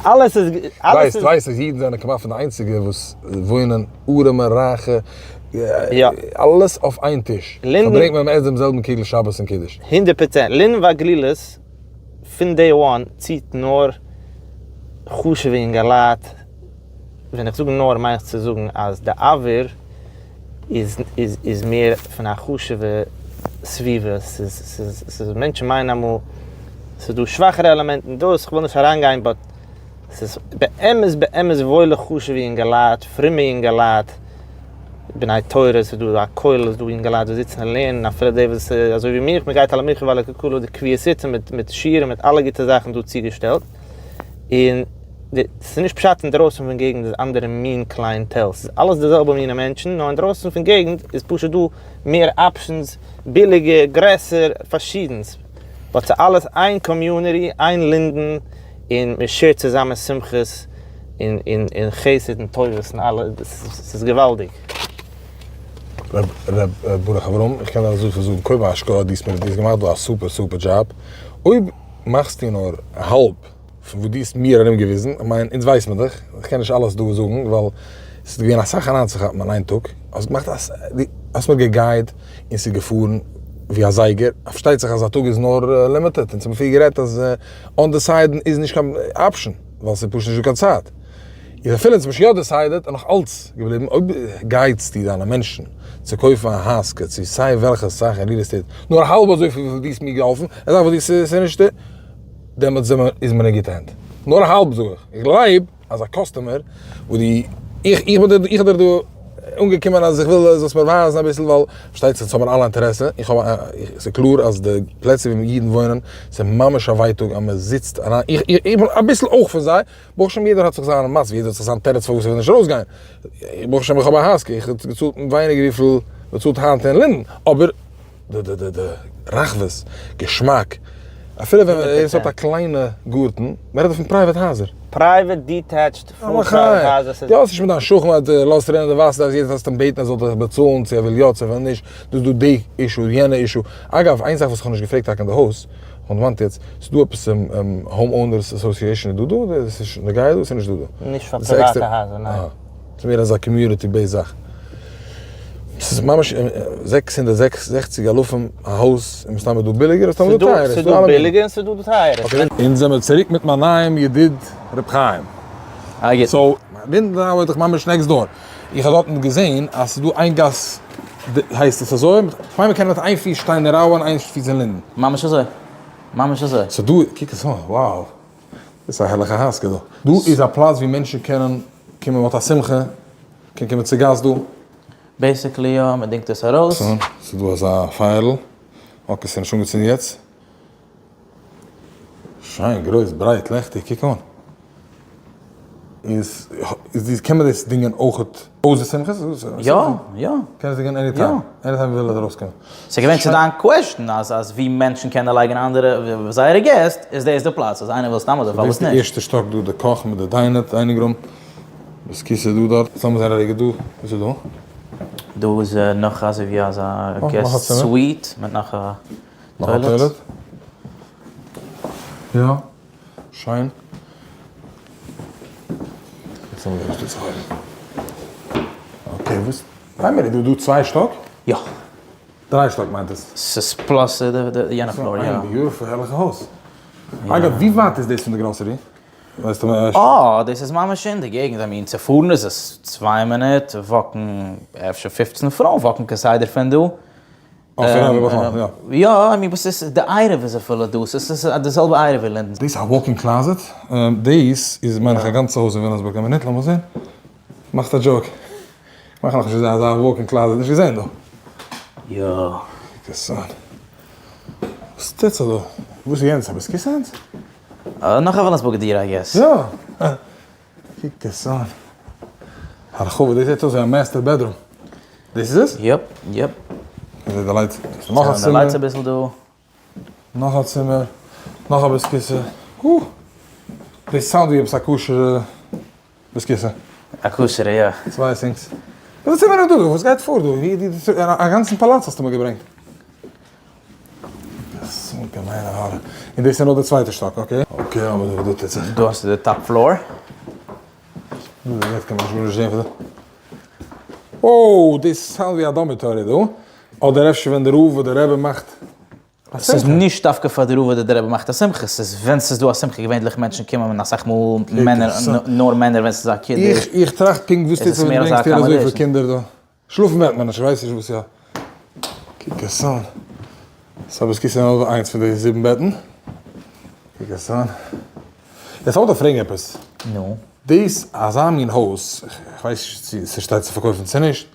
אלעס איז אלעס איז. ווייסט אז אידן זענען כמעט פון די איינציגע וואס וואוינען ארעמע רייכע אלעס אויף איין טיש, פארברענגט מען מ'עסט דעם זעלבן קוגל שבת און קידוש. 100% לינדען והגלילות פון day one ציט נאר חשוב'ע אינגעלייט, ווען איך זאג נאר מיין איך צו זאגן אז די אוויר איז איז איז מער פון א חשוב'ע סביבה, ס'איז ס'איז ס'איז מענטשן מיינען אמאל ס'איז דא שוואכערע עלעמענטן דאס, כ'וויל נישט אריינגיין but ס'איז באמת באמת וואוילע חשוב'ע אינגעלייט, פרומע אינגעלייט, בני תורה, ס'איז דא א כולל, ס'איז דא אינגעלייט וואס זיצן און לערנען, אפילו די וואס אזוי ווי מיך, מ'גייט על המחיה ועל הכלכלה, די קביעות עתים מיט מיט שיעורים מיט אלע גוטע זאכן דא צוגעשטעלט, און די ס'איז נישט פשט אינדרויסן פון געגנט איז אנדערע מין clientele, ס'איז אלעס די זעלבע מינע מענטשן, נאר אינדרויסן פון געגנט איז פשוט דא מער options, ביליגער, גרעסער, פארשידענס, but ס'איז אלעס איין community, איין לינדען, און מען share ט צוזאמען שמחות און און און חסד און טובות און אלע, ס'איז געוואלדיג. ר' ברוך אברהם, איך קען דיר אזויפיל זאגן, קודם א השקעה, דו האסט מיר, דו האסט געמאכט דא א סופער סופער דזשאב, אויב מאכסטו נאר האלב פון וואס דו האסט מיר ארום געוויזן, איך מיין אונז ווייס מען דאך, איך קען נישט אלעס דא זאגן ווייל ס'איז געווען אסאך אריינצוכאפן אין איין טאג, האסט געמאכט א, דו האסט מיר גע guide ט און ס'איז געפארן ווי א זייגער, פארשטייט זיך אז א טאג איז נאר limited, אונז האבן פריער גערעדט אז undecided איז נישט קיין option ווייל ס'איז פשוט נישטא קיין צייט. איז אפילו אונז האבן שוין יא decided איז נאך אלץ געבליבן אויב guide סטו דיינע מענטשן צו קויפן א הייזקע צו סיי וועלכע זאך אין real estate נאר האלב אזויפיל וויפיל דו האסט מיר געהאלפן, א זאך וואס דו ס'איז נישט דעמאלטס איז מען אין גוטע הענט. נאר האלב זאג איך. איך גלייב. אז א customer וואס די איך איך בין איך בין דיר דא אנגעקומען אז איך וויל זאלסט מיר ווייזן אביסל ווייל פארשטייט זיך אונז האבן אלע אינטערעסע איך האב ס'איז קלאר אז די פלעצער ווי אידן וואוינען ס'איז ממש א ווייטאג אז מען זיצט אריין איך איך בין אביסל אויך פון זיי ברוך השם יעדער האט זיך זיין מצב יעדער האט זיך זיין תירוץ פארוואס ער וויל נישט ארויסגיין ברוך השם איך האב א הייזקע איך האב געצאלט ווייניגער וויפיל מען צאלט היינט אין לינדען אבער די די די די רחבות, געשמאק, אפילו ווען עס האט א קליינע גארטן, מען רעדט דא פון private הייזער. private detached full private הייזער ס'איז. דו האסט נישט מיט דיין שכן אז דו לאזט רינען די וואסער דארפסט יעדעס האסט אים בעטן ער זאל דיך באצאלן צו ער וויל יא צו ער וויל נישט, דא איז דא די issue יענע issue, אגב איין זאך וואס איך האב נישט געפרעגט טאקע אין די הויז, איך האב דערמאנט יעצט, ס'איז דא עפעס home owners association איז דא דא? דאס איז נוגע דא? ס'איז נישט דא דא. נישט פאר פריוואטע הייזער ניין. ס'איז מער אזא community based זאך. ס'איז ממש 660 אלפים א הויז, און מסתמא דא ביליגער, מסתמא דא טייערער. ס'איז דא ביליגער און ס'איז דא טייערער. אונז זעמיר צוריק מיט מיין נייעם ידיד ר' חיים. so, לינדען ארבעט איך ממש next door. איך האב דארטן געזען אז ס'איז דא איין גאס הייסט עס אזוי, כ'מיין מ'קען מיט איין פיס שטיין אין ראווע און איין פיס אין לינדען. ממש אזוי. ממש אזוי. ס'דא, קוק עס אן, wow. דאס איז א הערליכע הייזקע דא. דא איז א פלאץ ווי מענטשן קענען קומען, מ'האט א שמחה, קען קומען צו גאסט דא. basically יא, מ'דינגט עס ארויס. ס'איז דא אזא פייערל, okay ס'איז נישט אנגעצינדן יעצט. שיין, גרויס, ברייט, לעכטיג, קוק אן. איז איז קען מען דאס דינגען אויכעט אויסער שמחות? יא יא. קען עס דינגען any time, any time וויל ער ארויסקומען. ס'איז געווען צו דיין question אז אז ווי מענטשן קענען לייגן אנדערע זייערע געסט איז דאס די פלאץ, אז איינער וויל סתם אזוי פארוואס נישט? די ערשטע שטאק דא די קאך מיט די dinette dining room, דאס כיסא דא דארט, לאמיר זען א רגע דא, וואס איז דא? דא איז נאך אזוי ווי אזא guest suite מיט נאך א toilet. יא. שיין. יעצט לאמיר זען וואס טוט זיך אויבן. okay וואס? primary איז דא דא צוויי שטאק? יא. דריי שטאק מיינט עס. ס'איז plus די יענע floor יא. beautiful הערליכע הויז. אגב ווי ווייט איז דאס פון די גראסערי? ווייסטו אה, דאס איז ממש אין די געגנט, I mean צו פארן איז עס צוויי מינוט, walk ן אפשר 15 פרויען walk ן כסדר פון דא. אה, פון עירוב בכלל, יא. יא, I mean וואס איז, די עירוב איז אפילו דא, ס'איז די זעלבע עירוב ווי לינדען. דאס איז א walk-in closet, דאס איז מיין איך א גאנצע הויז אין וויליאמסבורג, א מינוט לאמיר זען, מאכסט א joke, איך מאך נאכנישט אזא walk-in closet, נישט געזען דא. יא. אינטערעסאנט. וואס טוט זיך דא? וואס איז יענץ? א בית הכסא יענץ? נאך א וויליאמסבורגע דירה I guess. יא! קוק עס אן. הרחבה, דאס זעט אויס ווי א master bedroom. דאס איז עס? Yep, yep. און די lights, נאך א צימער. די lights אביסל דא. נאך א צימער, נאך א בית הכסא. הו! דאס sound ווי עפעס א כשר'ע בית הכסא. א כשר'ע, יא. צוויי sinks. וואס צימער איז דא? וואס גייט פאר דא? א גאנצן פאלאץ האסטו מיר געברענגט. און דאס איז נאר די צווייטע שטאק, okay? Okay, אבער דא טוט זיך. דא האסטו די top floor. דא יעצט קען מען נישט גארנישט זען פון דא. אוי, דאס sound ווי א dormitory דא. אדער אפשר ווען די רב אדער רבי מאכט א שמחה. ס'איז נישט דווקא פאר די רב אדער די רבי מאכט א שמחה, ס'איז ווען ס'איז דא א שמחה געווענדליך מענטשן קומען און אסאך מאל מענער, נאר מענער ווען ס'איז א קידוש. איך טראכט פונקט וואס טוט זיך ווען דו ברענגסט אהער אזויפיל קינדער דא. שלאפן וועט מען נישט, כ'ווייס נישט וואס יא. קוק עס אן. סא בית הכסא נאר איינס פון די זיבן בעטן. קוק עס אן. יעצט לאמיר דיך פרעגן עפעס. נו? דאס אזא מין הויז, כ'ווייס נישט צו ס'שטייט צו פארקויפן צו נישט,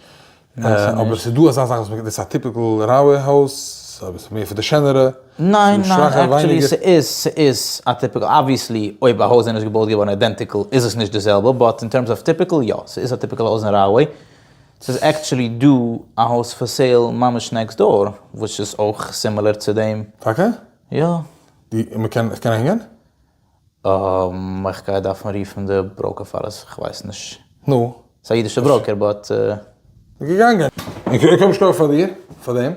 אבער ס'איז דא אזא זאך וואס מ'קען, דאס איז א typical Rahway הויז, ס'איז מער פאר די שענערע, ניין ניין, actually ס'איז ס'איז א typical, obviously אויב א הויז איז נישט געבויט געווארן identical איז עס נישט די זעלבע, but אין terms of typical יא, ס'איז א typical הויז אין Rahway, ס'איז actually דא א הויז פאר sale ממש next door וואס איז אויך similar צו דעם. טאקע? יא. די, מ'קען, איך קען אהינגיין? איך גיי דארפן רופן די broker פאר עס, כ'ווייס נישט. נו? ס'איז א אידישע broker but. געגאנגען. איך האב נישט קיין פאר דיר, פאר דעם.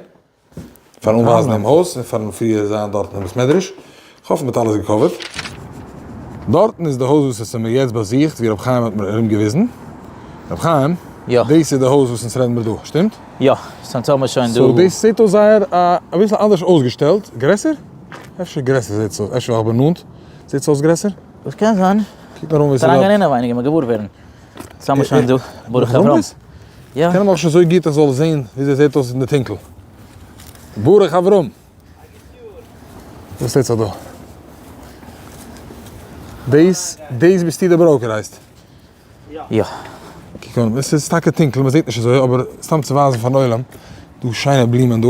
פארן אנווייזן דעם הויז און פארן פריער זיין דארטן אין בית מדרש. כ'האף מ'האט אלעס גע cover ט. דארטן איז די הויז וואס עס האמיר יעצט באזוכט ווי ר' חיים האט מיר ארום געוויזן. ר' חיים, יא. דאס איז די הויז וואס אונז רעדן מיר דא, שטימט? יא, so אונז האמיר שוין דא. So דאס זעט אויס זייער אביסל אנדערש אויסגעשטעלט. גרעסער? אפשר גרעסער זעט עס אויס, אפשר ווייל איך בין נאנט זעט עס אויס גרעסער. דאס קען זיין. קוק נאר אן ווי עס איז דארט. אריינגיין אינעווייניג און געוואר ווערן. אונז האמיר שוין דא ברוך אברהם. יא. קען אים נאכנישט אזוי גוט איך זאל זען וויאזוי עס זעט אויס אין די טונקל. ברוך אברהם. וואס טוט זיך דא? דאס דאס ביסטו די broker הייסט? יא. קוק אן, עס איז טאקע טונקל, מען זעט נישט אזוי, אבער סתם צו ווייזן פארן עולם, דא שיינע בלומען דא,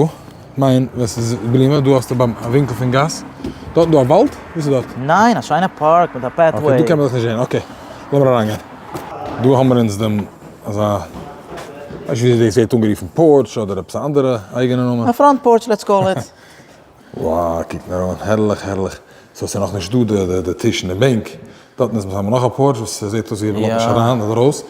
מיין ווען ס'איז בלומען, דא האסטו ביים ווינקל פון גאס, דארטן דא א וואלד? וואס איז דארט? ניין, א שיינע פארק מיט א pathway. Okay, דא קען מען דאך נישט זען, okay, לאמיר אריינגיין. דא האמיר אונז דעם אזא, כ'ווייס נישט וויאזוי דאס ווערט אנגערופן, porch אדער עפעס א אנדערע אייגענע נאמען. א front porch let's call it. Wow, קוק נאר אן, הערליך הערליך. So ס'איז נאכנישט דא די די טיש און די בענק. דארטן איז מסתמא נאך א porch וואס ס'זעט אויס ווי מ'לאזט נישט אריין אדער ארויס.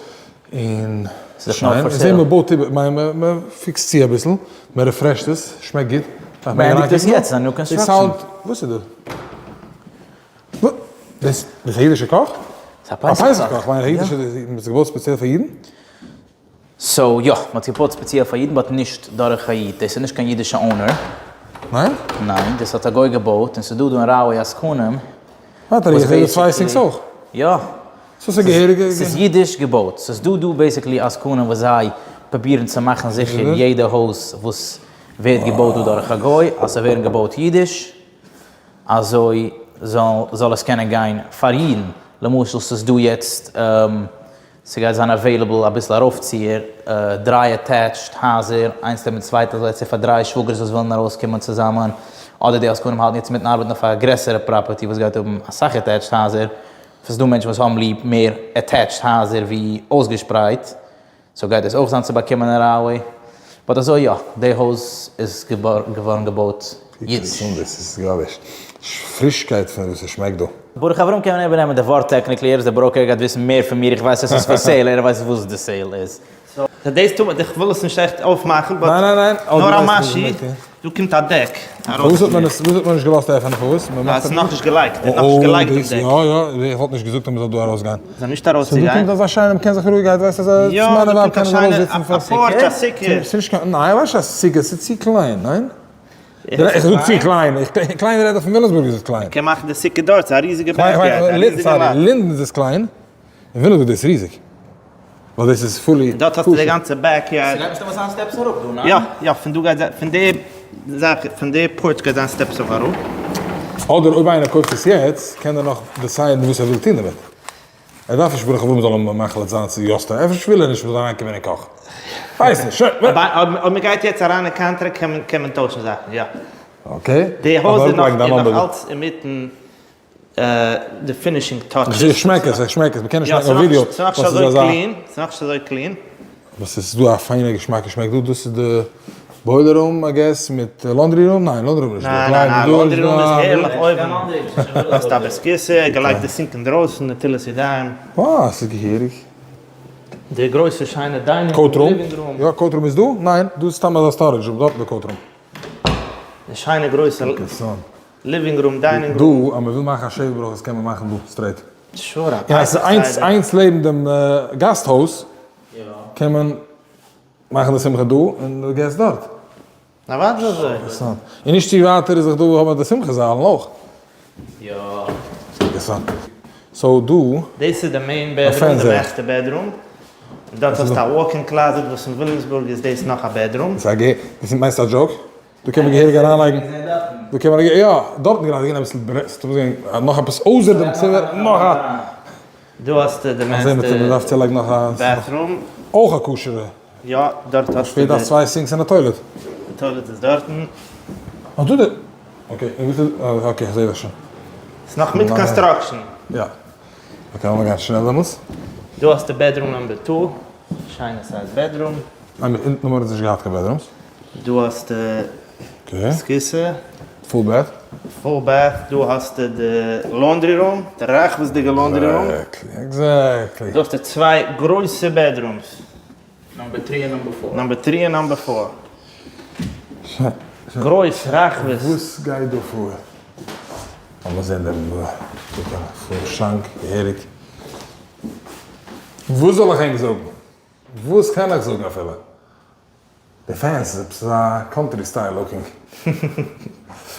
און שיין. איך זעה מ'בויט איבער, כ'מיין מ'פיקסט צו אביסל, מ'ריפרעשט עס, שמעקט גוט. מ'ענדיגט עס יעצט, ס'איז א new construction. וואס איז דא? דאס איז א אידישע קאך? ס'איז א פסח קאך. א פסח קאך, כ'מיין א אידישע, מ'האט עס געבויט ספעציעל פאר אידן? So יא, מ'האט געבויט ספעציעל פאר אידן but נישט דורך א איד, דאס איז נישט קיין אידישע owner. ניין? ניין, דאס האט א גוי געבויט, און ס'איז דא דא אין Rahway עסקנים. ווארט א רגע, איך זעה דא צוויי sinks אויך. יא. So ס'איז געהעריגע. ס'איז אידיש געבויט, ס'איז דא דא basically עסקנים וואס זיי פרובירן צו מאכן זיכער יעדע הויז וואס ווערט געבויט דא דורך א גוי אז ס'ווערן געבויט אידיש, אזוי זאל עס קענען גיין פאר אידן, למשל ס'איז דא יעצט ס'גייט זיין available אביסל ארויפציער, דריי attached הייזער, איינס לעבן צווייטע, אזוי צו פאר דריי שוואגערס וואס ווילן ארויסקומען צוזאמען, אדער די עסקנים האלטן יעצט מיטן ארבעטן אויף א גרעסערע property וואס גייט האבן אסאך attached הייזער, ס'איז דא מענטשן וואס האבן ליב מער attached הייזער ווי אויסגעשפרייט, so גייט דאס אויך זיין צו באקומען אין Rahway, but אזוי יא, די הויז איז געווארן געבויט אידיש. דאס איז גראביש. פרישקייט פון וואס עס שמעקט דא. ברוך אברהם קען מען איבערנעמען די ווארט technically, ער איז די broker ער גייט וויסן מער פון מיר, איך ווייס עס איז פאר sale, ער ווייסט וואס די sale איז. So דאס טוט מען, איך וויל עס נישט עכט אויפמאכן but ניין ניין ניין, נאר א משהו, דא קומט א deck פארוואס האט מען עס פארוואס האט מען נישט געלאזט עפענען פארוואס? ווייל עס איז נאכנישט געלייגט, ער האט נאכנישט געלייגט דעם deck. יא יא, איך וואלט נישט געזאגט אז מען זאל דא ארויסגיין. זאל נישט ארויסצוגיין. So דא קומט אזא שיינע, מען קען זיך רואיגערהייט, ווייסט אזא יא, דא מיין קומט ווייב א קען שיינע, ארויסזיצן א porch, א סוכה. ס'נישט קיין, ניין, ווייסט א סוכה, ס'איז צו קליין, ניין? איך זאג צו קליין, קליין רעד איך פון וויליאמסבורג איז עס קליין. מ'קען מאכן די סוכה דארט, ס'איז א ריזיגע backyard, א ריזיגע לאט. לינדן איז עס קליין, אין וויליאמסבורג איז דאס ריזיג. ווייל דאס איז fully און דארט האסטו די גאנצע backyard. ס'גייט מסתמא זיין steps אראפ דא, ניין? יא, יא, פון דא גייט זיין, פון די זאך, פון די porch גייט זיין steps אויף אראפ. אדער אויב איינער קויפט עס יעצט, קען ער נאך decide ן וואס ער וויל טון דערמיט. ער דארף נישט ברוך אברהם זאל אים מחליט זיין צו יא סתם, אפשר וויל ער נישט מ'זאל אריינקומען אין קאך. כ'ווייס נישט, שוין. אויב מ'גייט יעצט אריין אין contract קען מען קען מען טוישן זאכן, יא. okay. די הויז איז נאך איז נאך אלץ אינמיטן די finishing touches. איך שמעק עס, איך שמעק עס, מ'קען נישט שמעקן אויף ווידיאו. ס'איז נאכנישט אזוי clean, ס'איז נאכנישט אזוי clean. אבער ס'איז דא א פיינע געשמאקע שמעק דא, דאס איז די boiler room I guess מיט laundry room? ניין laundry room איז נישט דא. ניין ניין ניין laundry room איז הערליך אויבן, האסט א בית כסא, געלייגט די sink אינדרויסן, נטילת ידיים. וואו ס'איז געהעריג. די גרויסע שיינע dining room, living room. יא coat room איז דא? ניין דא איז סתם אזא storage room, דארט איז די coat room. די שיינע גרויסע living room, dining room. דא אז מ'וויל מאכן א שבע ברכות קען מען מאכן דא straight. sure א און אז ס'איז איינס איינס לעבן דעם גאסט הויז קען מען מאכן די שמחה דא און די געסט דארט. אוודאי אזוי. אינטערעסאנט. און נישט צו ווייטער איז דאך דא האבן מיר די שמחה זאלן אויך. יא. אינטערעסאנט. so דא. דאס איז די main bedroom, די master bedroom. און דארט האסטו א walk-in closet וואס אין וויליאמסבורג איז דאס נאך א bedroom. דאס איז מיינסט א joke? דא קען מען געהעריג אריינלייגן, דא קען מען, יא, דארטן גראדע געווען אביסל ברעסט, נאך עפעס אויסער דעם צימער, נאך א. דא האסטו די master bathroom. אויך א כשר'ע. יא, דארט האסטו די. שפעטער דארפסט צוויי sinks און א toilet. די toilet איז דארטן. אה דא די, okay, און וואס איז, okay איך זעה דיך שוין. ס'איז נאך מיט construction. יא. okay לאמיר גיין שנעל דעמאלטס. דא האסטו bedroom number two, שיינע size bedroom. ניין מיט אונטן האבן מיר אונז נישט געהאט קיין bedrooms. דא האסטו סקיסע. full bath. full bath, דא האסטו די laundry room, די רחבות'דיגע laundry room. exactly, exactly. דא האסטו צוויי גרויסע bedrooms. number three און number four. number three און number four. גרויס, רחבות. וואס גייט דא פאר? לאמיר זען דעם full שאנק געהעריג. וואס זאל איך ענק זאגן? וואס קען איך זאגן אפילו? די fence איז עפעס אזא country style looking.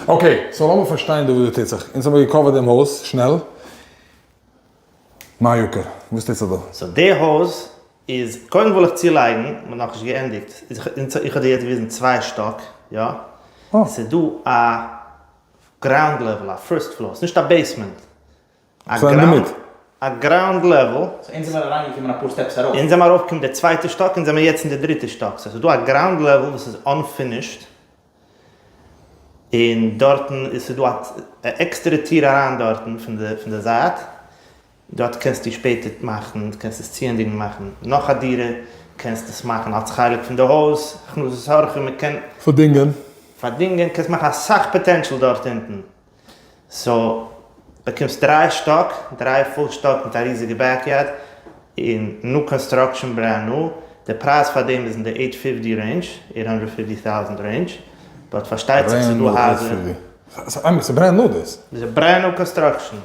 okay, so לאמיר פארשטיין דא וואס דא טוט זיך. אונז האמיר גע cover ט דעם הויז שנעל. מה יקר, וואס טוט זיך דא? so די הויז איז, קודם וויל איך צולייגן, מ'האט נאכנישט געענדיגט, איך האב דיר יעצט געוויזן צוויי שטאק, יא? ס'איז דא א ground level, א first floor, ס'איז נישט א basement, א ground level. so אונז זעמער אריינגעקומען אפאר steps ארויף. אונז זעמער ארויפגעקומען די צווייטע שטאק, אונז זעמער יעצט אין די דריטע שטאק, so ס'איז דא א ground level וואס איז unfinished, און דארטן איז ס'איז דא א עקסטערע טיר אריין דארטן פון די פון די זייט, דארט קענסטו שפעטער מאכן, קענסט עס צוענדיגן מאכן נאך א דירה, קענסט עס מאכן אלס חלק פון די הויז, הכנסת אורחים, מ'קען. פארדינגען. פארדינגען, קענסט מאכן אסאך potential דארט אונטן. so באקומסט דריי שטאק, דריי full שטאק מיט א ריזיגע backyard, און new construction brand new, די פרייז פאר דעם איז אין די eight fifty range, eight hundred fifty thousand range, but פארשטייט זיך ס'איז דא הייזער. ס'איז brand new דאס? דאס איז brand new construction,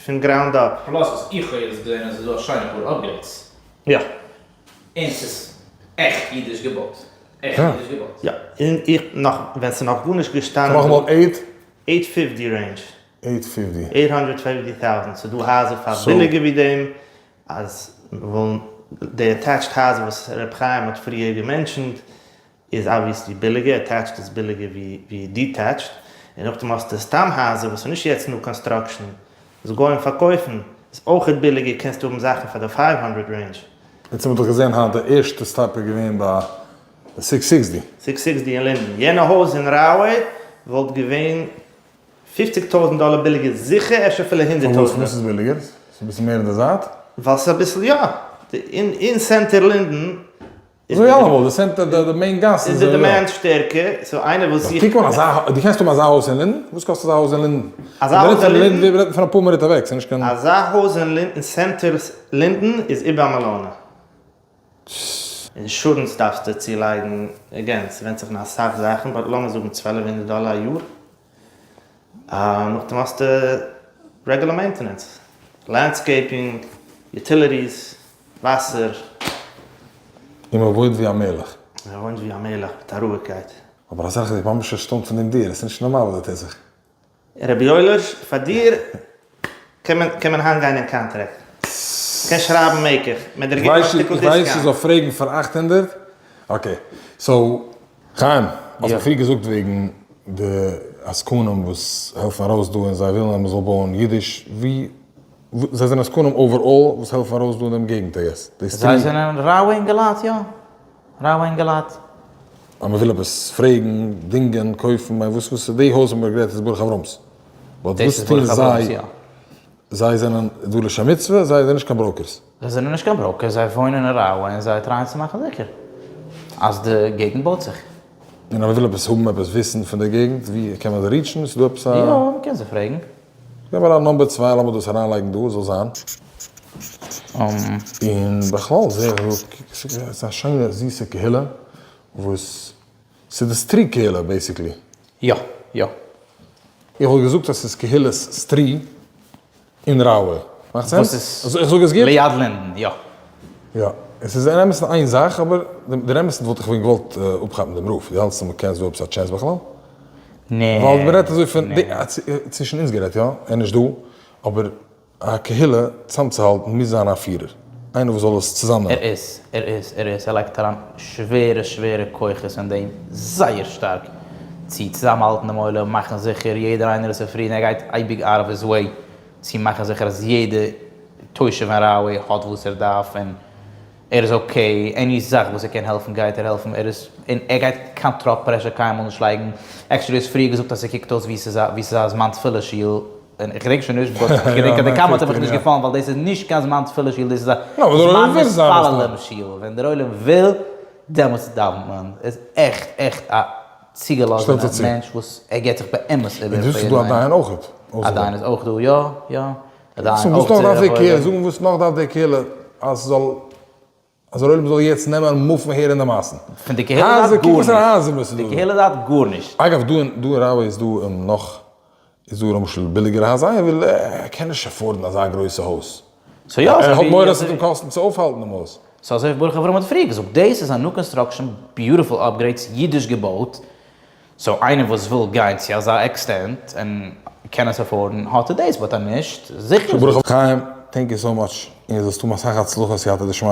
פון ground up. plus וואס איך האב יעצט געזען אז ס'איז דא א שיינע פאר upgrades. יא. און ס'איז עכט אידיש געבויט. עכט אידיש געבויט. יא. און איך נאך ווען ס'איז נאך גארנישט געשטאנען. נאכאמאל eight? eight fifty range. eight fifty. eight hundred fifty thousand, ס'איז דא הייזער פאר ביליגער ווי דעם, אז מ'וויל די attached הייזער וואס ר' חיים האט פריער גע mention ט איז obviously ביליגער, attached איז ביליגער ווי detached, און נאכדעם האסטו סתם הייזער וואס איז נישט יעצט new construction, וואס גוים פארקויפן, איז אויכעט ביליגער קענסטו האבן זאכן פאר די five hundred range. יעצט האב איך דאך געזען היינט די ערשטע stop איז געווען ביי six sixty. six sixty אין לינדען. יענע הויז אין ראוועי וואלט געווען פופציג טויזנט דאלער ביליגער זיכער, אפשר אפילו הונדערט טויזנט. פארוואס איז ביליגער? ס'איז אביסל מער אין די זייט? ווייל ס'איז אביסל יא. אין center לינדען אזוי ווי אלעמאל, די center, די main גאס איז די demand שטערקער, so איינער וואס זוכט. קוק אן אזא, דו קענסט האבן אזא הויז אין לינדען? וואס קאסט אזא הויז אין לינדען? אזא הויז אין לינדען? ווער רעדט פון אפאר מינוט אוועק, ס'איז נישט קיין. אזא הויז אין לינדען, center לינדען איז איבער א מיליאנע. אינשורענס דארפסטו צולייגן, again ס'ווענדט זיך אין אסאך זאכן, but לאמיר זאגן צוועלף הונדערט דאלער א יאר, נאכדעם האסטו regular maintenance, landscaping, utilities, וואסער. און מען וואוינט ווי א מלך. מען וואוינט ווי א מלך מיט א רואיגקייט. אבער אזעלכע ווי ממש ערשטוינט פון דעם דירה, עס איז נישט נארמאל וואס דא טוט זיך. רבי יואליש, פאר דיר קען מען קען מען היינט גיין אין קאנטרעקט. קענסט שרייבן מקח, מען דיר געבן א שטיקל איך ווייס דיסקאונט. איך זאל פרעגן פאר 800? okay, so חיים, האסט מיר פריער געזאגט וועגן די עסקנים וואס העלפן ארויס דא און זיי ווילן אז מען זאל בויען אידיש, ווי, זיי זענען עסקנים overall וואס העלפן ארויס דא אין דעם געגנט I guess? זיי זענען ראוי אינגעלייט יא. ראוי אינגעלייט. אז מען וויל עפעס פרעגן, דינגען, קויפן, מיין וואס וואס די הויז האבן מיר גערעדט איז ברוך אברהם'ס. but וואס טוהן זיי? זיי זענען דא לשם מצוה? זיי זענען נישט קיין brokers? זיי זענען נישט קיין brokers, זיי וואוינען אין ראוי און זיי טרייען צו מאכן זיכער אז די געגנט בויט זיך. און אז מען וויל עפעס האבן עפעס וויסן פון די געגנט ווי קען מען זיי reach ן? ס'איז דא עפעס א. יא, מען קען זיי פרעגן. געב אריין number צוויי לאמיר דאס אריינלייגן דא זאל זיין. און בכלל זעה איך דא ס'איז א שיינע זיסע קהילה וואס ס'איז די סטרי קהילה basically. יא יא. איך וואלט געזאגט אז ס'איז קהילת סטרי אין ראווע. מאכט sense? וואס איך זאג עס איז גוט? ליד לינדען, יא. יא. עס איז אין אמת'ן איין זאך, אבער דער אמת'ן וואלט איך ווען געוואלט אפכאפן דעם רב. דו האלטסט אז מ'קען ס'דא עפעס א chance בכלל? נע. ווייל מ'רעדט אזוי פון, צווישן אונז גערעדט יא, ער איז נישט דא, אבער א קהילה צאמצוהאלטן מוז זיין א פירער, איינער וואס זאל עס צוזאמנעמען. ער איז, ער איז, ער איז, ער לייגט אריין שווערע שווערע כוחות אין דעם, זייער שטארק, צו צוזאמהאלטן דעם עולם, מאכן זיכער יעדער איינער איז צופרידן, ער גייט אייביג out of his way צו מאכן זיכער אז יעדע תושב אין ראוועי האט וואס ער דארף און ער איז okay, any זאך וואס ער קען העלפן גייט ער העלפן, ער איז, און ער גייט קיין טראפ pressure קיינמאל נישט לייגן, actually האסט פריער געזאגט אז ס'קוקט אויס ווי ס'איז א ווי ס'איז א זמן תפילה שול, און איך געדענק שוין נישט, but איך געדענק אז די comment האט מיך נישט געפאלן ווייל דאס איז נישט קיין זמן תפילה שול, דאס איז א זמן מתפללים שול, ווען דער עולם וויל דעמאלטס דאווענט מען, ער איז עכט עכט א צוגעלאזענער מענטש וואס ער געבט זיך באמת איבער פאר יעדן איינעם. א דיין איז אויך דא, יא יא. וואס נאך דארף די קהילה, זאג מיר וואס נאך דארף די קהילה אז ס'זאל, אז דער עולם זאל יעצט נעמען און מופן אהער אין די מאסן? פון די קהילה זייט גארנישט, די קהילה זייט גארנישט. אגב דא אין דא אין ראווע איז דא נאך, איז דא למשל ביליגערע הייזער, איינער וויל ער קען נישט afford ן אזא גרויסע הויז, so יא, ער האט מורא אז ס'וועט אים קאסטן צו אויפהאלטן דעם הויז. so אזוי ווי ברוך אברהם האט פריער געזאגט, דאס איז א new construction, beautiful upgrades, אידיש געבויט, so איינער וואס וויל גיין צו אזא extent און קען עס afford ן האט ער דאס but אז נישט זיכער ברוך חיים thank you so much און זאלסט האבן אסאך הצלחה סייעתא דשמיא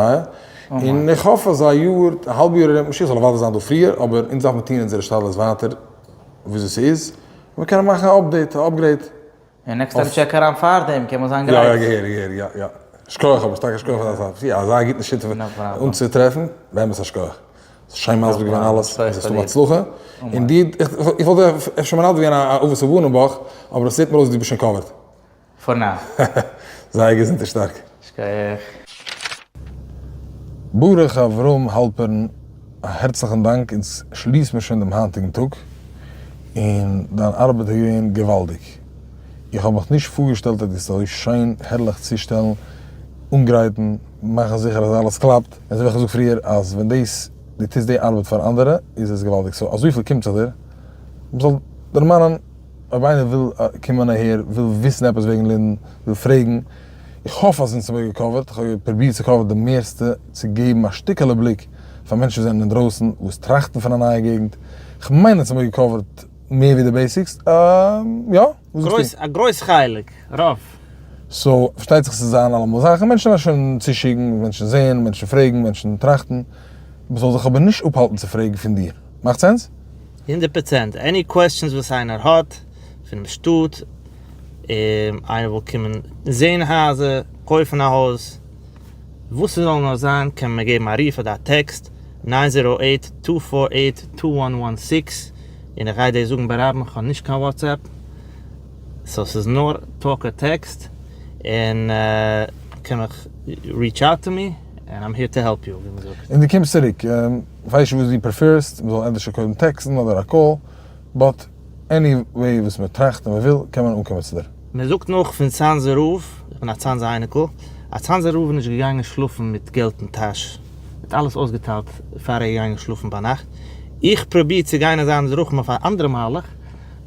און איך האף אז א יאר א האלב יאר ארום משיח זאל אוודאי זיין דא פריער אבער אונז דארף מיר טון אונזערע השתדלות ווייטער וויאזוי ס'איז און מיר קענען מאכן א update א upgrade. און next time check אריין פארדעם קען מען זיין גרייט. יא יא געהעריג געהעריג יא יא. שכוח אבער שטארקע שכוח פאר דיין צייט. יא אזא גוטן שותף אנצוטרעפן, באמת א שכוח. שיין מסביר געווען אלעס, און זאלסט האבן הצלחה. און דו, איך וואלט דיר אפשר מנדב געווען א אבות ובנים בוך, אבער עס זעט מיר אויס דו ביסט שוין covered. for now. זיי געזונט און שטארק. שכוח. ברוך אברהם האלפערן, א הערצליכן דאנק, אונז שליסט מיר שוין דעם היינטיגן טאג, און דיין ארבעט איז געווען געוואלדיג. איך האב מיך נישט פארגעשטעלט אז דו וועסט אזוי שיין הערליך צושטעלן, אנגרייטן, מאכן זיכער אז אלעס קלאפט, און אזוי ווי איך האב געזאגט פריער אז ווען דאס דו טוסט די ארבעט פאר אנדערע איז עס געוואלדיג, so אזויפיל קומט זיך דיר, מ'זאל דערמאנען אויב איינער וויל קומען אהער, וויל וויסן עפעס וועגן לינדן, וויל פרעגן, איך האף אז אונז האמיר גע cover ט, איך האב פרובירט צו cover ן די מערסטע, צו געבן א שטיקעלע בליק פאר מענטשן וואס זענען אינדרויסן, וואס טראכטן פון א נייע געגנט, כ'מיין אונז האמיר גע cover ט מער ווי די basics, יא? וואס זאגסטו? א גרויס חלק, רוב. so, פארשטייט זיך ס'איז זיין אלעמאל זאכן, מענטשן וועלן שוין צושיקן, מענטשן זעהן, מענטשן פרעגן, מענטשן טראכטן, מ'זאל זיך אבער נישט אפהאלטן צו פרעגן פון דיר. מאכט sense? הונדערט פראצענט, any questions וואס איינער האט פונעם שטאט, איינער וויל קומען זעהן הייזער, קויפן א הויז, וואס ס'זאל נאר זיין, קען מען געבן א רוף אדער א טעקסט, nine zero eight two four eight two one one six, און איך גיי דיר זאגן ברבים איך האב נישט קיין WhatsApp, so ס'איז נאר talk or text, און קען מיך reach out to me, and I'm here to help you ווי מ'זאגט. און דו קומסט צוריק, כ'ווייס נישט וואס דו prefer סט, מ'זאל ענדערש קודם טעקסטן אדער א call, but anyway וואס מ'טראכט און מ'וויל קען מען אנקומען צו דיר. מען זאגט נאך פון צאנזער רב, איך בין א צאנזער אייניקל, אז צאנזער רב איז נישט געגאנגען שלאפן מיט געלט אין טאש, ער האט אלעס אויסגעטיילט פאר ער איז געגאנגען שלאפן ביינאכט, איך פרוביר צו גיין אין זיינע דרכים אויף א אנדערע מהלך,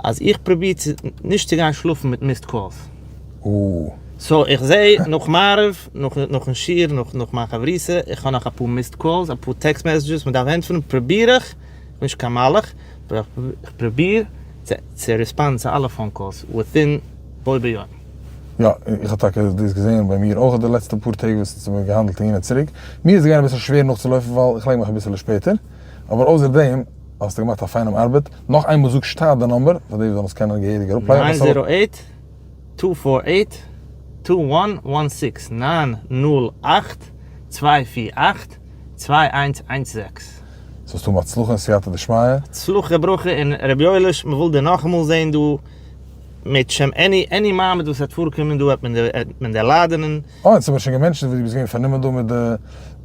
אז איך פרוביר צו נישט צו גיין שלאפן מיט missed calls. so איך זע נאך מעריב, נאכן שיעור, נאך מיין חברותא, איך האב נאך אפאר missed calls, אפאר text messages מען דארף ענטפערן, פרוביר איך, נישט קיין מלאך. איך פרוביר צו respond ן צו אלע phone calls within בו ביום. יא, איך האב טאקע דאס געזען ביי מיר אויך די לעצטע פאר טעג וואס אונז האבן געהאנדלט אהין און צוריק. מיר איז געווען אביסל שווער נאכצולויפן ווייל איך לייג מיך אביסעלע שפעטער. אבער אויסער דעם האסטו געמאכט א פיינעם ארבעט. נאך איינמאל זאג שטאט די number פאר די וואס זאלן עס קענען געהעריג אראפלייגן. ניין zero eight two four eight two one one six, 908 248 2116. זאלסט האבן הצלחה און סייעתא דשמיא. הצלחה ברכה און רבי יואליש מ'וויל דיר נאכאמאל זעהן דא מיט שם any any מעמד וואס וועט פארקומען דא וועט מען דיר לאדענען. אה אונז האמיר שוין גע mention ט וואס דו ביסט געווען פארנומען דא מיט די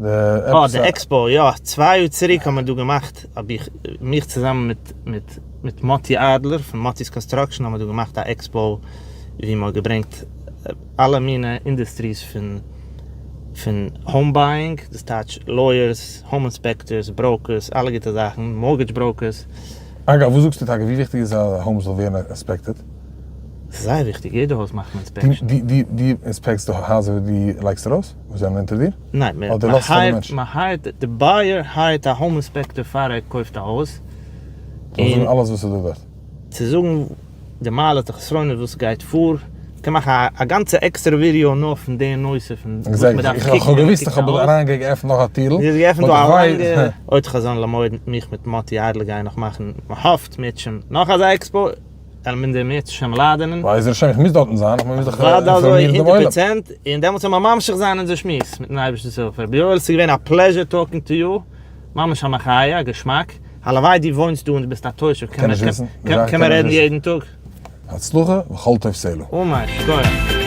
די אה די expo יא צוויי יאר צוריק האט מען דא געמאכט האב איך מיך צוזאמען מיט מיט מיט מאטי אדלער פון מאטי'ס construction האבן מיר דא געמאכט א expo ווי מען האט געברענגט אלע מינע industries פון פון home buying דאס טייטש lawyers home inspectors brokers אלע גוטע זאכן mortgage brokers. אגב וואס זאגסטו טאקע ווי וויכטיג איז אז א home זאל ווערן inspected? ס'איז זייער וויכטיג, יעדע הויז מאכט מען inspection. דו inspect סט די הייזער וואס דו לייגסט ארויס? וואס זענען אונטער דיר? ניין, מען hire ט, די buyer hire ט א home inspector פאר ער קויפט א הויז. זאל זאגן אלעס וואס איז דא דארט. צו זאגן די מעלות די חסרונות וואס גייט פאר, מ'קען מאכן א גאנצע עקסטערע ווידיאו נאר פון די נושא פון וואס מ'דארף קוקן איך האב געוויסט איך האב אריינגעעפנט נאך א טירל. דו האסט געעפנט דא א לאנגע עוד חזון למועד מיך מיט מאטי אדלער גייען נאך מאכן, מ'האפט מירצעשעם נאך אזא expo. וועלן מיר דיר מירצעשעם לאדענען. בעזר השם איך מוז דארטן זיין, איך מוז דאך אינפארמירן דעם עולם. פראצענט, און דעמאלטס וועלן מיר ממשיך זיין אונזער שמועס מיטן אייבערשטנ'ס הילף. רבי יואל, ס'איז געווען א pleasure talking to you, ממש א מחיה, א געשמאק. הלוואי דו וואוינסט דא און דו ביסט א תושב, קען מען רעדן יעדן טאג. הצלחה וכל טוב סלה. אמן, שכוח.